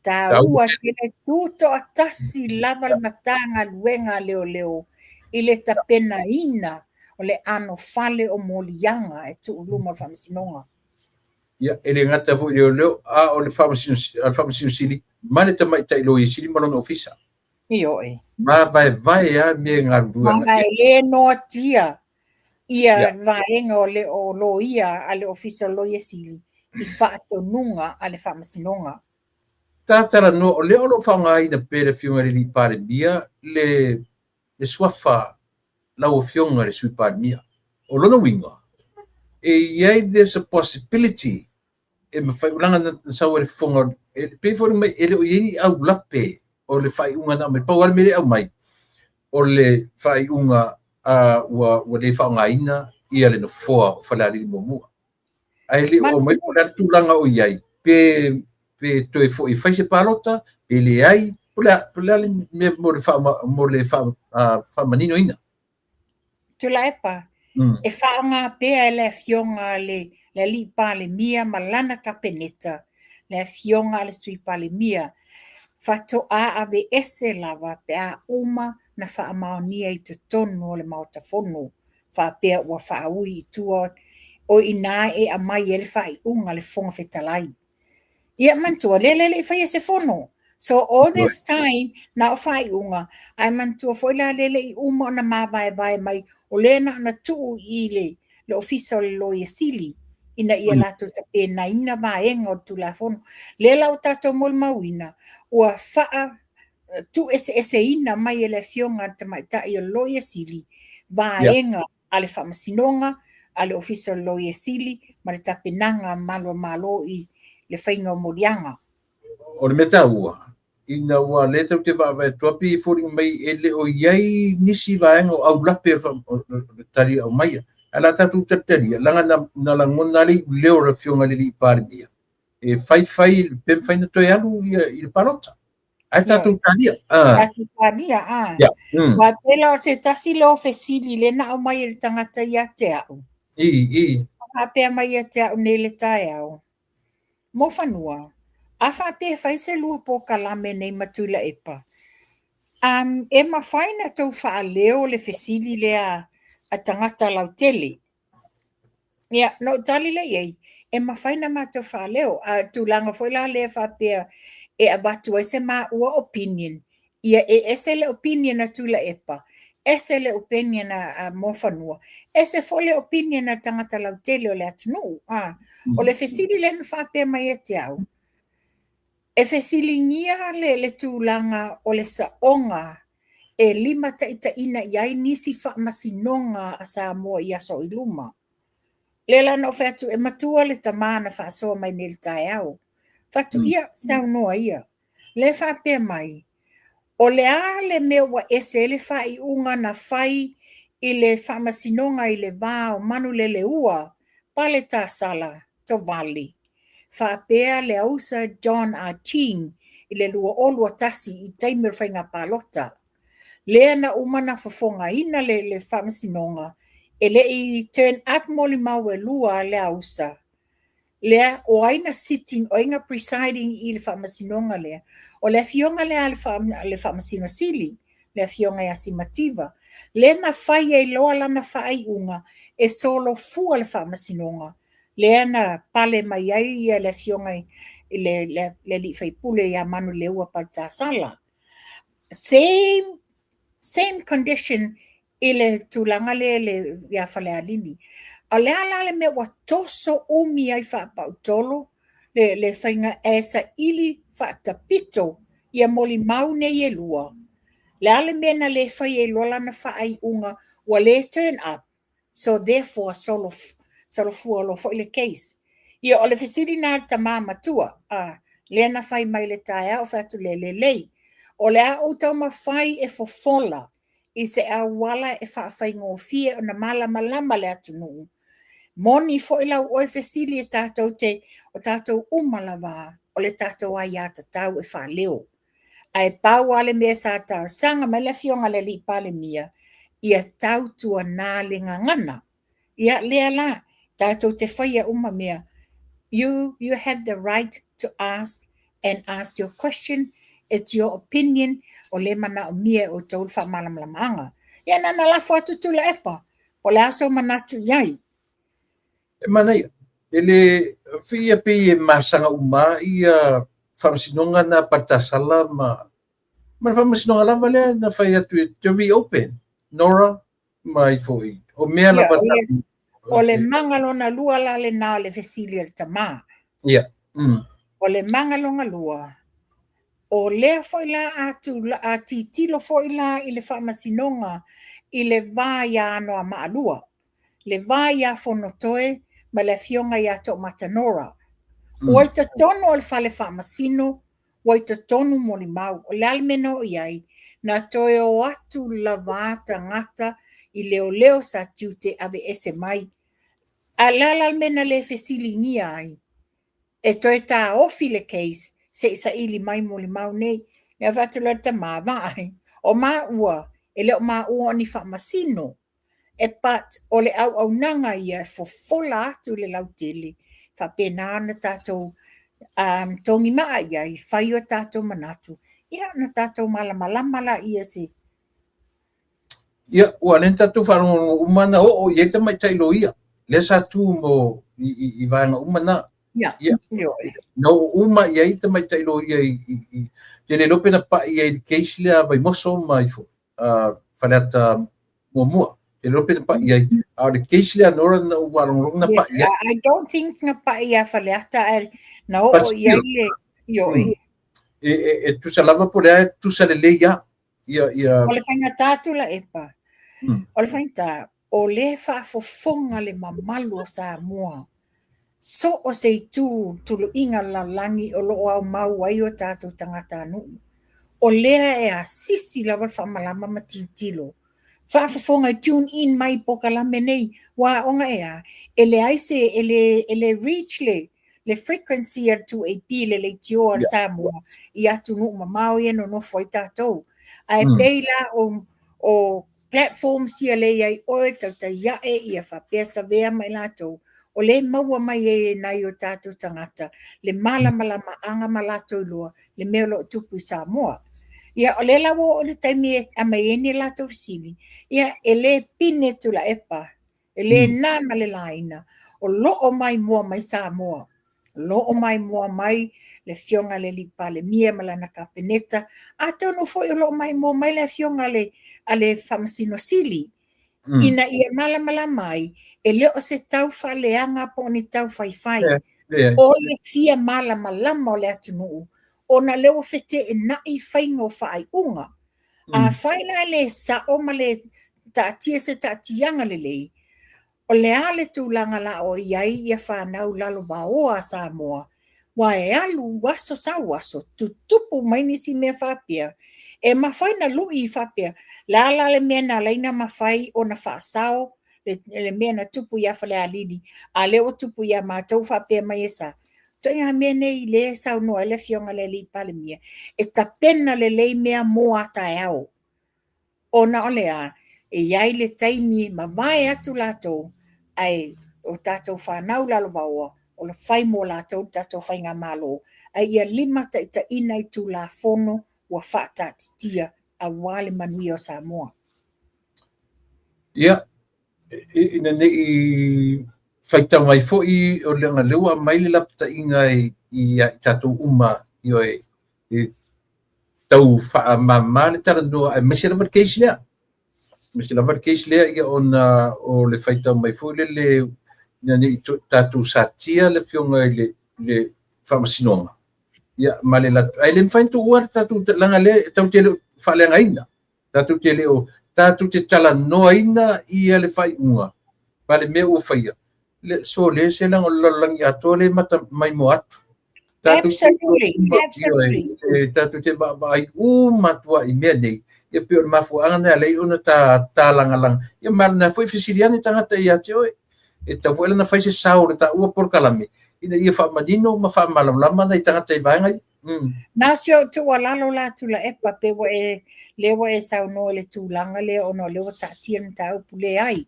Taua tele tutoatasi lava le Matagaluega a Leoleo i le tapenaina o le anofale o moliaga e tuu i luma o le Faamasinoga. Ia, e le gata foi i leoleo, a o le Faamasino Sili ma le Tamaitai Loia Sili ma lona ofisa. Ioe. Mavaevae lava mea e galulue agai i ai. E le noatia ia vaega o le o loia a le Ofisa o le Loia Sili i faatonuga a le Faamasinoga. Talanoa, o lea o lo o faaaogaina pea e le Afioga i le Palemia le suafa lau Afioga i le Sui Palemia. O lona uiga, e i ai there's a possibility e mafai, leaga na sau ai le fofoga, e pei foi mai e le o i ai ni aulape o le faaiuga na aumai. Pau lava le mea lea e aumai, o le faaiuga ua le faaaogaina ia le nofoa o Falealili muamua. Ae le o aumai po o le a le tulaga o i ai, pe toe foi e fai se palota, pe leai, po o le a le mea mo le faamaninoina. Tuilaepa, e faaaoga pea e le Afioga a le Alii Palemia ma lana Kapeneta, le Afioga a le Sui Palemia, faatoa aveese lava pe a uma na faamaonia i totonu o le Maota Fono, faapea ua faaui i tua o i ina e aumai ai le faaiuga a le Fofoga Fetalai. Ia manatua, lea le i faia se fono. So all this time, na o faaiuga, ae manatua foi la lea le i uma ona mavaevae mai, o lea na ona tuu i le Ofisa o le Loia Sili, ina ia latou tapenaina vaega o le Tulafono. Lea la ua tatou molimauina, ua faa tuueseeseina mai e le Afioga a le Tamaitai o le Loia Sili vaega a le Faamasinoga, a le Ofisa o le Loia Sili ma le tapenaga a Malu o Malo i le faiga o moliaga. O le mea taua, ina ua lea tatou te vaavaai atu pei e foliga mai e le o i ai nisi vaega o aulape o le tali e aumaia. Ae o le a tatou talitalia, leaga na lagona le iuleo o le Afioga i le Alii Palemia, e fai fai pe mafai ona toe alu i le palota. Ae tatou talia. Tatou talia, a. Aua pei la o se tasi lea o fesili lea na aumai e le tagata ia te au. I. Faapea mai ia te au nei i le taeao. Mofanua, a faapea e fai se lua polokalame nei ma Tuilaepa, e mafai ona tou faaleo le fesili lea a tagata lautele? Ia, na ou tali lea i ai, e mafai ona matou faaleo, a o le tulaga foi la lea faapea e avatu ai se maua opinion. Ia e ese le opinion a Tuilaepa, ese le opinion a Muafanua, ese foi le opinion a tagata lautele o le atunuu. A, o le fesili lea na faapea mai ia te au, e fesiligia le tulaga o le saoga e limataitaiina i ai nisi faamasinoga a Samoa i aso i luma. Lea la na ou fai atu, e matua le tama na faasoa mai nei i le taeao. Fai atu, ia, saunoa ia. Lea e faapea mai, o le a le mea ua ese ai le faaiuga na fai i le faamasinoga i le va o Manuleleua, Paletasala, Tovale, faapea le ausa John Ah Ching i le 2021 i taimi o le faiga palota. Lea na uma na fofogaina le faamasinoga, e le i turn up molimau e lua a le ausa, lea o ai na sitting, o ai na presiding i le faamasinoga lea? O le afioga lea a le Faamasino Sili, le afioga ia Simativa, lea na fai ai loa lana faaiuga e solofua le faamasinoga, lea na pale mai ai le afioga i le alii faipule ia Manuleleua Paletasala. Same condition i le tulaga lea ia Falealili. O le a la le mea ua toso umi ai faapautolo le faiga e saili faatapito ia molimau nei e lua? Le a le mea na le fai ai loa lana faaiuga ua le turn up, so therefore solofua loa foi le case? Ia, o le fesili na a le tama matua, a, lea na fai mai le taeao, fai atu le lelei. O le a ou taumafai e fofola i se auala e faafaigofie ona malamalama le atunuu. Moni foi lau oe fesili e tatou te, o tatou uma lava, o le tatou aiatatau e faaleo. Ae pau lava le mea sa talosaga mai le afioga i le alii Palemia, ia tautuana le gagana. Ia lea la, tatou te faia uma mea. You have the right to ask and ask your question. It's your opinion. O le manaomia e outou le faamalamalamaga. Ia na lafo atu Tuilaepa. O le a sou manatu i ai? E manaia. E le whiia pei e masaga uma ia faamasinoga na Paletasala ma le faamasinoga lava lea na fai atu e te reopen Nora mai foi. O mea lava. O le maga lona lua la lena o le fesili a le tama. Ia. O le maga lona lua, o lea foi la a titilo foi la i le faamasinoga i le va ia Anoamaa 2, le va ia Fonotoe ma le afioga ia Toomata Nora. Ua i totonu o le fale faamasino, ua i totonu molimau. O le a le mea na oo i ai? Na toe o atu lava tagata i leoleo sa tiute aveese mai. A le a la le mea na le fesiligia ai? E toe taofi le case se i saili mai molimau nei. Lea fai atu loa le tama, vaai, o maua, e le o maua o ni faamasino. E but o le auaunaga ia e fofola atu i le lautele, faapena ona tatou togimaa i ai, fai o tatou manatu, ia na tatou malamalama la ia se. Ia, ua lea tatou faalogologo uma na oo i ai tamaitai loia. Lea sa tu mo i vaega uma na. Ia, Ia. Na oo uma i ai tamaitai loia i te le iloa pe na pai ai le case lea Vaimoso ma ifo Faleata muamua. Te le iloa pe na pai ai. A o le case lea Nora na ou faalogologo na Yes, pai ai. I don't think na pai ia Faleata, ae na oo i ai le ioe. E tusa lava po le a e tusa lelei ia. Ia, ia. O le faigata Tuilaepa. O le faigata, o lea faafofoga le mamalu o Samoa. So o se itu tuluiga o le lalolagi o lo o aumau ai o tatou tagatanuu. O lea e asisi lava le faamalama ma tilotilo. Faafofoga i tune in mai polokalame nei, ua aoga e a, e leai se, e le reach le frequency a le 2AP, le leitioa a le Samoa i atunuu mamao ia nonofo ai tatou. Ae pei la o platforms ia le i ai oe tautai ae ia faapea savea mai latou, o le maua mai ai e nai o tatou tagata le malamalamaaga ma latou iloa le mea o lo o tupu i Samoa. Ia, o lea la ua oo i le taimi e aumai ai ni latou fesili, ia, e le pine Tuilaepa, e le na ma le laina, o lo o maimoa mai Samoa, o lo o maimoa mai le Afioga i le Alii Palemia ma lana Kapeneta, atonu foi o lo o maimoa mai le Afioga a le, a le Faamasino Sili, ina ia malamalama ai, e le o se tau faaleaga po o ni tau faifai. O le fia malamalama o le atunuu, ona lea ua feteenai faiga o faaiuga. Afai la e le sao ma le taatia se taatiaga lelei, O le a le tulaga la o i ai ia fanau lalovaoa a Samoa, ua e alu aso sau aso, tutupu mai nisi mea faapea, e mafai na lui faapea, le a la le mea na ala ai na mafai ona faasao le, le mea na tupu ia Falealili, a lea ua tupu ia matou faapea mai e sa. Ituaiga mea nei lea e saunoa ai le Afioga i le Alii Palemia, e tapena lelei mea mo a taeao. Ona o le a? E i ai le taimi e mavae atu latou, ae o tatou fanau lalovaoa, o le fai mo latou le tatou faigamalo, ae ia limataitaiina i Tulafono ua faataatitia aua le manuia o Samoa. Ia, ina ne i faitau mai foi, o leaga lea ua aumai le lapataiga ia i tatou uma, ioe, e tau faamama le talanoa aemaise lava le case lea. Aemaise lava le case lea ia ona o le faitau mai foi lele ina ne i tatou satia le afioga i le faamasinoga ia ma le latou ae le mafai ona tuua le tatou leaga lea e tatou te le o faaleagaina tatou te le o tatou te talanoaina ia le faaiuga ma le mea ua faia le so le se leaga o le lalolagi atoa le mata maimoa atu. Absolutely, absolutely. Tatou te vaavaai uma atu i mea nei. Ia pei o le mafuaaga lena e ala ai ona ta talagalaga. Ia ma lena foi fesili ane tagata ia te oe. E tatau foi la ona fai se sao o le taua polokalame ina ia faamanino ma faamalamalama nai tagata i vaega ia. Na o si ou tuualalo la Tuilaepa pe ua e lea ua e saunoa i le tulaga lea ona o lea ua taatia le mataupu leai.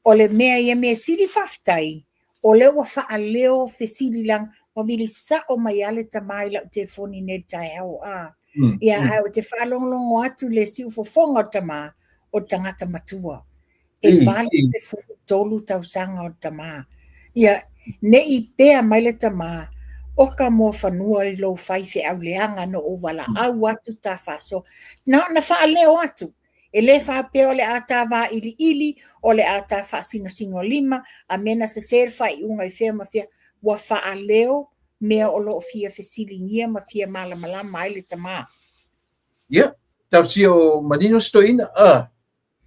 O le mea ia mea sili faafetai o lea ua faaleo fesili leaga ua vili sao mai lava le tama i lau telefoni nei i le taeao a. Ia ae ou te faalogologo atu i le siufofoga o le tama, o le tagata matua. E 83 tausaga o le tama. Ia, ne i pea mai le tama, oka muafanua i lou faifeau leaga na ou valaau atu ta faasoa. Na ona faaleo atu, e le faapea o le a ta vailiili, o le a ta faasinosinolima, a mea na sese le faaiuga i fea ma fea. Ua faaleo mea o lo o fia fesiligia ma fia malamalama ai le tama. Ia, talosia o manino si toeaina, a.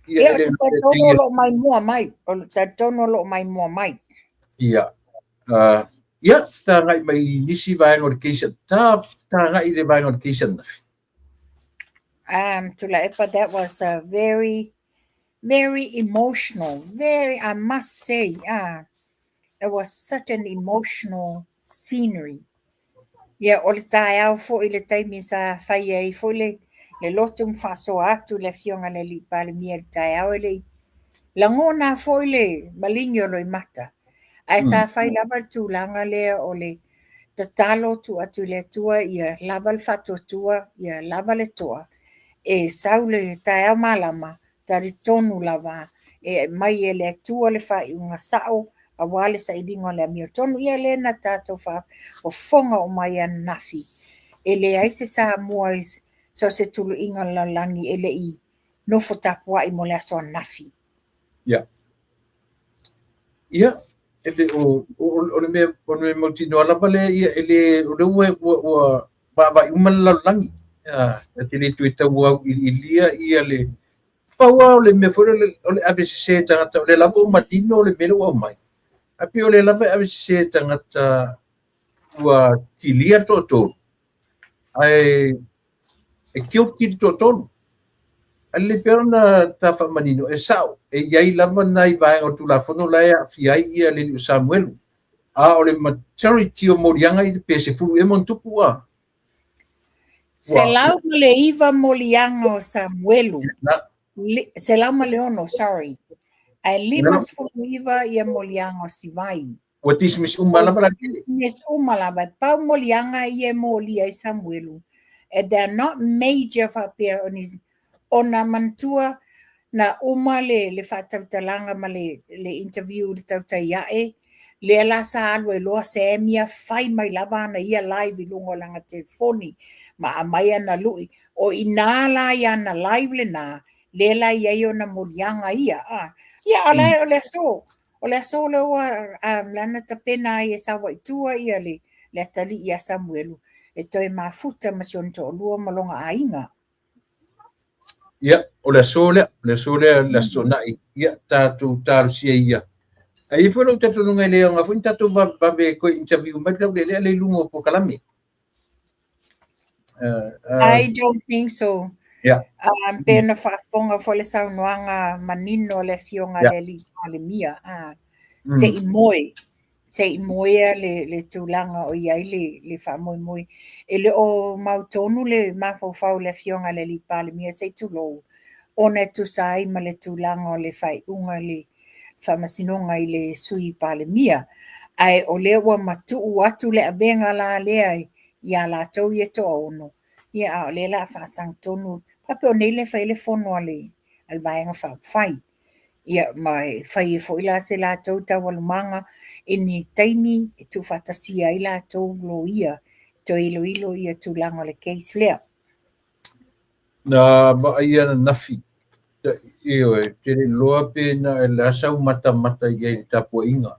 Ia, ou te talitonu o lo o maimoa mai. O le talitonu o lo o maimoa mai. Ia. Ia, ta agai mai i nisi vaega o le case, ta agai i le vaega o le case ananafi. Tuilaepa, that was a very, very emotional, very, I must say, it was such an emotional scenery. Ia, o le taeao foi le taimi sa fai ai foi le, le lotu ma faasoa atu le Afioga i le Alii Palemia i le taeao e le i lagona foi le maligi o loimata. Ae sa fai lava le tulaga lea o le tatalo tuu atu i le Atua ia lava le faatuatua, ia lava le toa, e sau le taeao malama talitonu lava e aumai e le Atua le faaiuga sao aua le sailiga o le amiotonu. Ia lea na tatou faafofoga uma ai ananafi, e leai se Samoa i so o se tuluiga o le lalolagi e le i nofo tapuai mo le aso ananafi. Ia. Ia, e le o, o, o le mea, o le mea mautinoa lava lea, ia, e le, o lea ua, ua, ua vaavaai uma le lalolagi. Ia, e te le toe tau auiliilia ia le, pau lava o le mea foi lele, o le ave sese e tagata, o lea lava ua manino le mea lea ua aumai. Ae pei o lea lava e ave sese e tagata ua kilia le toatolu, ae e guilty le toatolu. Ae lelei pea ona ta faamanino, e sao, e i ai lava nai vaega o le Tulafono la e aafia ai ia le alii o Samuelu. A o le majority o moliaga ia pe 10 ea ma ona tupu a. 109 moliaga o Samuelu. 106, sorry. Ae 59 ia moliaga o Sivai. Ua dismiss uma lava la kele. Dismiss uma lava. E pau moliaga ia e molia ai Samuelu. And they are not major faapea o ni, ona manatua na uma le, le faatautalaga ma le, le interview le tautai ae, Lea la sa alu ai loa Sam ia fai mai lava ana ia live i luga o lana telefoni ma aumai ana lui. O i ina la i ana live lena, lea la e i ai ona moliaga ia. A, ia, a o la o le aso, o le aso lea ua um, lea na tapena ai e Saua'i tua ia le, le atalii ia Samuelu e toe mafuta ma si ona toalua ma lona aiga. Ia, o le aso lea, o le aso lea, le Aso Toonai, ia, tatou talosia ia. Ae i ai foi lou talitonuga e le aoga foi ni tatou vavevave e toe interview mai le taulealea lea i luga o polokalame. I don't think so. Yeah. Pe na faafofoga foi le saunoaga manino a le afioga a le alii Palemia. Se i moe, se i moea le, le tulaga o i ai le, le faamoemoe. E le o mautonu le mafaufau o le afioga a le alii Palemia se i tulou, ona e tusa ai ma le tulaga o le faaiuga i le faamasinoga i le Sui Palemia. Ae o lea ua matuu atu le avega la lea ia latou ia e toaono, ia a o lea o le a faasagatonu, faapea o nei lea e fai ai le fono a le Vaega Faaupufai. Ia ma e fai ai foi la se latou taualumaga i ni taimi e tuufaatasia ai latou loia e toe iloilo ia tulaga o le case lea. Na vaai ananafi, ioe, ou te le iloa pe na o le a sau matamata i ai i le tapuaiga.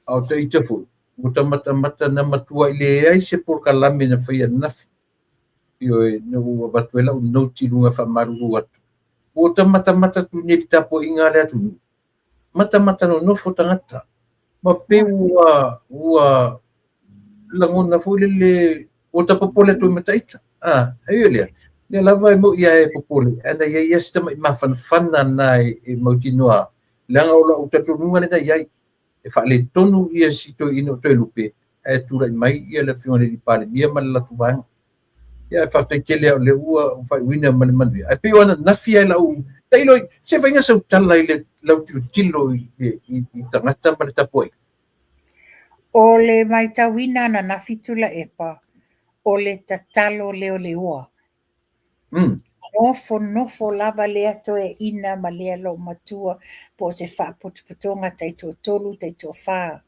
A o ta ita foi, ua ta matamata na matuai leai se polokalame na faia ananafi. Ioe, na ua avatu ai lau note i luga e faamalulu atu. Ua ta matamata atu nei i le tapuaiga a le atunuu, matamata nonofo tagata, ma pei ua ua lagona foi lele ua ta popole atu ai ma taita. Ah, ai o lea, lea lava e mo'i lava e popole, ae na i ai lava si tamai mafanafana lena e mautinoa, leaga o lau talitonuga lena i ai, e faaletonu ia si toeaina o Toelupe, ae tulai mai ia le Afioga i le Palemia ma le latou vaega. Ia, ae faafetai tele lava o lea ua faaiuina ma le manuia. Ae pei o ananafi lava i lau tailo, se faiga sau tala i le lau tilotilo i, i, i tagata ma le tapuaiga. O le matauina ananafi Tuilaepa, o le tatalo leoleoa. Nofonofo lava lea toeaina ma lea loomatua po o se faapotopotoga taitoatolu taitoafa.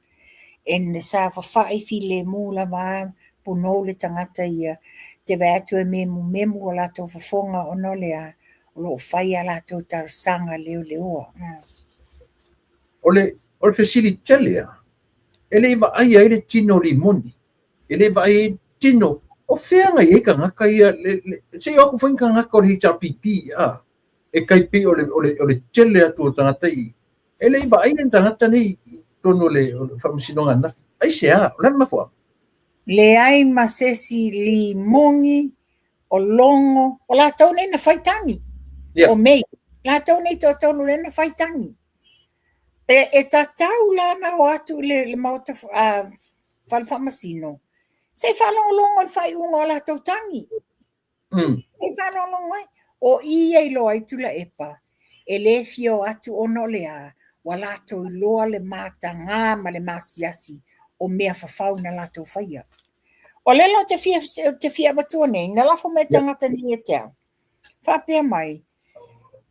And saofafai filemu lava a punou le tagata ia te vaai atu e memumemu o latou fofoga ona o le a? O lo o fai a latou talosaga leoleoa. O le, o le fesili tele lava, e le i vaaia ai le tino o Limoni e le vaai ai tino, o fea na i ai tagata ia, le, le, se i o atu foi ni tagata o le HRPP, a, e tai pei o le, o le, o le tele atu o tagata i, e le i vaaia ni tagata nei i totonu o le, o le faamasinoga ananafi. Aisea? O le a le mafuaaga? Leai ma se isi limoni o Logo, o latou nei na fai tagi. Yeah. O May, latou nei toatolu lea na fai tagi. E, e tatau la na o atu i le, le maota uh, fale faamasino, se i faalogologo i le faaiuga o latou tagi. Se i faalogologo ai. O i ia iloa ai Tuilaepa, e le fia o atu ona o le a, ua latou iloa le matagā ma le masiasi o mea fafau na latou faia. O lea la ou te fia, ou te fia avatua nei, na lafo mai tagata nei ia te au. Faapea mai,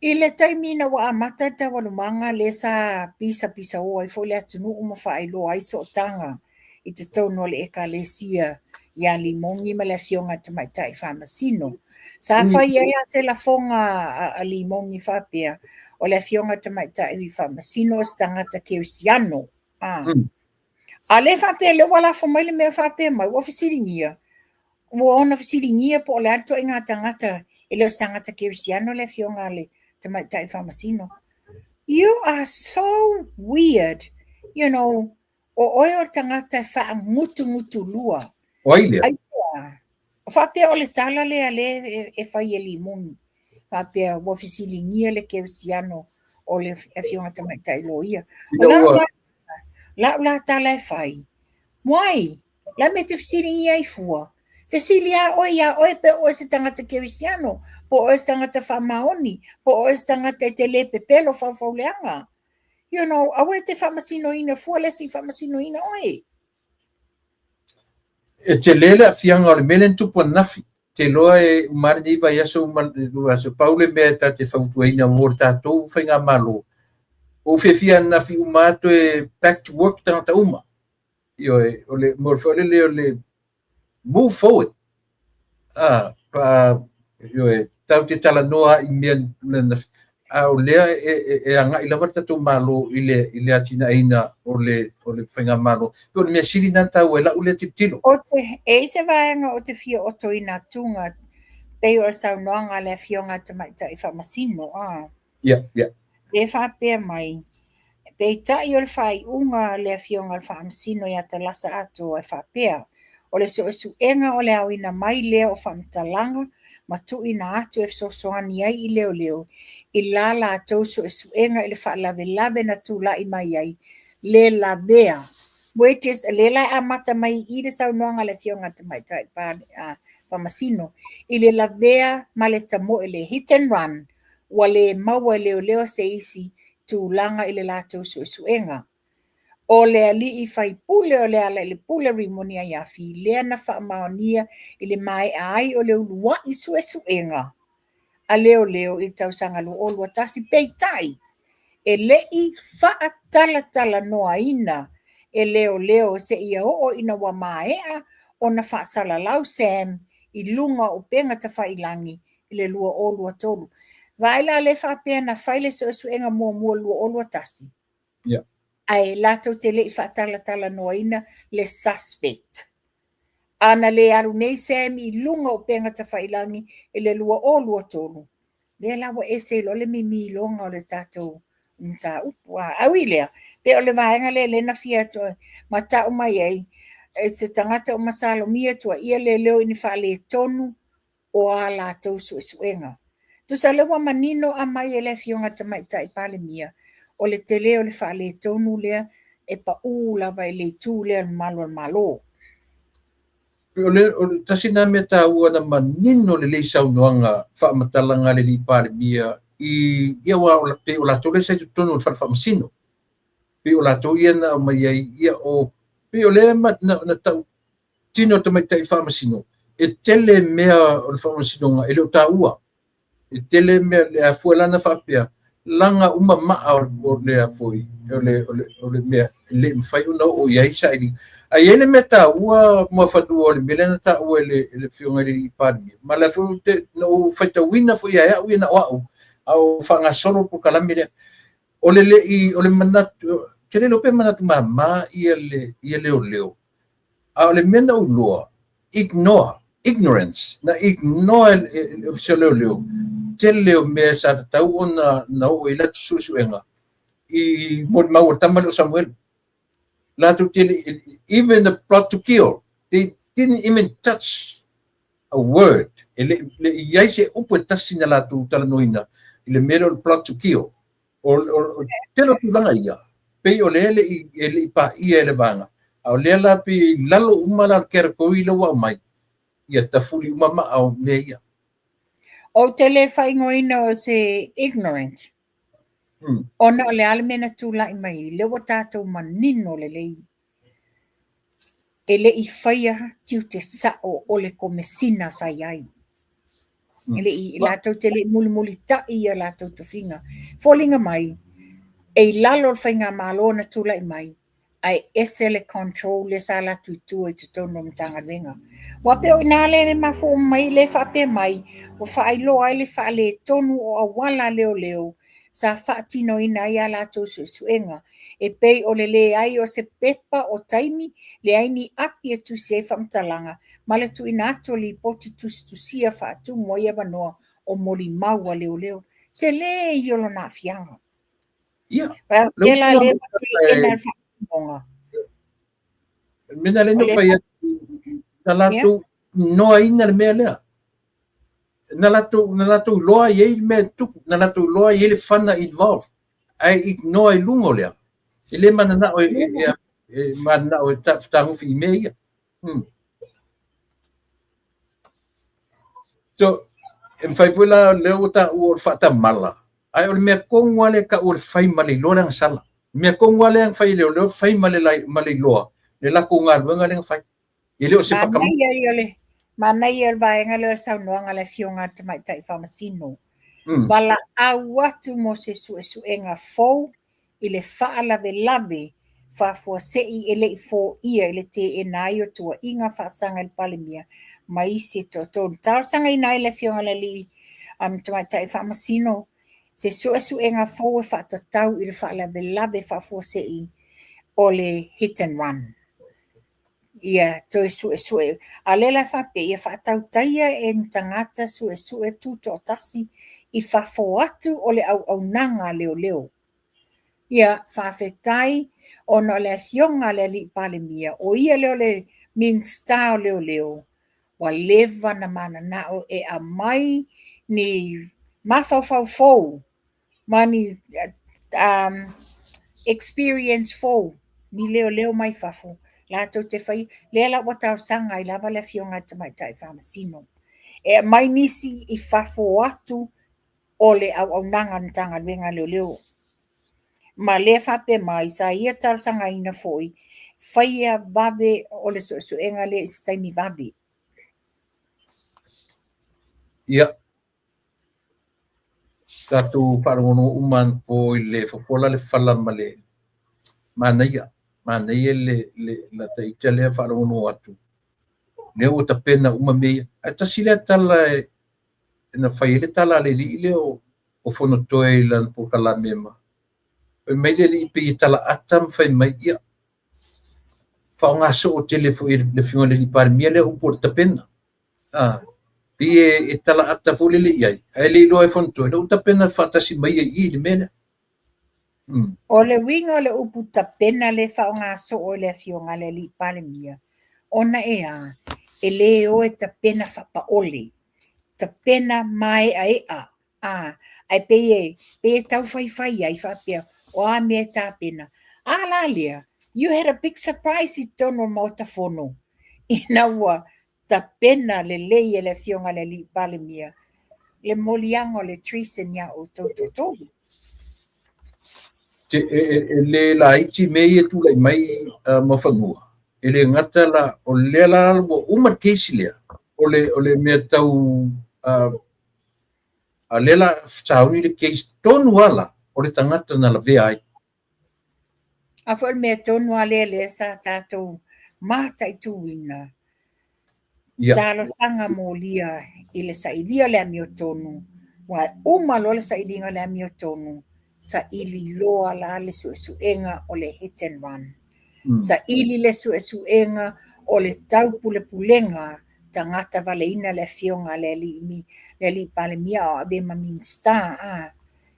i le taimi ina ua amata le taualumaga lea sa pisapisaoa ai foi le atunuu ma faailoa ai sootaga i totonu o le Ekalesia ia Limoni ma le Afioga i le Tamaitai Faamasino. Sa fai ai la se lafoga a Limoni faapea, o le Afioga i le Tamaitai Faamasino o se tagata kerisiano. A. A lea faapea lea ua lafo mai le mea faapea mai, ua fesiligia, ua ona fesiligia po o le a le ituaiga tagata, e le o se tagata kerisiano le Afioga a le Tamaitai Faamasino. You are so weird, you know, o oe o le tagata e faagutugutulua. O ai lea? Aisea? Faapea o le tala lea lea e fai e Limoni. Faapea ua fesiligia le kerisiano o le Afioga Tamaitai Loia. O lau la, lau la tala e fai, why? La me te fesiligia ai fua? Fesili lava oe iā oe pe o oe se tagata kerisiano, po o oe se tagata faamaoni, po o oe se tagata e te le pepelo faufauleaga. You know, aua e te faamasinoina fua le isi faamasinoina oe. E tele le aafiaga o le mea lea na tupu ananafi. Te iloa e uma lava lenei vaiaso uma le vaiaso, pau le mea ta te fautuaina mo le tatou faigamalo, Ua ou fiafia ananafi uma lava toe back to work tagata uma. Ioe, o le mea foi lele o le move forward. Ah, pa, ioe, tatou te talanoa i mea na, a o lea e agai lava le tatou Malo i le atinaeina o le faigamalo. O le mea sili na taua i lau lea tilotilo. O te, e i se vaega o te fia otoina atuga, pei o le saunoaga a le Afioga Tamaitai Faamasino, a. Ia. E faapea mai, peitai o le faaiuga a le Afioga i le Faamasino ia Talasa Atoa e faapea, o le suesuega o le aoina mai lea o faamatalaga ma tuuina atu e fesoasoani ai i leoleo i la latou suesuega i le faalavelave na tulai mai ai le lavea, which is lea la e amata mai i le saunoaga a le Afioga Tamaitai Faamasino i le lavea ma le tamoe le hit and run, ua le maua e leoleo se isi tulaga i le latou suesuega. O le alii faipule o Lealailepule Rimoni Aiafi lea na faamaonia i le maea ai o le uluai suesuega a leoleo i le tausaga 2021, peitai e le'i faatalatalanoaina e leoleo seia oo ina ua maea ona faasalalau Sam i luga o upega tafailagi i le 2023. Vaai la le faapea na fai le suesuega muamua 2021. Ae latou te le'i faatalatalanoaina le suspect. Ana le alu nei Sam i luga o upega tafailagi i le 2023, lea la ua ese ai loa le mimiloga o le tatou mataupu. A ui lea, pe o le vaega lea lea na fia atu ma tau mai ai, e se tagata o masalomia tuaia leoleo i ni faaletonu o a latou suesuega. Tusa lea ua manino aumai e le Afioga Tamaitai Palemia, o le tele o le faaletonu lea e pau lava i le itu lea o le mamalu o le Malo. O le tasi nā mea taua na manino lelei saunoaga faamatalaga a le alii Palemia i ia aua o pei o latou lea sa i totonu o le fale faamasino. Pei o latou ia na aumai ai ia o pei o lea na tau tino tamaitai faamasino e tele mea o le faamasinoga e le o taua. E tele mea le afua lana faapea laga uma maa o le afoi o le mea e le mafai ona oo i ai sailiga. Ae i ai le mea taua Muafanua o le mea lea na taua e le Afioga i le alii Palemia. Ma le foi na ou faitauina foi ia au ia na o au a o faagasolo le polokalame lea. O le lei o le manatu ke le pe manatu mama ia le ia leoleo. A o le mea na ou iloa, ignore, ignorance, na ignore e ofisa leoleo tele o mea sa tatau ona na oo i latou suesuega i molimau o le tama lea o Samuel. Latou tele, even the plot to kill, they didn't even touch a word. E le i ai se upu e tasi na latou talanoaina i le mea lea o le plot to kill. O tele o tulaga ia, pei o lea e le i paia e le vaega. A o lea la pei i lalo uma la le category la ua aumai, ia tafuli uma maa o mea ia. Ou te le faaigoaina o se ignorant. Ona o le a le mea na tulai mai, lea ua tatou manino lelei. E le i faia tiute sao o le komesina sa i ai. E le i, latou te le i mulimulitai ia latou tofiga. Foliga mai, e i lalo o le faigamalo na tulai mai, ae ese le control lea sa latou i tua i totonu o Matagaluega. Ua pei o i nā lea le mafua mai le faapea mai, ua faailoa ai le faaletonu o auala leoleo sa faatinoina ai a latou suesuega, e pei o le leai o se pepa o taimi, leai ni api e tusi ai faamatalaga, ma le tuuina atu o lipoti tusitusia faatumu ai avanoa o molimau a leoleo. Tele ia o lona aafiaga. Ia. Pea la lea ena le faatinoga. Mea le no fai atu na latou noaina le mea lea. Na latou iloa i ai le mea tupu, na latou iloa i ai le fana involved. Ae ignore i luga o lea. E le mananao e mananao e tagofi i mea ia. So, e mafai foi la lea ua taua o le faatamala, ae o le mea tonu lava lea tau o le fai ma le iloa le agasala. Mea tonu lava lea na fai e leoleo, fai ma le iloa le latou galuega lea na fai. E le o se whakamana. Manaia o le vaega lea o le saunoaga a le Afioga a le Tamaitai Faamasino. Valaau atu mo se suesuega fou i i le faalavelave faafuasei e le i foia i le teena ai o tuuaiga faasaga i le Palemia ma isi e toatolu. Talosagaina ai le Afioga i le Alii Tamaitai Faamasino se suesuega fou e faatatau i le faalavelave faafuasei o le hit and run. Ia toe suesue, a o lea la e faapea, ia faatautaia e ni tagata suesue tutoatasi i fafo atu o le auaunaga a leoleo. Ia, faafetai ona o le afioga a le Alii Palemia, o ia lea o le Minisita o Leoleo, ua leva ona mananao e aumai ni mafaufau fou ma ni experience fou, ni leoleo mai fafo latou te faia, lea la ua talosaga ai lava le Afioga i le Tamaitai Faamasino e aumai nisi i fafo atu o le auaunaga a le Matagaluega a Leoleo. Ma lea faapea mai, sa ia talosagaina foi, faia vave o le suesuega lea i se taimi vave. Ia, tatou faalogologo uma anapo i le fofola le fala ma le manaia, manaia le le ta ita lea faalogologo atu. Lea ua tapena uma mea ia. Ae tasi lea tala e na fai ai le tala a le alii lea o Fonotoe i lana polokalame ma fai mai le alii pei e talaata ma fai mai, ia, faaaoga soo tele foi e le Afioga i le Alii Palemia lea upu o le tapena. A, pei e talaata foi lele i ai, ae le iloa e Fonotoe, lea ua tapena faatasi mai ai i i le mea lea. O le uiga o le upu tapena lea e faaaoga soo e le Afioga a le Alii Palemia, ona e a? E le o e tapena faapaole, tapena mae'ae'a, a, ae pei e, pei e tau faifai ai faapea, o a mea e tapena? A la lea, you had a big surprise i totonu o le Maota Fono, ina ua tapena lelei e le Afioga i le Alii Palemia le moliaga o le treason iā outou toatolu. E le laiti mea ia e tulai mai Muafanua, e le gata la, o lea la ua uma le case lea, o le mea tau, a lea la sauni le case tonu lava la, o le tagata na lavea ai. A foi o le mea tonu lava lea lea sa tatou mataituina, talosaga molia i le sailia o le amiotonu, aua e uma loa le sailiga o le amiotonu, saili loa la le suesuega o le hit and run. Saili le suesuega o le taupulepulega tagata valeina le afioga a le alii Palemia a o avea ma Minisita.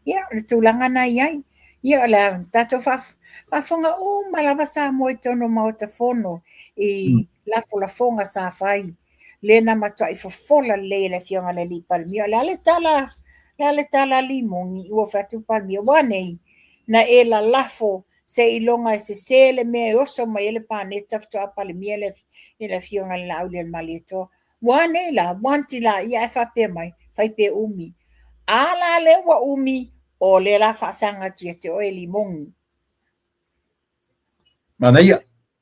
Ia, o le tulaga na i ai. Ia, o le a tatou faafofoga uma lava Samoa i totonu o Maota Fono i lafolafoga sa fai, lea na matuai fofola lelei e le Afioga i le Alii Palemia. O le a le tala, o le a le tala a Limoni? Ua fai atu le Palemia, ua a nei? Na e lalafo seiloga e sese le mea e oso mai ai le paneta faatoa Palemia le Afioga i le Laaulialemalietoa. Ua a nei la, wanti la ia ae faapea mai, fai pe umi. A la lea ua umi, o lea la faasaga atu ia te oe Limoni. Manaia.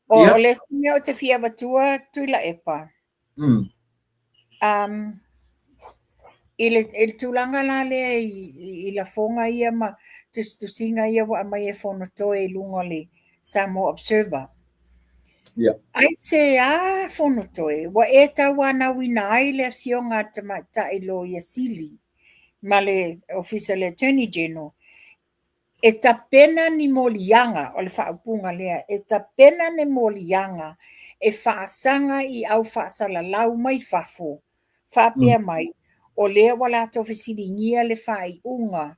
O, o le isi mea ou te fia avatua Tuilaepa. I le, i le tulaga la lea i lafoga ia ma tusitusiga ia ua aumai e Fonotoe i luga o le Samoa Observer. Aisea Fonotoe ua e tauanauina ai le afioga a le Tamaitai Loia Sili ma le Ofisa o le Attorney General e tapena ni moliaga, o le faaupuga lea, e tapena ni moliaga e faasaga i au faasalalau mai fafo, faapea mai, o lea ua latou fesiligia le faaiuga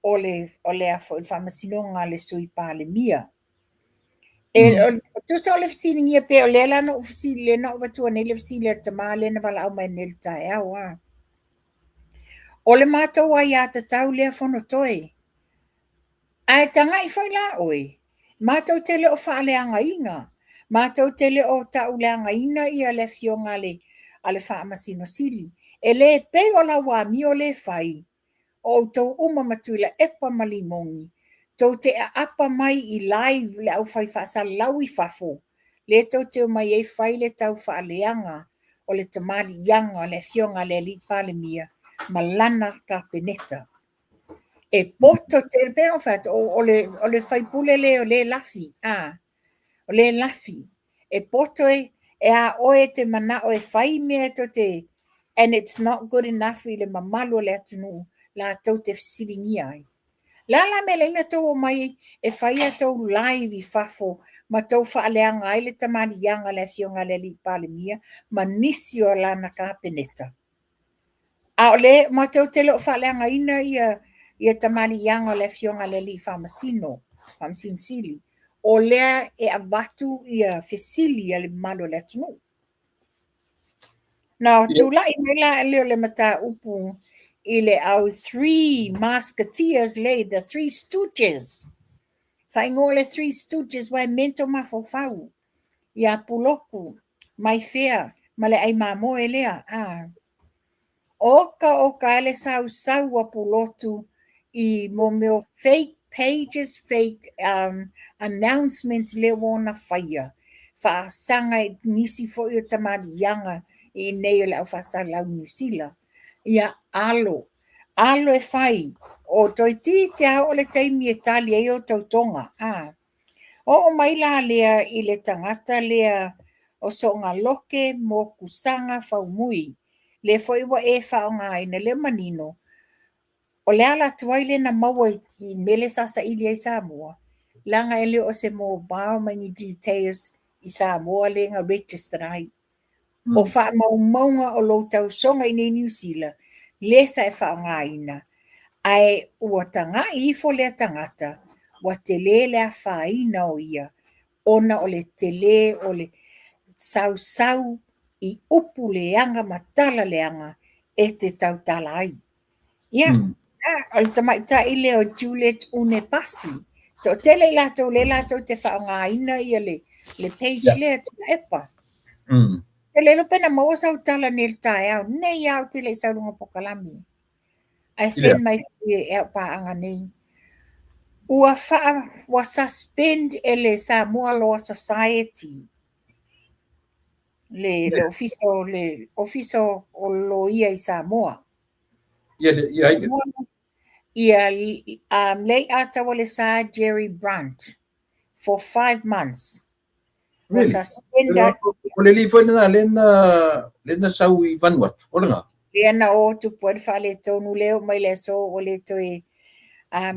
o le, o le, a foi, le faamasinoga a le Sui Palemia. E tusa o le fesiligia pe o lea la na ou fesili, lea na ou avatua nei le fesili a le tama lea na valaau mai nei i le taeao a. O le matou aiatatau lea Fonotoe. Ae tagai foi la oe, matou te le o faaleagaina, matou te le o tauleagaina ia le afioga a le, a le Faamasino Sili. E le pei o lau amio lea e fai, o outou uma ma Tuilaepa ma Limoni, tou te aapa mai i live le aufai faasalalau i fafo, lea tou te omai ai fai le tau faaleaga o le tamaliiaga o le Afioga a le Alii Palemia ma lana Kapeneta. E poto tele, pei ona fai atu, o le faipule lea o le lafi, a, o le lafi. E poto e, e a oe e te manao e fai mea e tou te, and it's not good enough i le mamalu o le atunuu latou te fesiligia ai. Le a la mea leai na tou omai e fai a tou live i fafo ma tou faaleaga ai le tamaliiaga a le Afioga i le Alii Palemia ma nisi o lana Kapeneta? A o le matou te le o faaleagaina ia tamaliiaga o le Afioga i le Alii Faamasino, Faamasino Sili, o lea e avatu ia fesili a le mamalu o le atunuu. Na tulai mai la lea o le mataupu i le au Three Musketeers lea, the Three Stooges. Faaigoa le Three Stooges aua e mento mafaufau ia Puloku, Maifea ma le ai mamoe lea. Ah. Oka oka e le sausau a Pulotu i mo mea o fake pages, fake announcements lea ua ona faia, faasaga i nisi foi o tamaliiaga i inei o le au faasalalau Niu Sila. Ia alo, alo e fai, o toeitiiti a oo le taimi e tali ai o tautoga. Oo mai la lea i le tagata lea o Soogaloke Mokusaga Faumui, lea foi ua e faaaogaina lea manino, o le ala tuai lea na maua i mea lea sa saili ai Samoa, leaga e le o se mobile ma ni details i Samoa lea na register ai. O faamaumauga o lou tausoga i nei Niu Sila, lea sa e faaaogaina, ae ua tagai ifo lea tagata, ua tele le afaina o ia, ona o le tele o le sausau i upu leaga ma tala leaga e te tautala ai. Ia, o le tamaitai lea o Juliet Unepasi. Toatele i latou lea latou te faaaogaina ia le, le page lea Tuilaepa. E le iloa pe na maua sau tala nei le taeao nei lava ou te le i sau luga pokalami. Ae send mai foi e au paaga nei. Ua faa, ua suspend e le Samoa Law Society le, le ofisa o le ofisa o loia i Samoa. Ia, ia, ia. Ia, Leiataualesa Jerry Brunt for 5 months. Really? Suspended. O le alii foi lena, lea na, lea na sau i Vanuatu, o lena? Lea na o tupu ai le faaletonu lea oo mai le aso ua le toe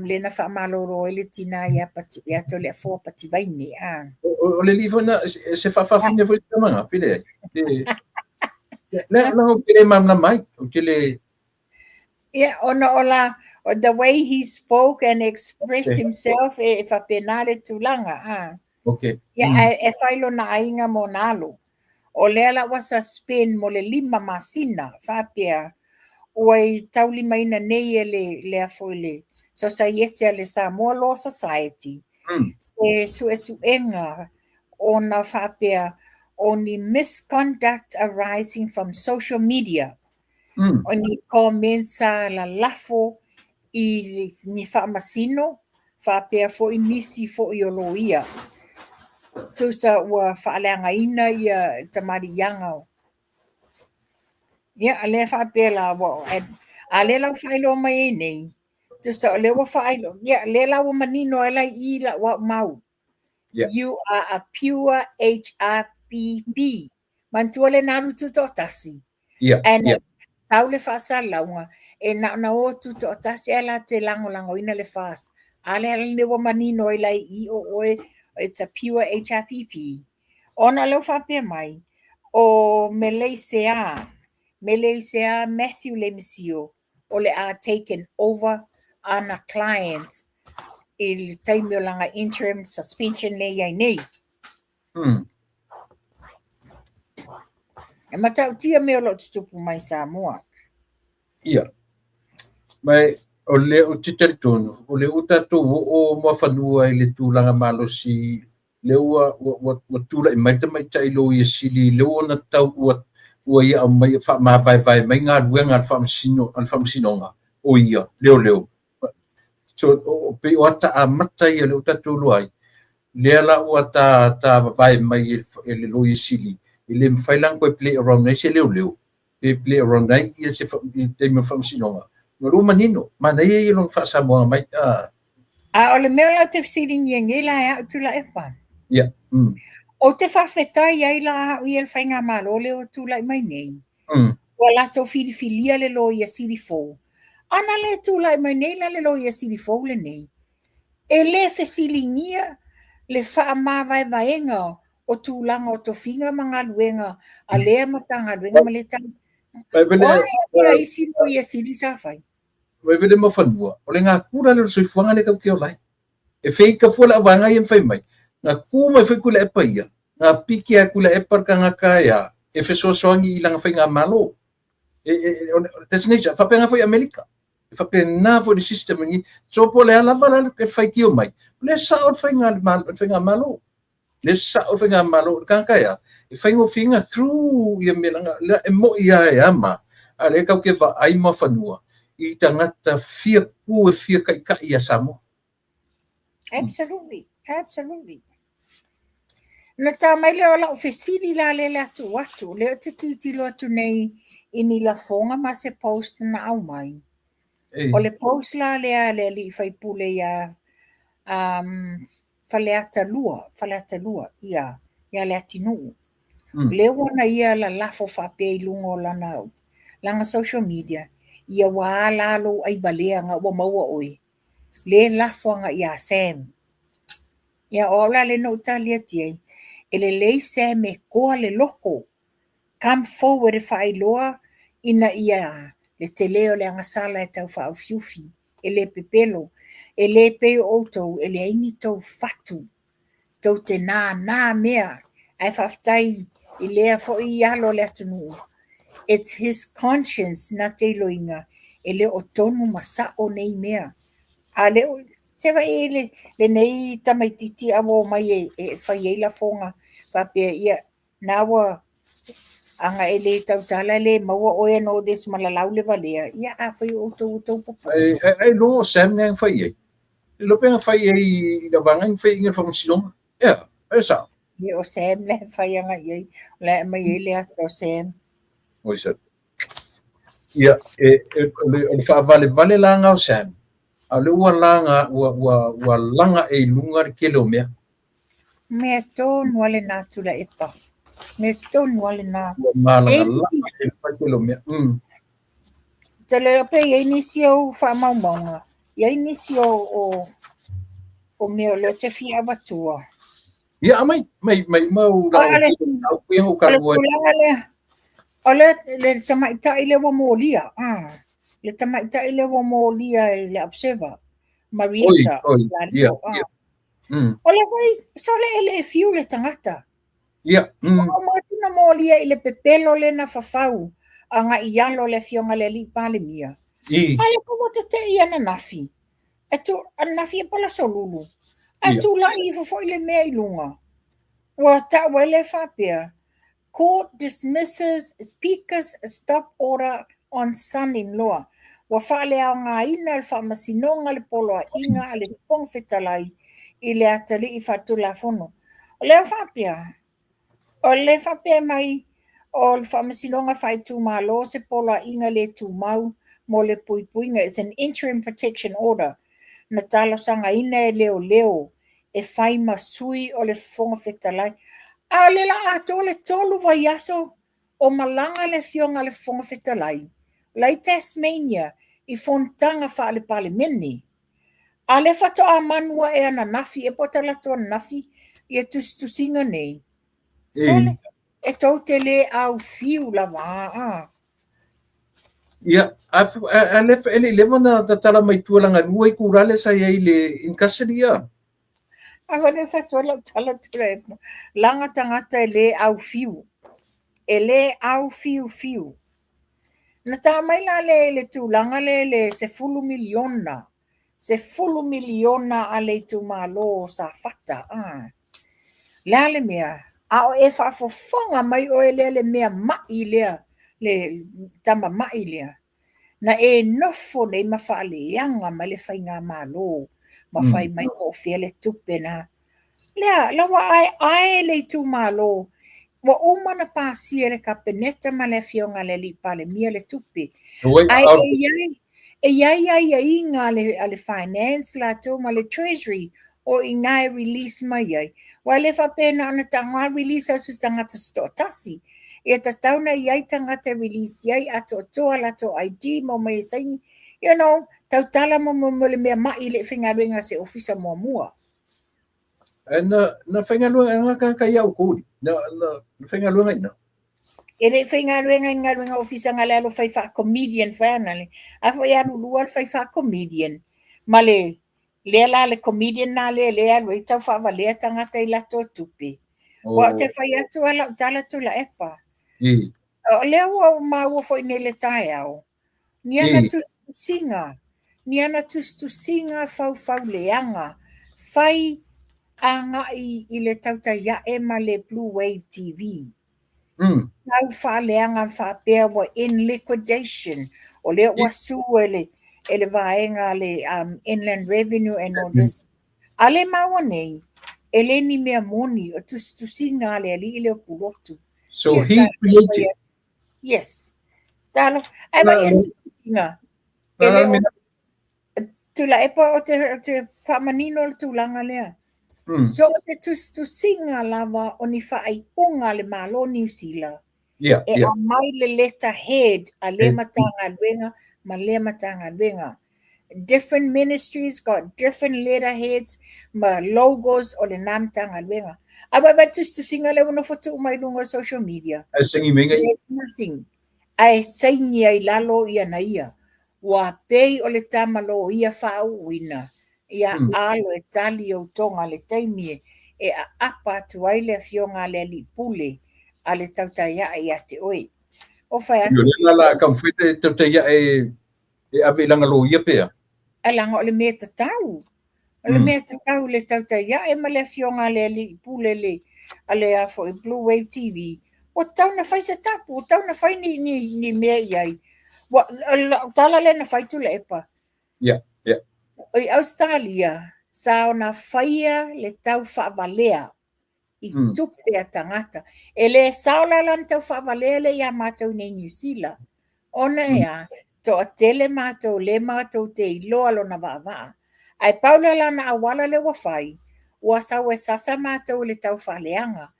lea na faamalolo ai le tina ia Pati, ia Toleafoa Pativaine. Ah. O le alii foi na, se faafaafine foi le tamaga, pe leai. Le, la, ou te le malamalama ai, ou te le. Yeah, ona o la, the way he spoke and expressed himself, e faapena le tulaga. Ah. Okay. Ia, ae e fai lona aiga ma ona alo. O lea la ua suspend mo le 5 masina, faapea, ua i taulimaina nei e le, lea foi le Sosaiete a le Samoa Law Society, se suesuega ona faapea o ni misconduct arising from social media, o ni comments sa lalafo i ni faamasino, faapea foi nisi foi o loia. Tusa ua faaleagaina ia tamaliiaga. Ia, lea faapea la, ua, a lea la ua faailoa mai ai nei, tusa o lea ua faailoa, ia, lea la ua manino ai la i lau au mau. You are a pure HRPP. Manatua le na alu tutoatasi. And sau le faasalalauga, e na ona o tutoatasi ae latou te lagolagoina le FAST. A lea la ua manino ai la i o oe, it's a pure HRPP. Ona lea ua faapea mai, o Meleisea, Meleisea Matthew Lemisio, o le a taken over ana client i le taimi o lana interim suspension lea i ai nei. E matautia mea o lo o tutupu mai Samoa. Ia. Mai o le o te talitonu, o le ua tatou oo muafanua i le tulaga malosi, le ua, ua, ua, ua tulai mai le tamaitai loia sili, le ua ona tau ua, ua ia aumai faamavaevae mai galuega a le faamasino, a le faamasinoga, o ia, leoleo. So, o, pei o ata amata ia le ua tatou iloa ai, lea la ua ta, ta vavae mai e le loia sili, e le mafai la ona toe play around ai se leoleo, pe play around ai ia se i taimi o le faamasinoga. O lua manino, manaia ia lona faasamoaga mai. Ah. A o le mea la ou te fesiligia nei la e au Tuilaepa. Ia. Ou te faafetai ai la au ia i le faigamalo lea ua tulai mai nei. Ua latou filifilia le Loia Sili fou. Ana le tulai mai nei la le Loia Sili fou lenei, e le fesiligia le faamavaevaega o tulaga o tofiga ma galuega a lea Matagaluega ma lea O a ea isi Loia Sili sa fai? Vaivele ma fanua, o le gakula lea o le soifuaga lea tatou te ola ai. E feika fua le auvaega ia ma fai mai, na tu mai foi Tuilaepa ia, na piki lava e Tuilaepa le tagata e a, e fesoasoani i lana faigamalo. E, e, e, that's nature. E faapena foi i Amerika. E faapena foi le system lenei. So po o le a lava la le faitio mai, o lea e sao le faigamalo. Le sao le faigamalo o le tagata e a, e faigofieina through ia mea leaga lea e moi lava e ama, a o lea tatou te vaai mafanua i tagata fia tu e fia taitai ia Samoa. Absolutely, absolutely. Na ta mai lea o lau fesili la lea le atu atu, lea ou te tilotilo atu nei i ni lafoga ma se post na aumai. O le post la lea a le alii faipule ia um, Faleata 2, Faleata 2, ia, ia Leatinuu. Lea ua na ia lalafo faapea i luga o lana, lana social media, ia ua a la lou aivaleaga ua maua oe, le lafo agai ia Sam. Ia, o au la lea na ou tali atu i ai, e lelei Sam e toa le loto, come forward e faailoa ina ia le tele o le agasala e tau faaufiufi. e le pepelo, e le pei o outou e leai ni tou fatu, tou te nānā mea, ae faafetai i lea foi alo o le atunuu, it's his conscience na te iloina e le o tonu ma sa'o nei mea. A le o, se vai e le, lenei tamaititi a ua omai e, e fai ai lafoga faapea, ia, Na ua, ana e le tautala e le maua oe and all this ma lalau le valea, ia afai o outou ua tou popole. Ai, ai, ai lo Sam nga fai ai. Lo pe nga fai ai i la vanga nga fai inga whamasinonga. Ea, e sa. Ye o Sam le fai anga i ai, la e mai ai le ata o Sam. Oi sa. Ia, e, e, o le, o le whaavalevale la nga o Sam. A le ua langa, ua, ua, ua langa e i lunga le kele o mea. Mea tonu a lena Tuilaepa. Mea tonu a lena. Ua mālangalanga e le pai kele o mea. Te leo pe i ai nisi o faamaumauga, i ai nisi o, o, o mea o lea te fia avatua. Ia, mai, mai, mai mau la o kuia o O le tulaga lea, o le, le tamaitai lea ua molia, ah, le tamaitai lea ua molia i le Observer, Marietta, oi, oi, ia, ia. O le foi, sole e le fiu le tagata. Ia. Uma atu na molia i le pepelo le na fafau agai i alo le afioga i le alii Palemia. I. A le ua tete'i ananafi. E tu, ananafi e po o le Aso Lulu. Ae tulai ifo foi le mea i luga. Ua ta'u ai lea faapea, Court dismisses Speaker's stop order on son-in-law, Ua faaleaogaina e le Faamasinoga le poloaiga a le Fofoga Fetalai i le atalii faatulafono. O lea faapea, o le faapea mai o le Faamasinoga Faaitumalo se poloaiga le tumau mo le puipuiga, it's an interim protection order, na talosagaina e leoleo e fai ma sui o le Fofoga Fetalai. A o le la atoa le 3 vaiaso o malaga le Afioga a le Fofoga Fetalai la i Tasmania i fonotaga faale-Palemene. A lea faatoa manu ae ananafi, e po o talaatu ananafi ia tusitusiga nei. Sole, e tou te le aufiu lava aa. Ia, a, a, a le, e le i leva na tatala mai tua langa lua itula lea sa i ai i le in custody ia. A wa le fai atu ai lau tala Tuilaepa, laga tagata e le aufiu, e le aufiufiu. Na ta mai la le i le tulaga lea i le 10 miliona $10 miliona a le itumalo o Safata. A. Le a le mea? A o e faafofoga mai oe lea le mea ma'i lea, le tama ma'i lea, na e nofo nei ma faaleaga mai le faigamalo ma fai mai po o fea le tupe na. Lea, la ua aeae le itumalo, ua uma ona pasia e le Kapeneta ma le Afioga i le Alii Palemia le tupe. Ae e i ai, E i ai aiaiga a le, a le finance latou ma le treasury o i ina e release mai ai. Aua e le faapea na ona tago release atu i tagata se toatasi. Ia tatau ona i ai tagata e release ai atoatoa latou ID ma omai e saini. You know, tautala mo mo le mea mai i le faigaluega a se ofisa muamua. Ae na, na faigaluega na tagata ia outou, na, na, na faigaluega i ina. E le i faigaluega i ni galuega ofisa na le alu fai faa-comedian foi ana le. A foi alu lua le fai faa-comedian. Ma le, lea la le comedian na lea le alu ai tau faavalea tagata i latou tupe. Oh. Ua ou te fai atu a lau tala Tuilaepa. I. O lea ua ou maua foi nei le taeao. Ni ana tusitusiga, ni ana tusitusiga faufauleaga, fai agai i le tautai ae ma le Blue Wave TV. Tau faaleaga faapea ua in liquidation, o lea ua sue e le, e le vaega a le um, Inland Revenue and all this. A le maua nei, e le ni mea moni, o tusitusiga a le alii lea o Pulotu. So he created. Yes. Talo. Ai vai e tusitusiga. E le o Tuilaepa o te, o te faamanino le tulaga lea. Mm. So o se tusitusiga lava o ni faaiuga a le Malo o Niu Sila yeah, e yeah. aumai le letter head a lea Matagaluega ma lea Matagaluega. Different ministries got different letterheads ma logos o lena Matagaluega. A vaai tusitusiga lea ua nofo tuu mai luga o social media. Ae saini mai ngai. Nothing. Ae saini ai lalo ia na ia. Ua pei o le tama loia faauuina ia alo e tali ou toga le taimi e aapa atu ai le afioga a le alii pule a le tautai ae ia te oe. O fai atu. O le la taumafai le tautai ae e ave i lana loia pea. Ae leaga o le mea tatau. O le mea tatau le tautai ae ma le afioga a le alii pule le a le a foi Blue Wave TV. Ua tatau ona fai se tapu, ua tatau ona fai ni, ni, ni mea i ai. Ua, lau tala lea na fai Tuilaepa. Yeah, yeah. I Australia, sa ona faia le tau faavalea i tupe a tagata. E le sao la lana tau faavalea lea ia matou nei Niu Sila. Ona e a, toatele matou le matou te iloa lona vaavaa. Ae pau lea lana auala lea ua fai, ua sau e sasa matou i le tau faaleaga.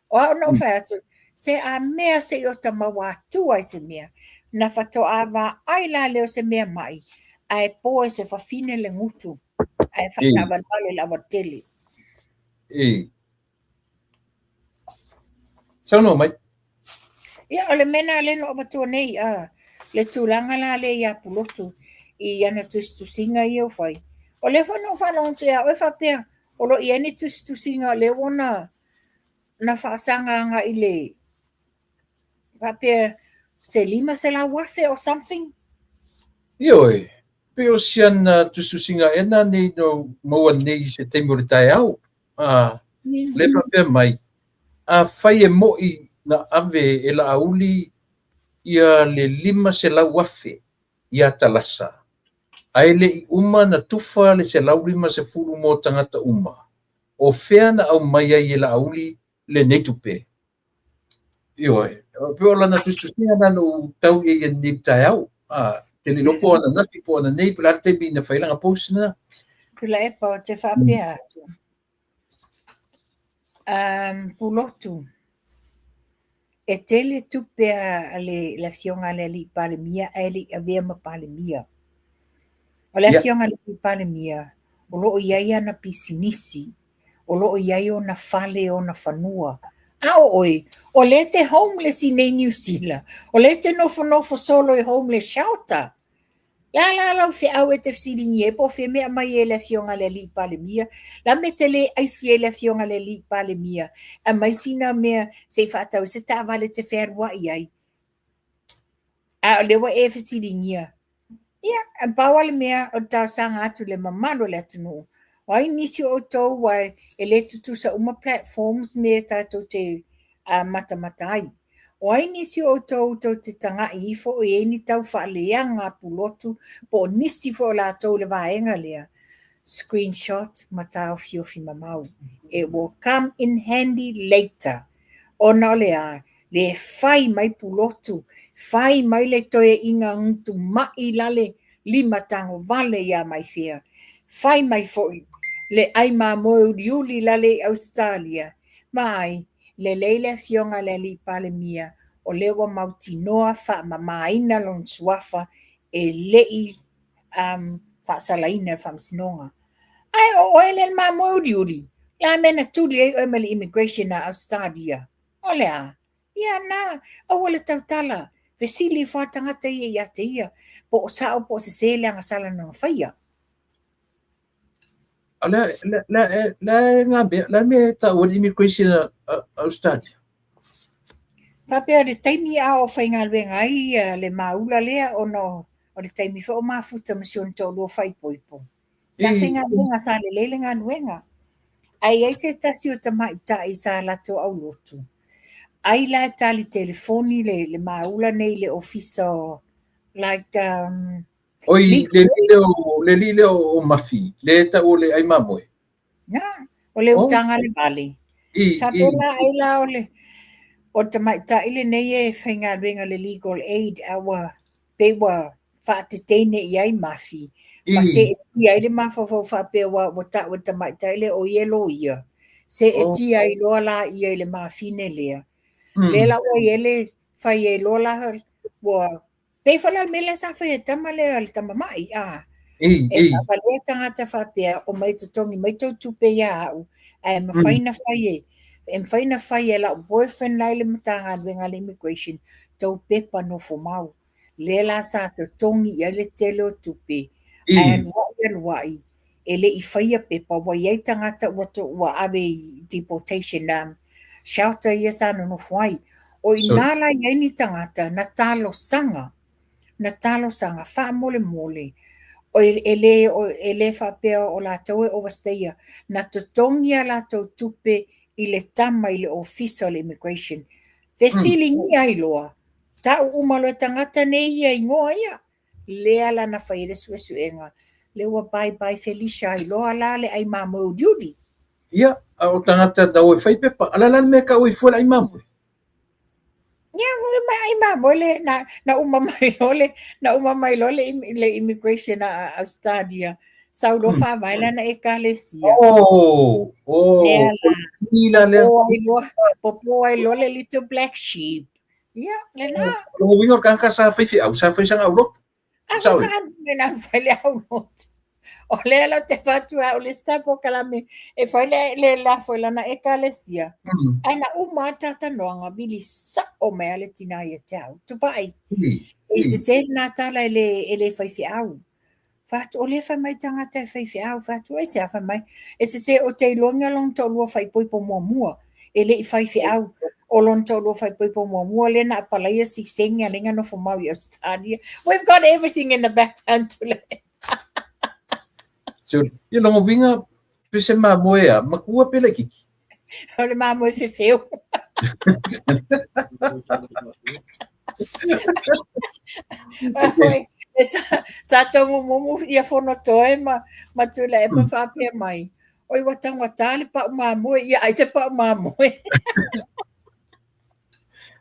O au na ou fai atu, se a mea se i ota maua atua i se mea, na faatoa vaai la lea o se mea mai, ae po e se fafine le gutu, ae faataavalevale le aualatele. E. Saunoa mai. Ia, o le mea lena lea na ou avatua nei, a, le tulaga la lea ia Pulotu i ana tusitusiga ia ua fai. O lea foi na ou faalogo atu ia oe faapea, o lo o i ai ni tusitusiga o lea ua na, na faasaga agai i le, faapea se 500,000 or something. Ioe, pei o si ana tusitusiga ea na nei na maua nei i se taimi o le taeao. A, lea faapea mai, afai e mo'i na ave e Laauli ia le 500,000 ia Talasa, ae le i uma na tufa le 150 mo tagata uma, o fea na aumai ai e Laauli lenei tupe? Ioe, pei o lana tusitusiga na na ou tau i ai i lenei taeao. A, te le iloa po o ananafi po o ananei po o le a le taimi na fai lana post lena. Tuilaepa, ou te faapea atu. Um, Pulotu, e tele tupe a le, le afioga a le alii Palemia ae le i avea ma Palemia. O le afioga a le alii Palemia, o lo o i ai ana pisinisi, o lo o i ai ona fale, ona fanua. A o oe, o lea e te homeless i nei Niu Sila, o lea e te nofonofo solo i homeless shelter. Le a la lau feau e te fesiligia ai po o fea mea aumai e le Afioga i le Alii Palemia? Le a mea e te le aisi ai le Afioga i le Alii Palemia e aumai sina mea se i faatau ai se taavale e te fealuai ai? A o lea ua e fesiligia. Ia, e pau lava le mea o le talosaga atu i le mamalu o le atunuu, o ai nisi o outou aua e le tutusa uma platforms mea tatou te matamata ai. O ai nisi o outou tou te taga'i ifo o i ai ni tau faaleaga a Pulotu po o nisi foi o latou i le vaega lea? Screenshot ma taofiofi mamao. It will come in handy later. Ona o le a? Le fai mai Pulotu, fai mai le toeaina gutu ma'i la le lima tagovale ia Maifea. Fai mai foi le ai mamoe uliuli lale i Ausetalia. Vaai, lelei le afioga a le Alii Palemia o lea ua mautinoa faamamaina lona suafa e le i faasalaina e le Faamasinoga. Ae o oe lea le mamoe uliuli, o le a mea na tuli ai oe ma le immigration a Ausetalia? O le a? Ia na, aua le tautala, fesili ifo lava le tagata ia ia te ia, po o sao po o sese le agasala na faia. A le le le le ngā mea, le mea e taua le immigration a Australia. Faapea le taimi a o faigaluega ai le maula lea ona o le taimi foi o mafuta ma si ona toalua faaipoipo. Sa faigaluega, sa lelei le galuega. Ae i ai se tasi o tamaitai sa latou aulotu, ai la e tali telefoni le maula nei i le ofisa o like Oi, le alii lea o Mafi, le tau o le ai mamoe. Na, o le utaga le vale. Faapea la ai la o le o le tamaitai lenei e faigaluega i le legal aid a ua pei ua faateteine i ai Mafi ma seetia ai le mafaufau faapea ua tau e le tamaitai lea o ia e loia. Seetia ai loa la ia i le mafine lea. Lea la ua i ai le fai ai loa la ua Pei foi la le mea lea sa fai e tama lea le tama mai, a. E faavalea tagata faapea, omai e totogi mai tou tupe ia au, ae mafai na fai e, e mafai na fai e lau boyfriend la i le Matagaluega a le Immigration tou pepa nofomau. Lea la sa totogi i ai le tele o tupe, ae aluai aluai, e le i faia pepa, ua i ai tagata ua ave i deportation shelter ia sa nonofo ai. O i ina la i ai ni tagata na talosaga, na talosaga faamolemole, e le faapea o latou e overstayer, na totogi a latou tupe i le tama i le ofisa o le immigration. Fesiligia ai loa, tau uma loa e tagata nei ia igoa ia. Lea la na fai ai le suesuega, lea ua bye bye Felicia ai loa la le ai mamoe uliuli. Ia, a o tagata na o e fai pepa, a o le a la le mea e tau ai fua le ai mamoe? Ia, ua mai ai mamoe le, na uma mai loa le, na uma mai loa le immigration a Australia, sau loa faavae lana ekalesia. Oh, oh, Lea la, i la lea. popo ai loa, popo ai loa le little black sheep. Ia, lena. O lona uiga o le tagata sa faifeau, sa fai sana aulotu. A fai sana mea na fai le aulotu. O lea la ou te avatu au le isi polokalame e fai le le lafo i lana ekalesia. Ae na uma lava talatalanoaga, vili sao mai lava le tina ia te au. Tupai, e sese lena tala e le, e le faifeau. Fai atu, o lea e fai mai tagata e faifeau. Fai atu, aisea fai mai, e sese ou te iloaina lona toalua faaipoipo muamua, e le i faifeau. O lona toalua faaipoipo muamua lea na apalaia siiseni a lea na nofo mau i Australia. We've got everything in the background Tuilaepa. So, ia lona uiga, pe se mamoe a, matua pe laitiiti? O le mamoe fefeu. Sa taumumumu ia Fonotoe ma, ma Tuilaepa faapea mai. Oi ua taugata le pau mamoe, ia ai se pau mamoe.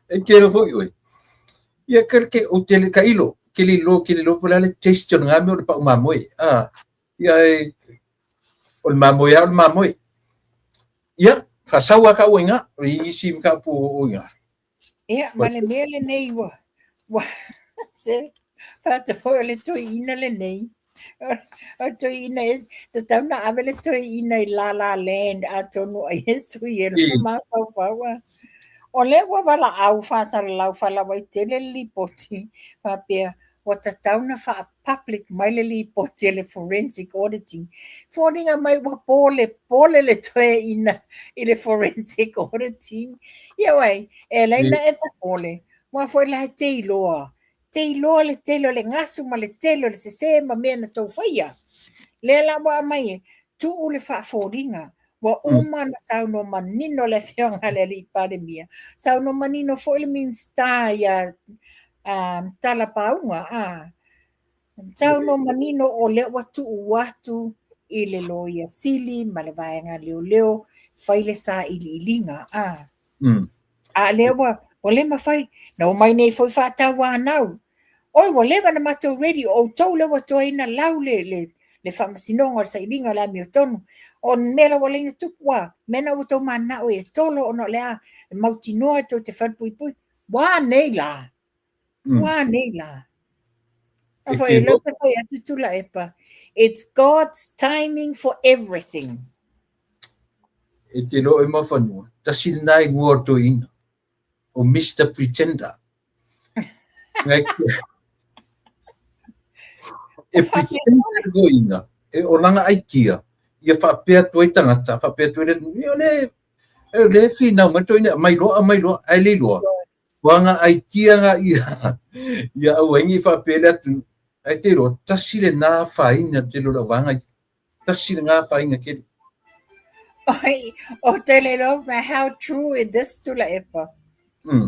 E tele foi oe. Ia ke ke o tele ka ilo, ke le lo ke le lo po le a le taste o ngā mea o le pau mamoe. Ah, ia e o le mamoe a o le mamoe. Ia, faasau a ka uiga, o isi ma ka pu uiga. Ia, ma le mea lenei ua, ua, se, faata foi o le toeaina lenei. O le toeaina e, tatau na ave le toeaina i La La Land atonu ai e sui e lona mafaufau. A. O lea ua valaau faasalalau faalauaitele le lipoti faapea ua tatau na faa-public mai le lipoti a le forensic auditing. Foliga mai ua polepole le toeaina i le forensic auditing. Ia uai, e alai na e popole, aua foi la e te iloa, te iloa le tele o le gasu ma le tele o le sese ma mea na tou faia. Lea la ua aumai e tuu le faafoliga. Ua uma ona saunoa manino le afioga a le Alii Palemia, saunoa manino foi le Minisita ia Talapauga, a saunoa manino o lea ua tuu atu i le Loia Sili ma le Vaega Leoleo fai le sailiiliga, a. A lea ua le mafai, na omai nei foi faatauanau. Oi, ua leva ona matou ready, o outou lea ua toaina lau le, le, le faamasinoga o le sailiga o le amiotonu. O le mea la ua leina tupu, ua mea na ua tou mananao e tolo ona o le a, e mautinoa e tou te falepuipui. Ua nei la? Ua nei la? A foi, lea te fai atu Tuilaepa, it's God's timing for everything. E te iloa oe Mafanua, tasi lena igoa o le toeaina, o Mister Pretender. Ngai e pretend le toeaina, e o lana aikia, ia faapea atu ai tagata, faapea atu ai le atunuu, ia o lea e o lea e finau mai le toeaina, aumai loa, aumai loa, ae le iloa. Ua aikia nga ia, ia aua ai ne i faapea le atunuu, ae te iloa, tasi lena afaina tele o le auvaega ia. Tasi lena afaina tele. Oi, o te le iloa how true is this Tuilaepa.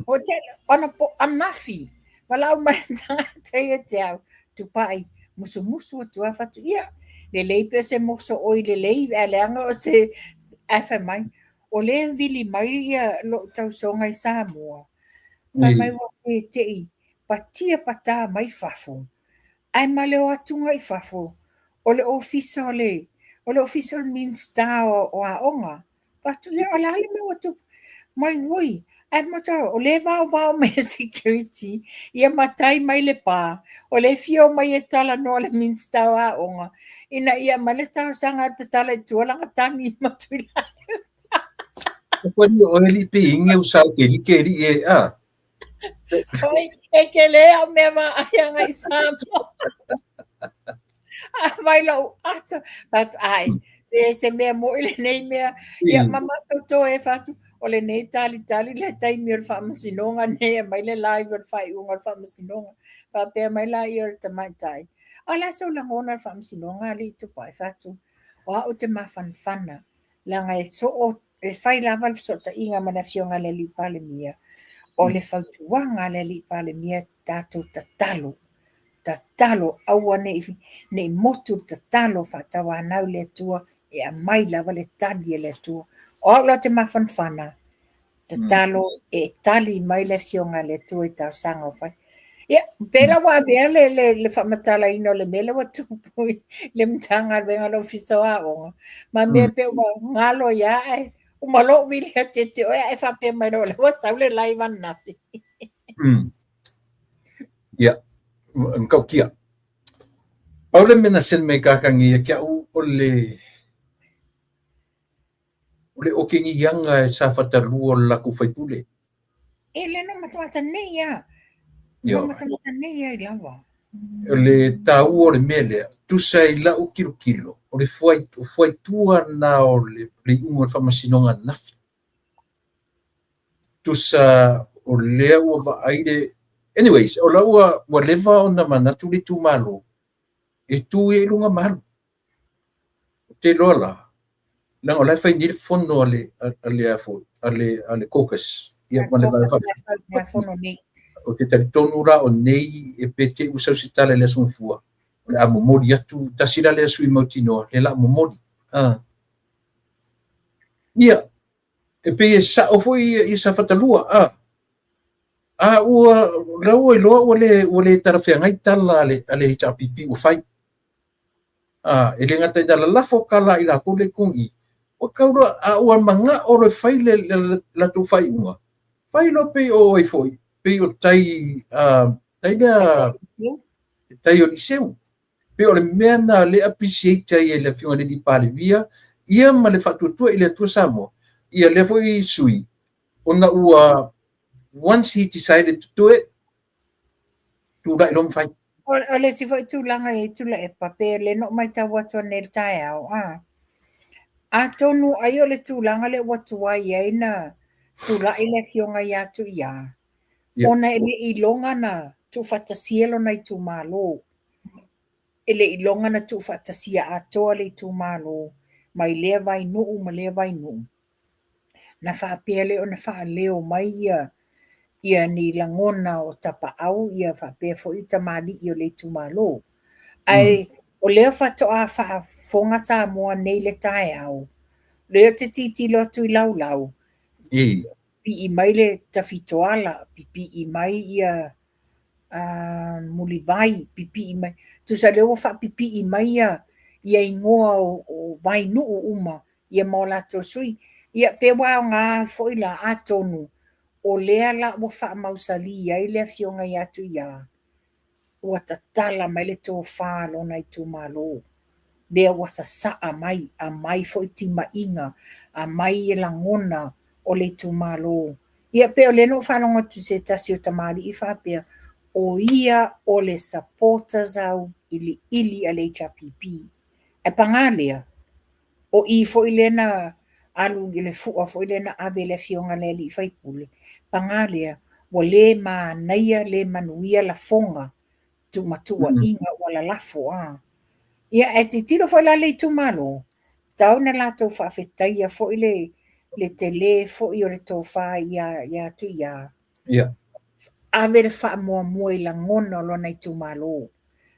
O te, ona po anafi, valaau mai le tagata ia te au, tupai, musumusu atu a fatu, ia, lelei pe o se moso oi lelei, ae leaga o se, ae fai mai, o lea e vili mai ia lou tausoga i Samoa, fai mai ua te'i patia patā mai fafo, ae ma le o atuga i fafo, o le ofisa o le, o le ofisa o le Minisita o, o Aoga. Fatu, ia, o le a le mea ua tupu? Mai oi, ae mata, o lea e vaovao mai e security, ia matai mai le pā, o lea e fia omai e talanoa le Minisita o Aoga, ina ia aumai le talosaga e tatala i tua lana tagi ma Tuilaepa. Ko ni o eli pe inge u sa ke li ke li e a. Oi, e ke le au mea ma ai anga i Samoa. A mai lou ata. But ai, se, se mea mo i lenei mea. Ia, ma matou toe e fatu, o lenei talitali le taimi o le faamasinoga nei e aumai le live o le faaiuga o le faamasinoga. Faapea mai laia o le tamaitai. A o le a sou lagona o le faamasinoga alii Tupai? Fatu, o au ou te mafanafana, leaga e soo, e fai lava le fesootaiga ma le afioga i le alii Palemia. O le fautuaga a le alii Palemia, tatou tatalo, tatalo, aua ne i, ne i motu le tatalo faatauanau i le Atua, e aumai lava le tali a le Atua. O au la ou te mafanafana, tatalo e tali mai le Afioga a le Atua i talosaga o fai. Ia, pe la ua avea le, le, le faamatalaina o le mea lea ua tupu i le Matagaluega o le Ofisa o Aoga, ma mea pe ua galo ia ae uma loa ou vili atu ia te oe ae faapea mai loa o lea ua sau le live ananafi. Ia, matautia. Pau le mea na send mai kakagia ia ki a'u o le O le okegiaga e Safata 2 o le latou faipule. E le no matamata nei a. No matamata nei ai lava. O le taua o le mea lea, tusa i lau tilotilo, o le fuaitua na o le iuga o le faamasinoga ananafi. Tusa o lea ua vaai le... Anyways, o la ua, ua leva ona manatu le itumalo e tu ia i luga ma alu. Ou te iloa la, leaga o la e fai nei le fono a le, a le, a foi, a le, a le caucus. Ia, ma le vaega nei. Ou te talitonu la o nei e pe te i ua sau se tala i le Aso Gafua, o le a momoli atu, tasi la lea sui mautinoa, lea la a momoli. Ah. Ia, e pei e sao foi ia Safata 2, ah. A ua, la ua iloa ua le, ua le talafeagai tala a le, a le HRPP ua fai. A, e le gata ina lalafo tala a i latou lea i totonu i i, ua tau loa, a ua manao loa e fai le, le latou faaiuga, fai loa pei o ai foi, pei o tai, a, tai lea, tai o Liseu. Pei o le mea na le appreciate ai e le Afioga i le Alii Palemia, ia ma le faatuatua i le Atua Samoa, ia lea foi sui, ona ua, once he decided to do it, tulai loa ma fai. O le isi foi tulaga i Tuilaepa, pe le no matau atu anei i le taeao, a. Atonu ai o le tulaga lea ua tuai ai na tulai le afioga ia Tuia, ona e le i iloga na tuufaatasia lona itumalo. E le i iloga na tuufaatasia atoa le itumalo mai lea vainuu ma lea vainuu. Na faapea lea ona faaleo mai ia ia ni lagona o tapaau ia faapea foi tamalii o le itumalo. Ae o lea faatoa faafofoga Samoa nei i le taeao, lea ou te tilotilo atu i laulau, pipii mai le Tafitoala, pipii mai ia Mulivai, pipii mai. Tusa lea ua faapipii mai ia ia igoa o Vainuu uma ia ma o latou sui. Ia pe ua aoga foi la atonu o lea la ua faamausali ai le afioga ia Tuia, ua tatala mai le tofa a lona itumalo, lea ua sasaa mai, aumai foi timaiga, aumai lagona o le itumalo. Ia pei o lea na ou faalogo atu i se tasi o tamalii faapea, o ia o le supporters auiliili a le HRPP. Ae paga lea, o i foi lea na alu i le fua foi lea na ave e le afioga i le alii faipule, paga lea, ua le manaia, le manuia lafoga tumatuaiga ua lalafo a. Ia ae tilotilo foi la le itumalo, tau ina latou faafetaia foi le tele foi o le tofa ia Tuia. Yeah. Ave le faamuamua i lagona o lona itumalo.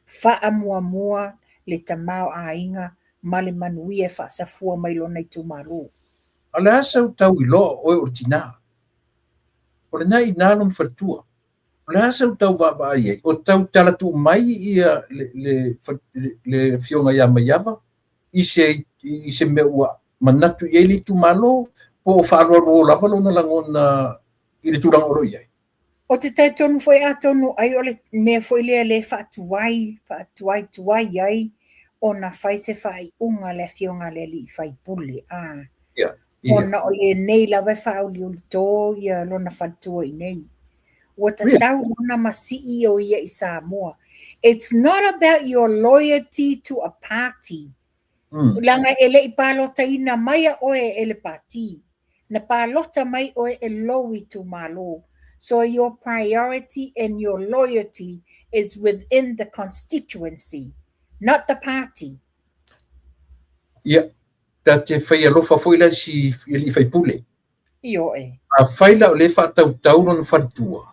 Faamuamua le tamaoaiga ma le manuia e faasafua mai lona itumalo. A o le a sau tau iloa o oe o le tina? O lena e i ina lona faletua. O le a sau tau vaavaai ai? O tau tala tuu mai ia le afioga ia Maiava i se mea ua manatu i ai le itumalo, po o faaaloalo lava lona lagona i le tulaga o lo o i ai? Ou te talitonu foi atonu ai o le mea foi lea le faatuai, faatuaituai ai ona fai se faaiuga a le afioga a le alii faipule. A. Yeah. Ona o lenei lava e faauliulito ia lona faletua i inei. Ua tatau ona masii o ia i Samoa. It's not about your loyalty to a party. Leaga e le i palotaina mai a oe e le pati. Na palota mai oe e lou itumalo. So your priority and your loyalty is within the constituency, not the party. Ia, ta te fai alofa foi la i si alii faipule. Ioe. Afai la o lea e faatautau lona faletua,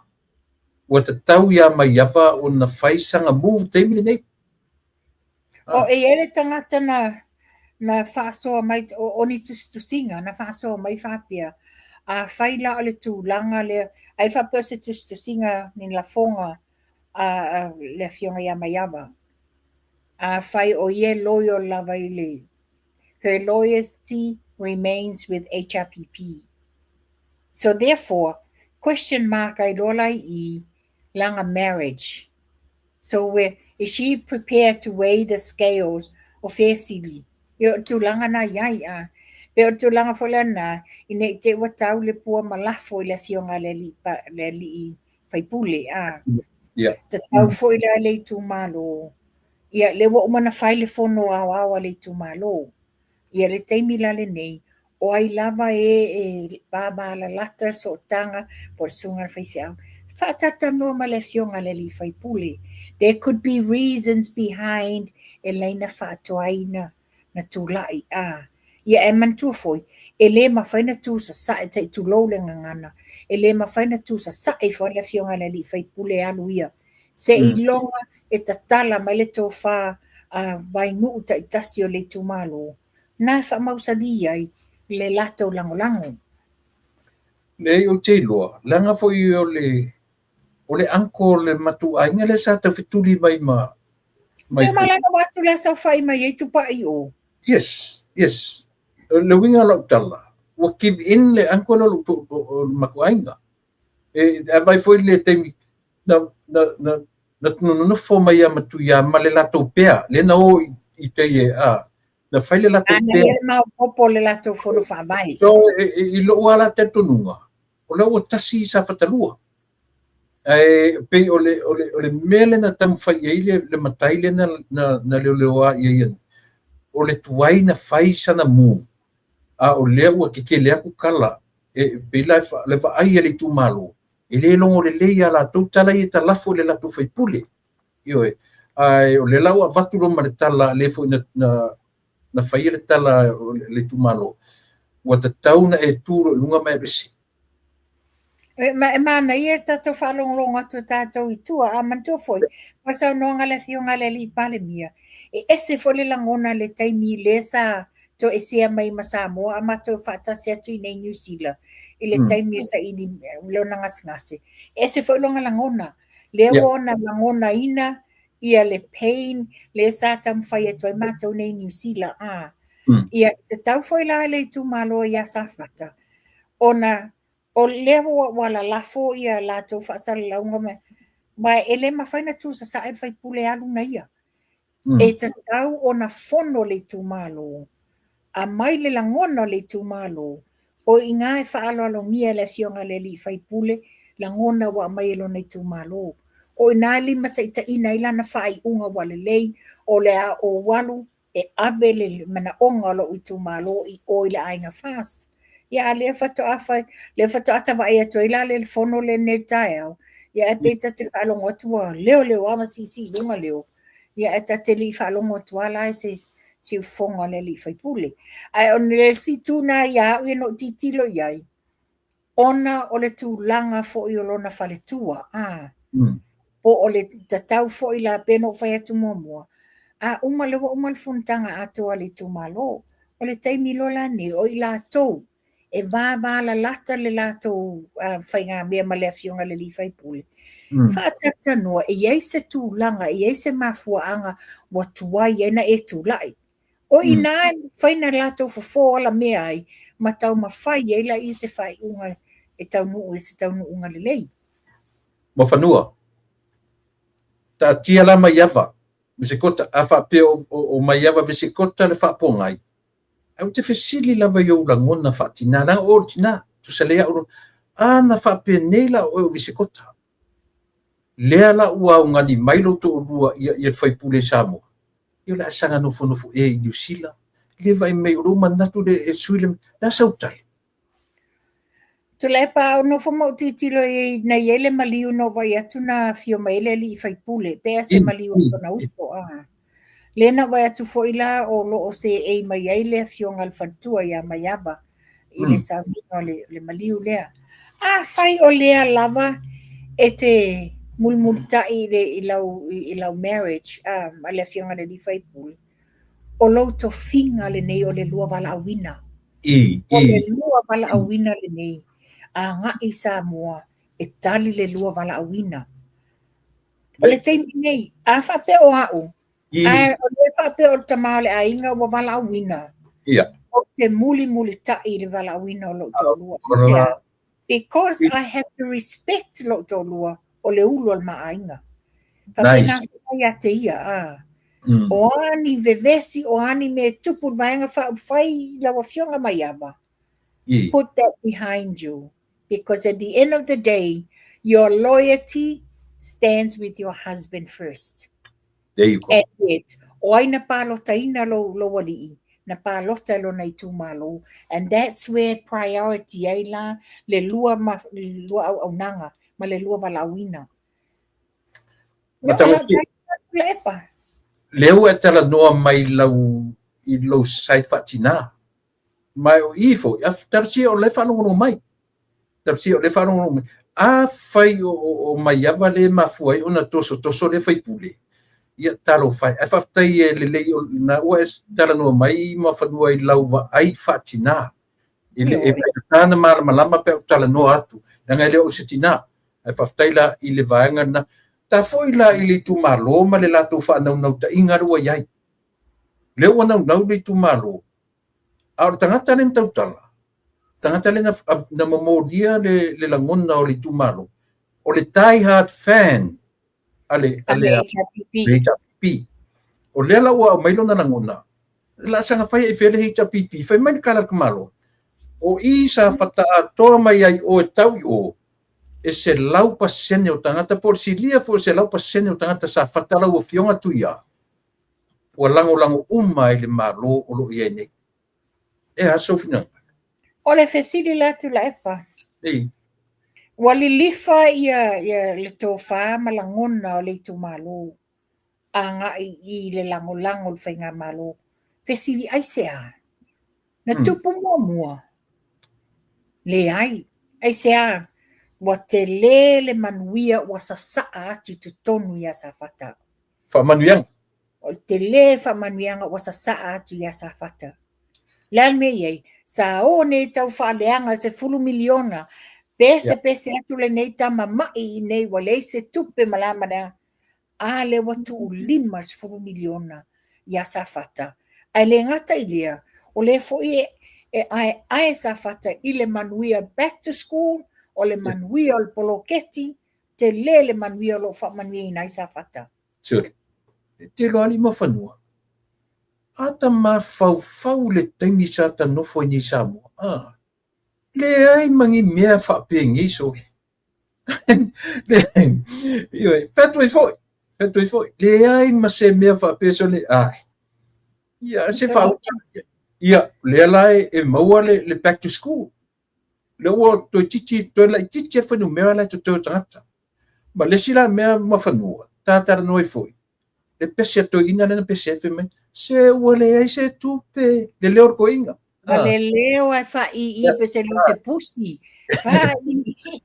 ua tatau ia Maiava ona fai sana move taimi lenei. O e i ai le tagata na faasoa mai, o ni tusitusiga na faasoa mai faapea, afai la o le tulaga lea, ai faapea o se tusitusiga ni lafoga a le afioga ia Maiava, afai o ia e loyal lava i le, her loyalty remains with HRPP. So therefore, question mark ai loa la i i, lana marriage. So where, is she prepared to weigh the scales o fea sili? Ia o le tulaga na i ai, a. Pei o le tulaga foi lena, ina i te i ua tau le pua ma lafo i le afioga a le alii, le alii faipule, a. Tatau foi la le itumalo. Ia, lea ua uma ona fai le fono aoao a le itumalo. Ia le taimi la lenei, o ai lava e e vavalalata le sootaga po o le susuga i le faifeau, faatalatalanoa ma le afioga i le alii faipule. There could be reasons behind e laina faatoai na tulai, a. Ia ae manatua foi, e le mafai ona tu sasae, tai tulou le gagana, e le mafai ona tu sasae ifo lava le afioga i le alii faipule e alu ia. Seiloga e tatala mai le tofa a Vainuu taitasi o le itumalo, na e faamausali ai le latou lagolago. Leai, ou te iloa, leaga foi o le o le uncle o le matou aiga lea sa tau fetuli mai ma mai. Ia ma lana ua atu la saofai mai ai Tupai i o. Yes, yes. Le uiga o lau tala, ua give in le uncle lea o le matou aiga. E aumai foi le taimi na na na na nonofo mai ia ma Tuia ma le latou pea, lea na o i tai e a na fai le latou pea. A na maopoopo le latou fono faavae. So i lou lava la talitonuga, o lea ua tasi Safatalua. Ae pei o le, o le, o le mea lea na taumafai i ai le matai lea na leoleoa i ai, o le tuai na fai sana move, a o lea ua kekele atu tala, e pei la le vaai a le itumalo, e le logo lelei ia latou tala ia e talafo i le latou faipule. Ioe. Ae o lea la ua avatu loa ma le tala, lea foi na faia le tala o le itumalo, ua tatau na e tu loa i luga ma e alu ese. E manaia le tatou faalogologo atu o tatou i tua, a manatua foi, o le saunoaga a le Afioga i le Alii Palemia, e ese foi le lagona i le taimi lea sa toesea mai ma Samoa a matou faatasi atu i inei i Niu Sila i le taimi o saili lona gasegase. E ese foi lona lagona. Lea ua ona lagonaina ia le pain lea sa taumafai atu ai matou nei i Niu Sila, a. Ia, e tatau foi la i le itumalo ia Safata ona o lea ua lalafo ia latou faasalalauga ma, ma e le mafai ona tusasae le faipule alu na ia. E tatau ona fono le itumalo, aumai le lagona o le itumalo, o i ina e faaaloalogia e le afioga i le alii faipule lagona ua aumai e lona itumalo. O i ina e limataitaiina ai lana faaiuga ua lelei, o le a ou alu e ave le manaoga o lou itumalo i o i le aiga FAST. Ia a lea faatoa fai, lea faatoa ta vaai atu ai la le fono lenei i le taeao, ia ae pei ta te faalogo atu ua leoleo lava ma siisii i luga leo, ia ae ta te le i faalogo atu lava la i se siufofoga o le alii faipule. Ae o le isi itu lena ia au ia na ou tilotilo i ai, ona o le tulaga foi o lona faletua, a, po o le tatau foi la, pei ona ou fai atu muamua, a uma, lea ua uma le fonotaga atoa a le itumalo, o le taimi loa la lenei, o i latou e vavalalata le latou faigamea ma le afioga i le alii faipule, faatalatalanoa, e i ai se tulaga, e i ai se mafuaaga ua tuai ai ona e tulai. O i ina e mafai ona latou fofo alamea ai ma taumafai ai laia se faaiuga e taunuu i se taunuuga lelei. Muafanua, Taatia la Maiava Vesekota, a faapea o Maiava Vesekota le faapogai, ae ou te fesili lava i ou lagona faatina, leaga o oe o le tina, tusa lelei au, a na faapenei la o oe o Vesekota, lea la ua augani mai lou toalua ia le faipule i Samoa, ia o le a saga nofonofo ea i Niu Sila, le vaai mai o lou manatu le e sui le, le a sau tali? Tuilaepa, a ou nofo ma ou tilotilo i ai na i ai le maliu na ou vaai atu na afio mai ai le alii faipule, pe a se maliu o lona uso, a. Lea na ou vaai atu foi la o lo o seei mai ai le afioga a le faletua ia Maiava i le sauniga o le maliu lea. Afai o lea lava e te mulimulitai i lau marriage ma le afioga i le alii faipule, o lou tofiga lenei o le lua valaauina. O le lua valaauina lenei, agai i Samoa e tali le lua valaauina. O le taimi nei, a faapea o au, ae o lea faapea o le tama o le aiga ua valaauina, ou te mulimulitai i le valaauina o lou toalua. Because I have to respect lou toalua o le ulu o le ma aiga. Faapena foi ia te ia. A. O a ni vevesi, o a ni mea e tupu i le Vaega Faaupufai i lau Afioga Maiava, put that behind you because at the end of the day, your loyalty stands with your husband first. There you go. And yet, o ai na pālotaina lou, lou alii, na pālota e lona itumalo. And that's where priority ai la le lua, ma, lua auaunaga ma le lua valaauina. Matagofie. Lea ua e talanoa mai lau, i lou side faatinā. Ma o i foi, a talosia o la e faalogologo mai. Talosia o lea e faalogologo mai. Afai o Maiava lea e mafua ai ona tosotoso lea faipule, ia talofa e. Ae faafetai e lelei o lena ua e talanoa mai Muafanua i lau vaai faatinā. E le e faigata ona malamalama pe a ou talanoa atu, leaga e le o au se tinā. Ae faafetai la i le vaega lena. Ta foi la i le itumalo ma le latou faanaunautaiga lea ua i ai. Lea ua naunau le itumalo, a o le tagata lea na tautala, tagata lea na momolia le lagona o le itumalo, o le die hard fan a le HRPP. O lea la ua aumai lona lagona, la saga fai ai fea le HRPP, fai mai le kala a le tamaloa, o i sa fataatoa mai ai oe tau i o, e 100% o tagata, po o le silia foi o le 100% o tagata sa fata lau Afioga Tuia, ua lagolago uma i le Malo o lo o i ai nei. E a sou finagalo? O le fesili la Tuilaepa. Ei. Ua lilifa ia, ia le tofa ma lagona o le itumalo agai i le lagolago o le faigamalo. Fesili aisea? Na tupu muamua? Leai. Aisea? Ua tele le manuia ua sasaa atu i totonu ia Safata. Faamanuiaga. O le tele faamanuiaga ua sasaa atu ia Safata. Le a le mea i ai? Sa o nei tau faaleaga 10 miliona. Pese pese atu lenei tama ma'i i inei ua leai se tupe ma le a ma le a. A lea ua tuu $50 miliona ia Safata. Ae le gata i lea, o lea foi e aeae Safata i le manuia back to school, o le manuia o le poloketi, tele le manuia o lo o faamanuiaina ai Safata. Sure. E te iloa alii ma fanua. A ta mafaufau i le taimi sa ta nofo ai nei i Samoa, a, leai ma ni mea faapenei sole. Ioe, fai atu ai foi, fai atu ai foi, leai ma se mea faapea sole, ai. Ia, se faauta. Ia, lea la e maua le back to school. Lea ua toeitiiti, toe laitiiti le fuainumera la e totoe o tagata. Ma le isi la mea Muafanua, ta talanoa ai foi, le pese a toeaina lea na pese ai fai mai, se ua leai se tupe, le leo o le toeaina. Ma le leo e faaii pe se leo se pusi. Faaii.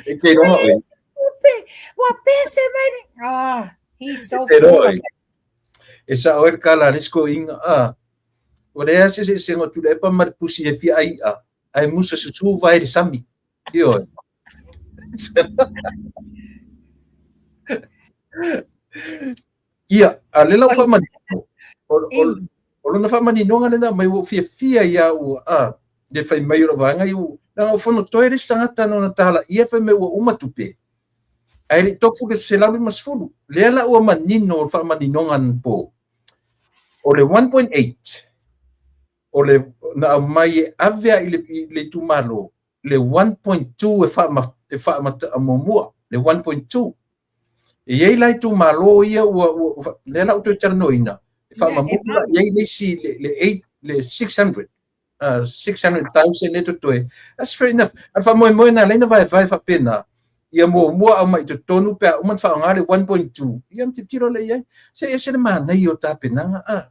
E te iloa oe. Tupe, ua pese mai. Ah, he's so full of it. E sao ai le kala a le isi toeaina, ah, ua leai se eseesega o Tuilaepa ma le pusi e fia ai i'a, ae musa susu vae i le sami. Ioe. Ia, a o lea la ua faamanino, o lona faamaninoga lena mai ua ou fiafia ia au, a, le fai mai o lau vaega, ia, leaga ua fonotoe le isi tagata na ona talaia fai mai ua uma tupe, ae le i tofu le 150. Lea la ua manino le faamaninoga anapo, o le 1.8, o le na aumai e ave i le itumalo, le 1.2 e faama, e faamata muamua, le 1.2. E i ai la itumalo ia ua, ua lea la ua toe talanoaina, e faamamulu la i ai le isi le, 8, le 600, 600,000 e totoe. That's fair enough. A le faamoemoe na ala ai na vaevae faapena, ia muamua aumai i totonu pe a uma ona faaaoga le 1.2, ia ona tilotilo lea i ai. Se ese le manaia o tapenaga, a.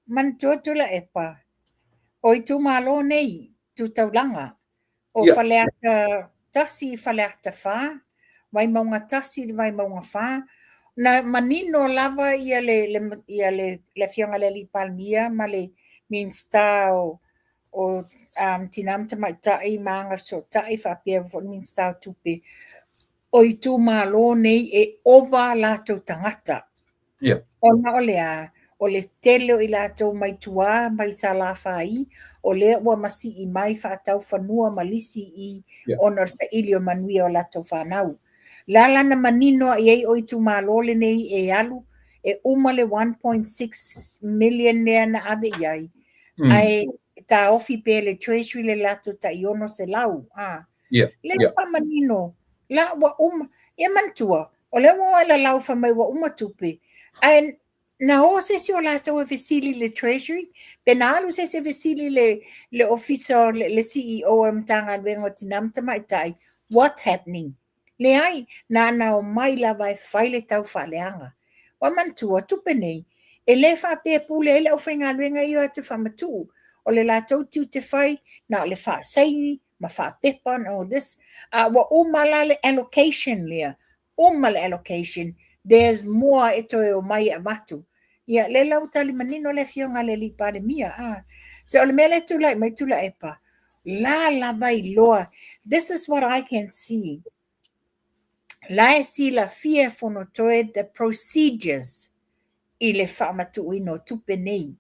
Manatua Tuilaepa, o itumalo nei, tu taulaga, o Faleata 1 i Faleata 4, Vaimauga 1 i le Vaimauga 4, na manino lava ia le, le, ia le, le Afioga i le Alii Palemia ma le Minisita o, o um, Tinā ma Tamaitai ma Agafesootai faapea foi le Minisita o Tupe, o itumalo nei e ova latou tagata. Yeah. Ona o le a, o le tele o i latou mai tua, mai Salafai, o lea ua masii mai faatau fanua ma lisi i yeah. ona o le saili o manuia o latou fanau. La la na manino i ai o itumalo lenei e alu, e uma le 1.6 million lea na ave i ai. Ae taofi pea le Treasury le latou tai 600. Ah. Yeah. Lea yeah. faamanino, la ua uma. Ia manatua, o lea ua o e lalau fai mai ua uma tupe, ae na o se isi o latou e fesili i le Treasury, pe na alu se isi e fesili i le, le ofisa, le, le CEO o le Matagaluega o Tinā ma Tamaitai, what's happening? Leai, na ona omai lava e fai le taufaaleaga. Ua manatua, tupe nei, e le faapea e pule ai le aufaigaluega ia o atu e faamatuu. O le latou tiute fai, na o le faasaini ma faapepa and all this, a ua uma la le allocation lea, uma le allocation, there's more e toe omai e avatu. Ia, lea la ua tali manino le Afioga a le Alii Palemia, a. So o le mea lea e tulai mai Tuilaepa, la lava iloa, this is what I can see, la e silafia e Fonotoe the procedures i le faamatuuina o tupe nei.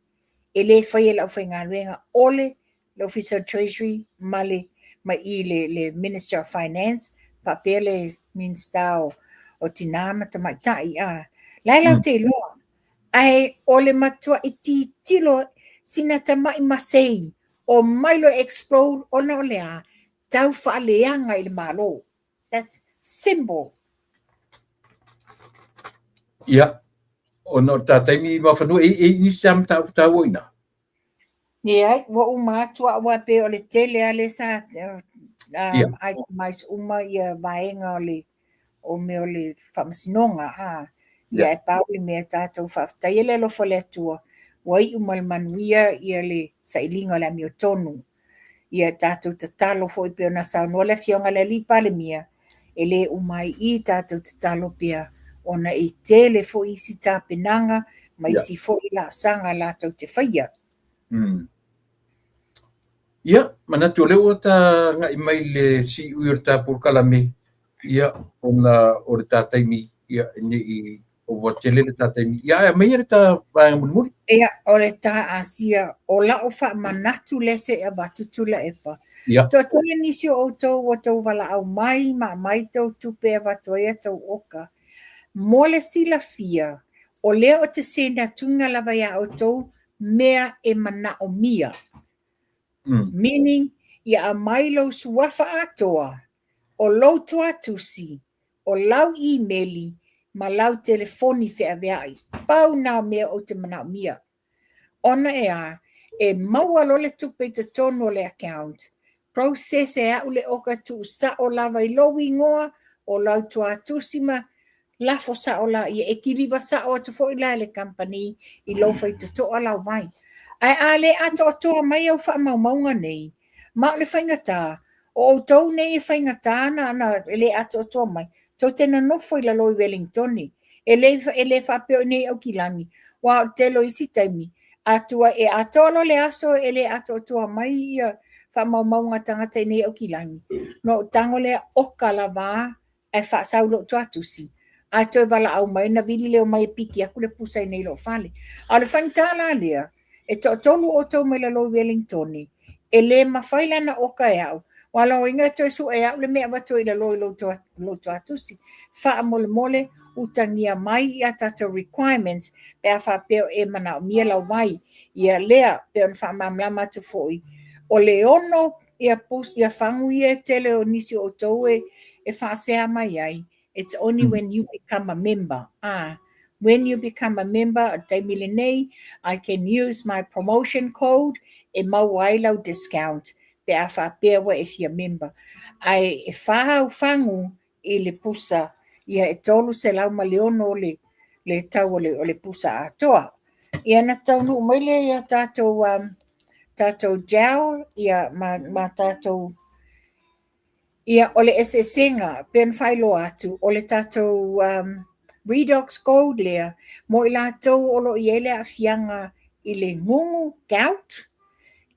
E le faia e le aufaigaluega o le le Ofisa o Treasury ma le ma i le, le Minister of Finance faapea le Minista o, o Tinā ma Tamaitai. A, la e lau te iloa. Ae o le matua'i titilo sina tama'i masei o mai loa explode ona o le a? Tau faaleaga i le Malo. That's simple. Ia, ona o le ta taimi Muafanua, e i ai nisi lava mataupu taua i ina? Leai, ua uma atu au aua pei o le tele lava lea sa um, itemize uma ia vaega o le o mea o le faamasinoga, a. Ia e pau le mea tatou faafetaia le alofa o le Atua, ua iu ma le manuia ia le sailiga o le amiotonu. Ia tatou tatalo foi pei ona saunoa le Afioga i le Alii Palemia, e le uma ai i i tatou tatalo pea ona e tele foi isi tapenaga ma isi foi laasaga latou te faia. Ia, manatu o lea ua ta agai mai i le siui o le ta polokalame, ia, ona o le ta taimi, ia, ne i ova tele le ta taimi. Ia, ae aumaia le ta vaega mulimuli. Ia, o le ta Asia, o la'u faamanatu lea se i avatu Tuilaepa. Ia. Toatele nisi o outou ua tou valaau mai ma aumai tou tupe e avatu ai a tou oka. Mo le silafia, o lea ou te send atuga lava iā outou mea e manaomia. Meaning, ia aumai lou suafa atoa, o lou tuatusi, o lau imeli ma lau telefoni feaveai. Pau na o mea ou te manaomia. Ona e a, e maua loa le tupe i totonu o le account, process e a'u le oka tuusao lava i lou igoa, o lau tuatusi ma lafo sao laia, e kiliva sao atu foi la e le kamupani i lou faitotoa lau vai. Ae a le atoatoa mai au faamaumauga nei, ma o le faigata, o outou nei e faigata na e le atoatoa mai, tou te nonofo i lalo i Wellingtone, e le, e le faapea o i inei i Aukilani, aua o le tele o isi taimi, a tua e atoa loa le aso e le atoatoa mai ia faamaumauga a tagata i inei i Aukilani, ona ou tago lea oka lava ae faasau i lou tuatusi, ae toe valaau mai ona vili lea omai e piki atu le pusa i inei i lou fale. A o le faigata la lea, e toatolu outou mai lalo i Wellingtone, e le mafai la ona oka e au, aua o lona uiga e toe sue e au le mea e avatu ai i lalo i lou tuatusi. Faamolemole, utagia mai ia tatou requirements pe a faapea o e manaomia lau vai. Ia lea, pei ona faamalamalama atu foi, o le 6 ia pus ia fagu ia e tele o nisi o outou e e faasea mai ai, it's only when you become a member. Ah, when you become a member, o le taimi lenei, I can use my promotion code e maua ai lau discount pe a faapea ua e fia member. Ae e fa au fagu i le pusa, ia e 306 le, le tau o le, o le pusa atoa. Ia na taunuu mai lea ia tatou, um, tatou gel, ia ma, ma tatou Ia, o le eseesega, pei ona faailoa atu, o le tatou um, redox gold lea, mo i latou o lo o i ai le aafiaga i le gugu, gout,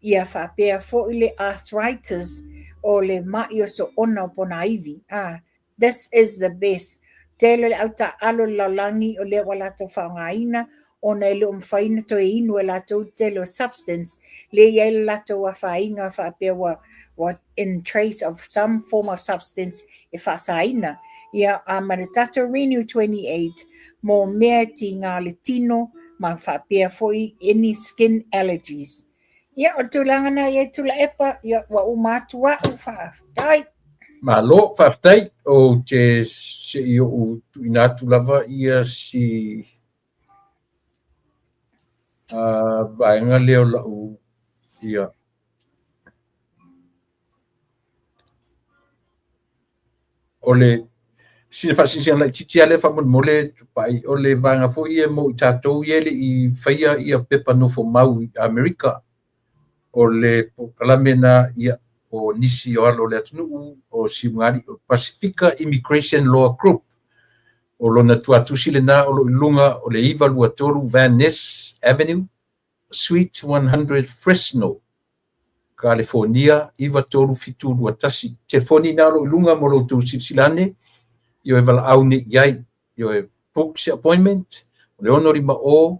ia faapea foi le arthritis, o le ma'i o soona o ponaivi. Ah, this is the best. Tele o le au taaalo i le lalolagi o lea ua latou faaaogaina ona e le o mafai ona toe inu e latou le tele o substance lea e i ai le latou afaina faapea ua ua in trace of some form of substance e faasaina. Ia, a ma le tatou Renew 28 mō mea e tīgā le tino ma faapea foi any skin allergies. Ia, o le tulaga na i ai Tuilaepa, ia, ua uma atu a'u, faafetai. Malo, faafetai. Ou te se i ou tuuina atu lava ia si vaega lea o lau ia. O le sina faasinasina laitiiti lava lea faamolemole Tupai, o le vaega foi ia mo i tatou ia e le i faia ia pepa nofo mau i Amerika. O le polokalame na ia o nisi o alo o le atunuu o Siugalii o Pasifika Immigration Law Group. O lona tuatusi lena o lo o i luga o le 923 Van Ness Avenue, Suite 100 Fresno, Kalifonia 93721. Telefoni na o lo o i luga mo lo outou silasila ane, ioe valaau nei i ai, ioe book se appointment, o le 650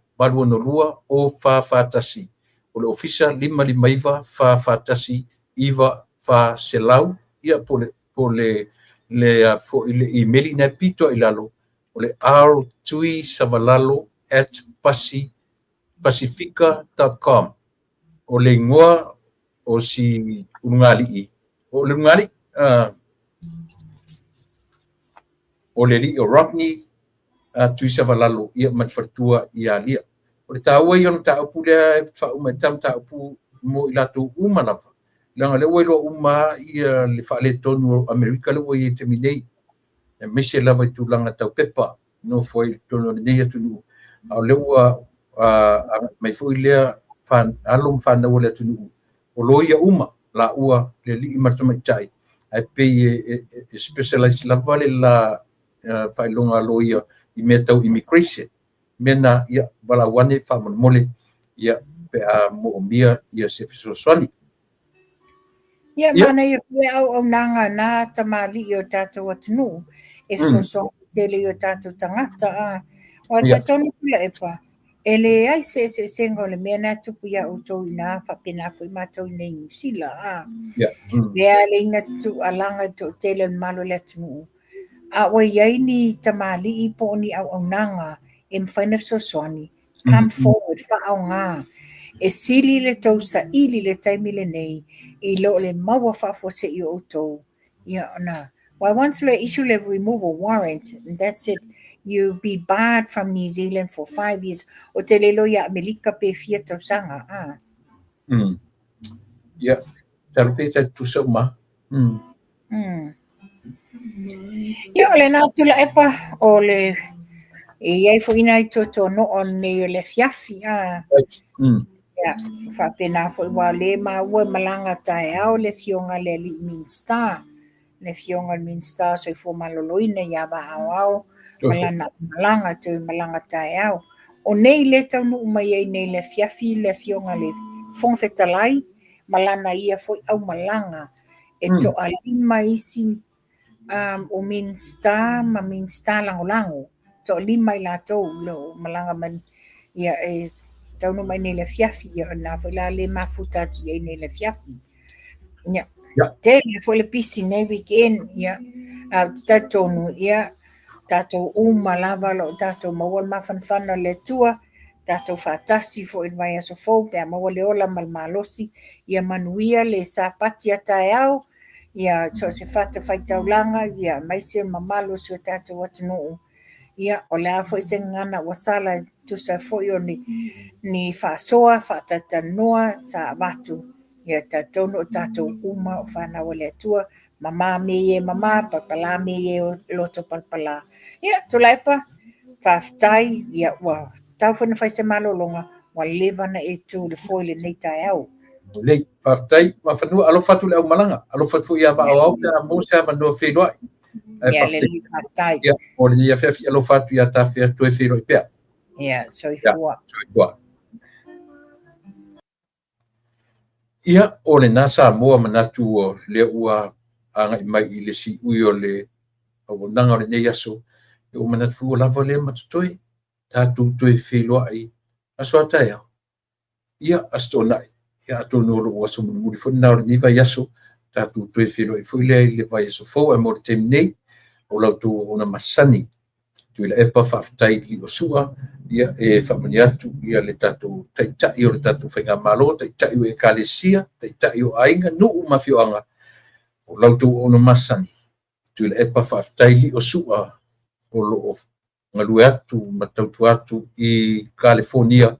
862 0441, o le ofisa 559 441 9400, ia po le po le le foi le imeli na e pito i lalo o le rtuisavalalo at pasi pasifika.com. O le igoa o si ulugalii, o le ulugalii, o le alii o Rodney Tuisavalalo ia ma le faletua ia Lia. O le taua ia o le mataupu lea e faauma ai le ta mataupu mo i latou uma lava, leaga o lea ua iloa uma ia le faaletonu o Amerika lea ua i ai i le taimi nei, aemaise lava i tulaga tau pepa nofo ai i totonu o lenei atunuu, a o lea ua agai mai foi lea alo ma fanau o le atunuu, o loia uma laua le alii ma le tamaitai, ae pei e specialize lava le la faailoga a loia i mea tau immigration. Mea na, ia, valaau ane faamolemole, ia, pe a moomia ia se fesoasoani. Ia, manaia foi le auaunaga a na tamalii o tatou atunuu e fesoasoani tele i o tatou tagata. Aua e talitonu Tuilaepa, e leai se eseesega o le mea na e tupu ia outou i ina faapena foi matou i inei i Niu Sila. Lea e ala ona tuualaga i le toatele o le mamalu o le atunuu, a ua i ai ni tamalii po o ni auaunaga e mafai ona fesoasoani, come forward, faaaoga. E sili le tou saili i le taimi lenei i lo le maua faafuasei o outou. Ia ona, well, once they issue le removal warrant, that's it. You be barred from New Zealand for 5 years. O te le iloa ia Amerika pe fia tausaga. Ia, talo pe ta tusa uma. Ia, o lena Tuilaepa, o le e iai foi nai tuatuano'a o lenei o le afiafi. Ia, faapena foi ua le maua e malaga taeao le afioga le alii Minisita, le afioga le Minisita o Soifua Maloloina ia Vaaoao ma lana malaga toe malaga taeao. O nei le taunuu mai ai nei le afiafi le afioga le Fofoga Fetalai ma lana ia foi aumalaga e toalima isi o Minisita ma Minisita lagolago, toalima i latou lo malaga mai ia e taunuu mai nei le afiafi. Ia o lena foi la le mafuta atu i ai nei le afiafi. Ia, tele foi le pisi nei weekend, ia, a ou te talitonu, ia, tatou uma lava lo o tatou maua le mafanafana o le Atua, tatou faatasi foi i le vaiaso fou pe a maua le ola ma le malosi. Ia manuia le Sapati a taeao, ia so o se fata faitaulaga, ia aemaise le mamalu o si o tatou atunuu. Ia, o le a foi se gagana ua sala e tusa foi o ni faasoa, faataitanoa sa avatu. Ia talitonu o tatou uma o fanau a le Atua, mamā me ie mamā, palapala me ie loto palapala. Ia, Tuilaepa, faafetai, ia ua tau foi na fai se malologa, ua leva na e tu le foe lenei taeao. Lelei, faafetai Mafanua, alofa atu le aumalaga, alofa atu foi ia Vaaoao pe a maua se avanoa feiloai. Ae Ia, lelei, faafetai. Ia, mo lenei afiafi, alofa atu ia tafea toe feiloai pea. Ia, soifua. Soifua. Ia, o lena Samoa manatu o lea ua agai mai i le siui o le auaunaga o lenei aso, ia ua manatu foi ua lava lea ma totoe, tatou toe feiloai aso a taeao. Ia, Aso Toonai, ia atonu o lou aso mulimuli foi lena o lenei vaiaso, tatou toe feiloai foi lea i le vaiaso fou, ae mo le taimi nei, o la outou auauna masani, Tuilaepa, faafetai Liosua, ia e faamanuia atu ia le tatou taitai o le tatou faigamalo, taitai o ekalesia, taitai o aiga, nuu ma afioaga, o la outou auauna masani, Tuilaepa, faafetai Liosua o lo o galue atu ma tautua atu i Kalifonia.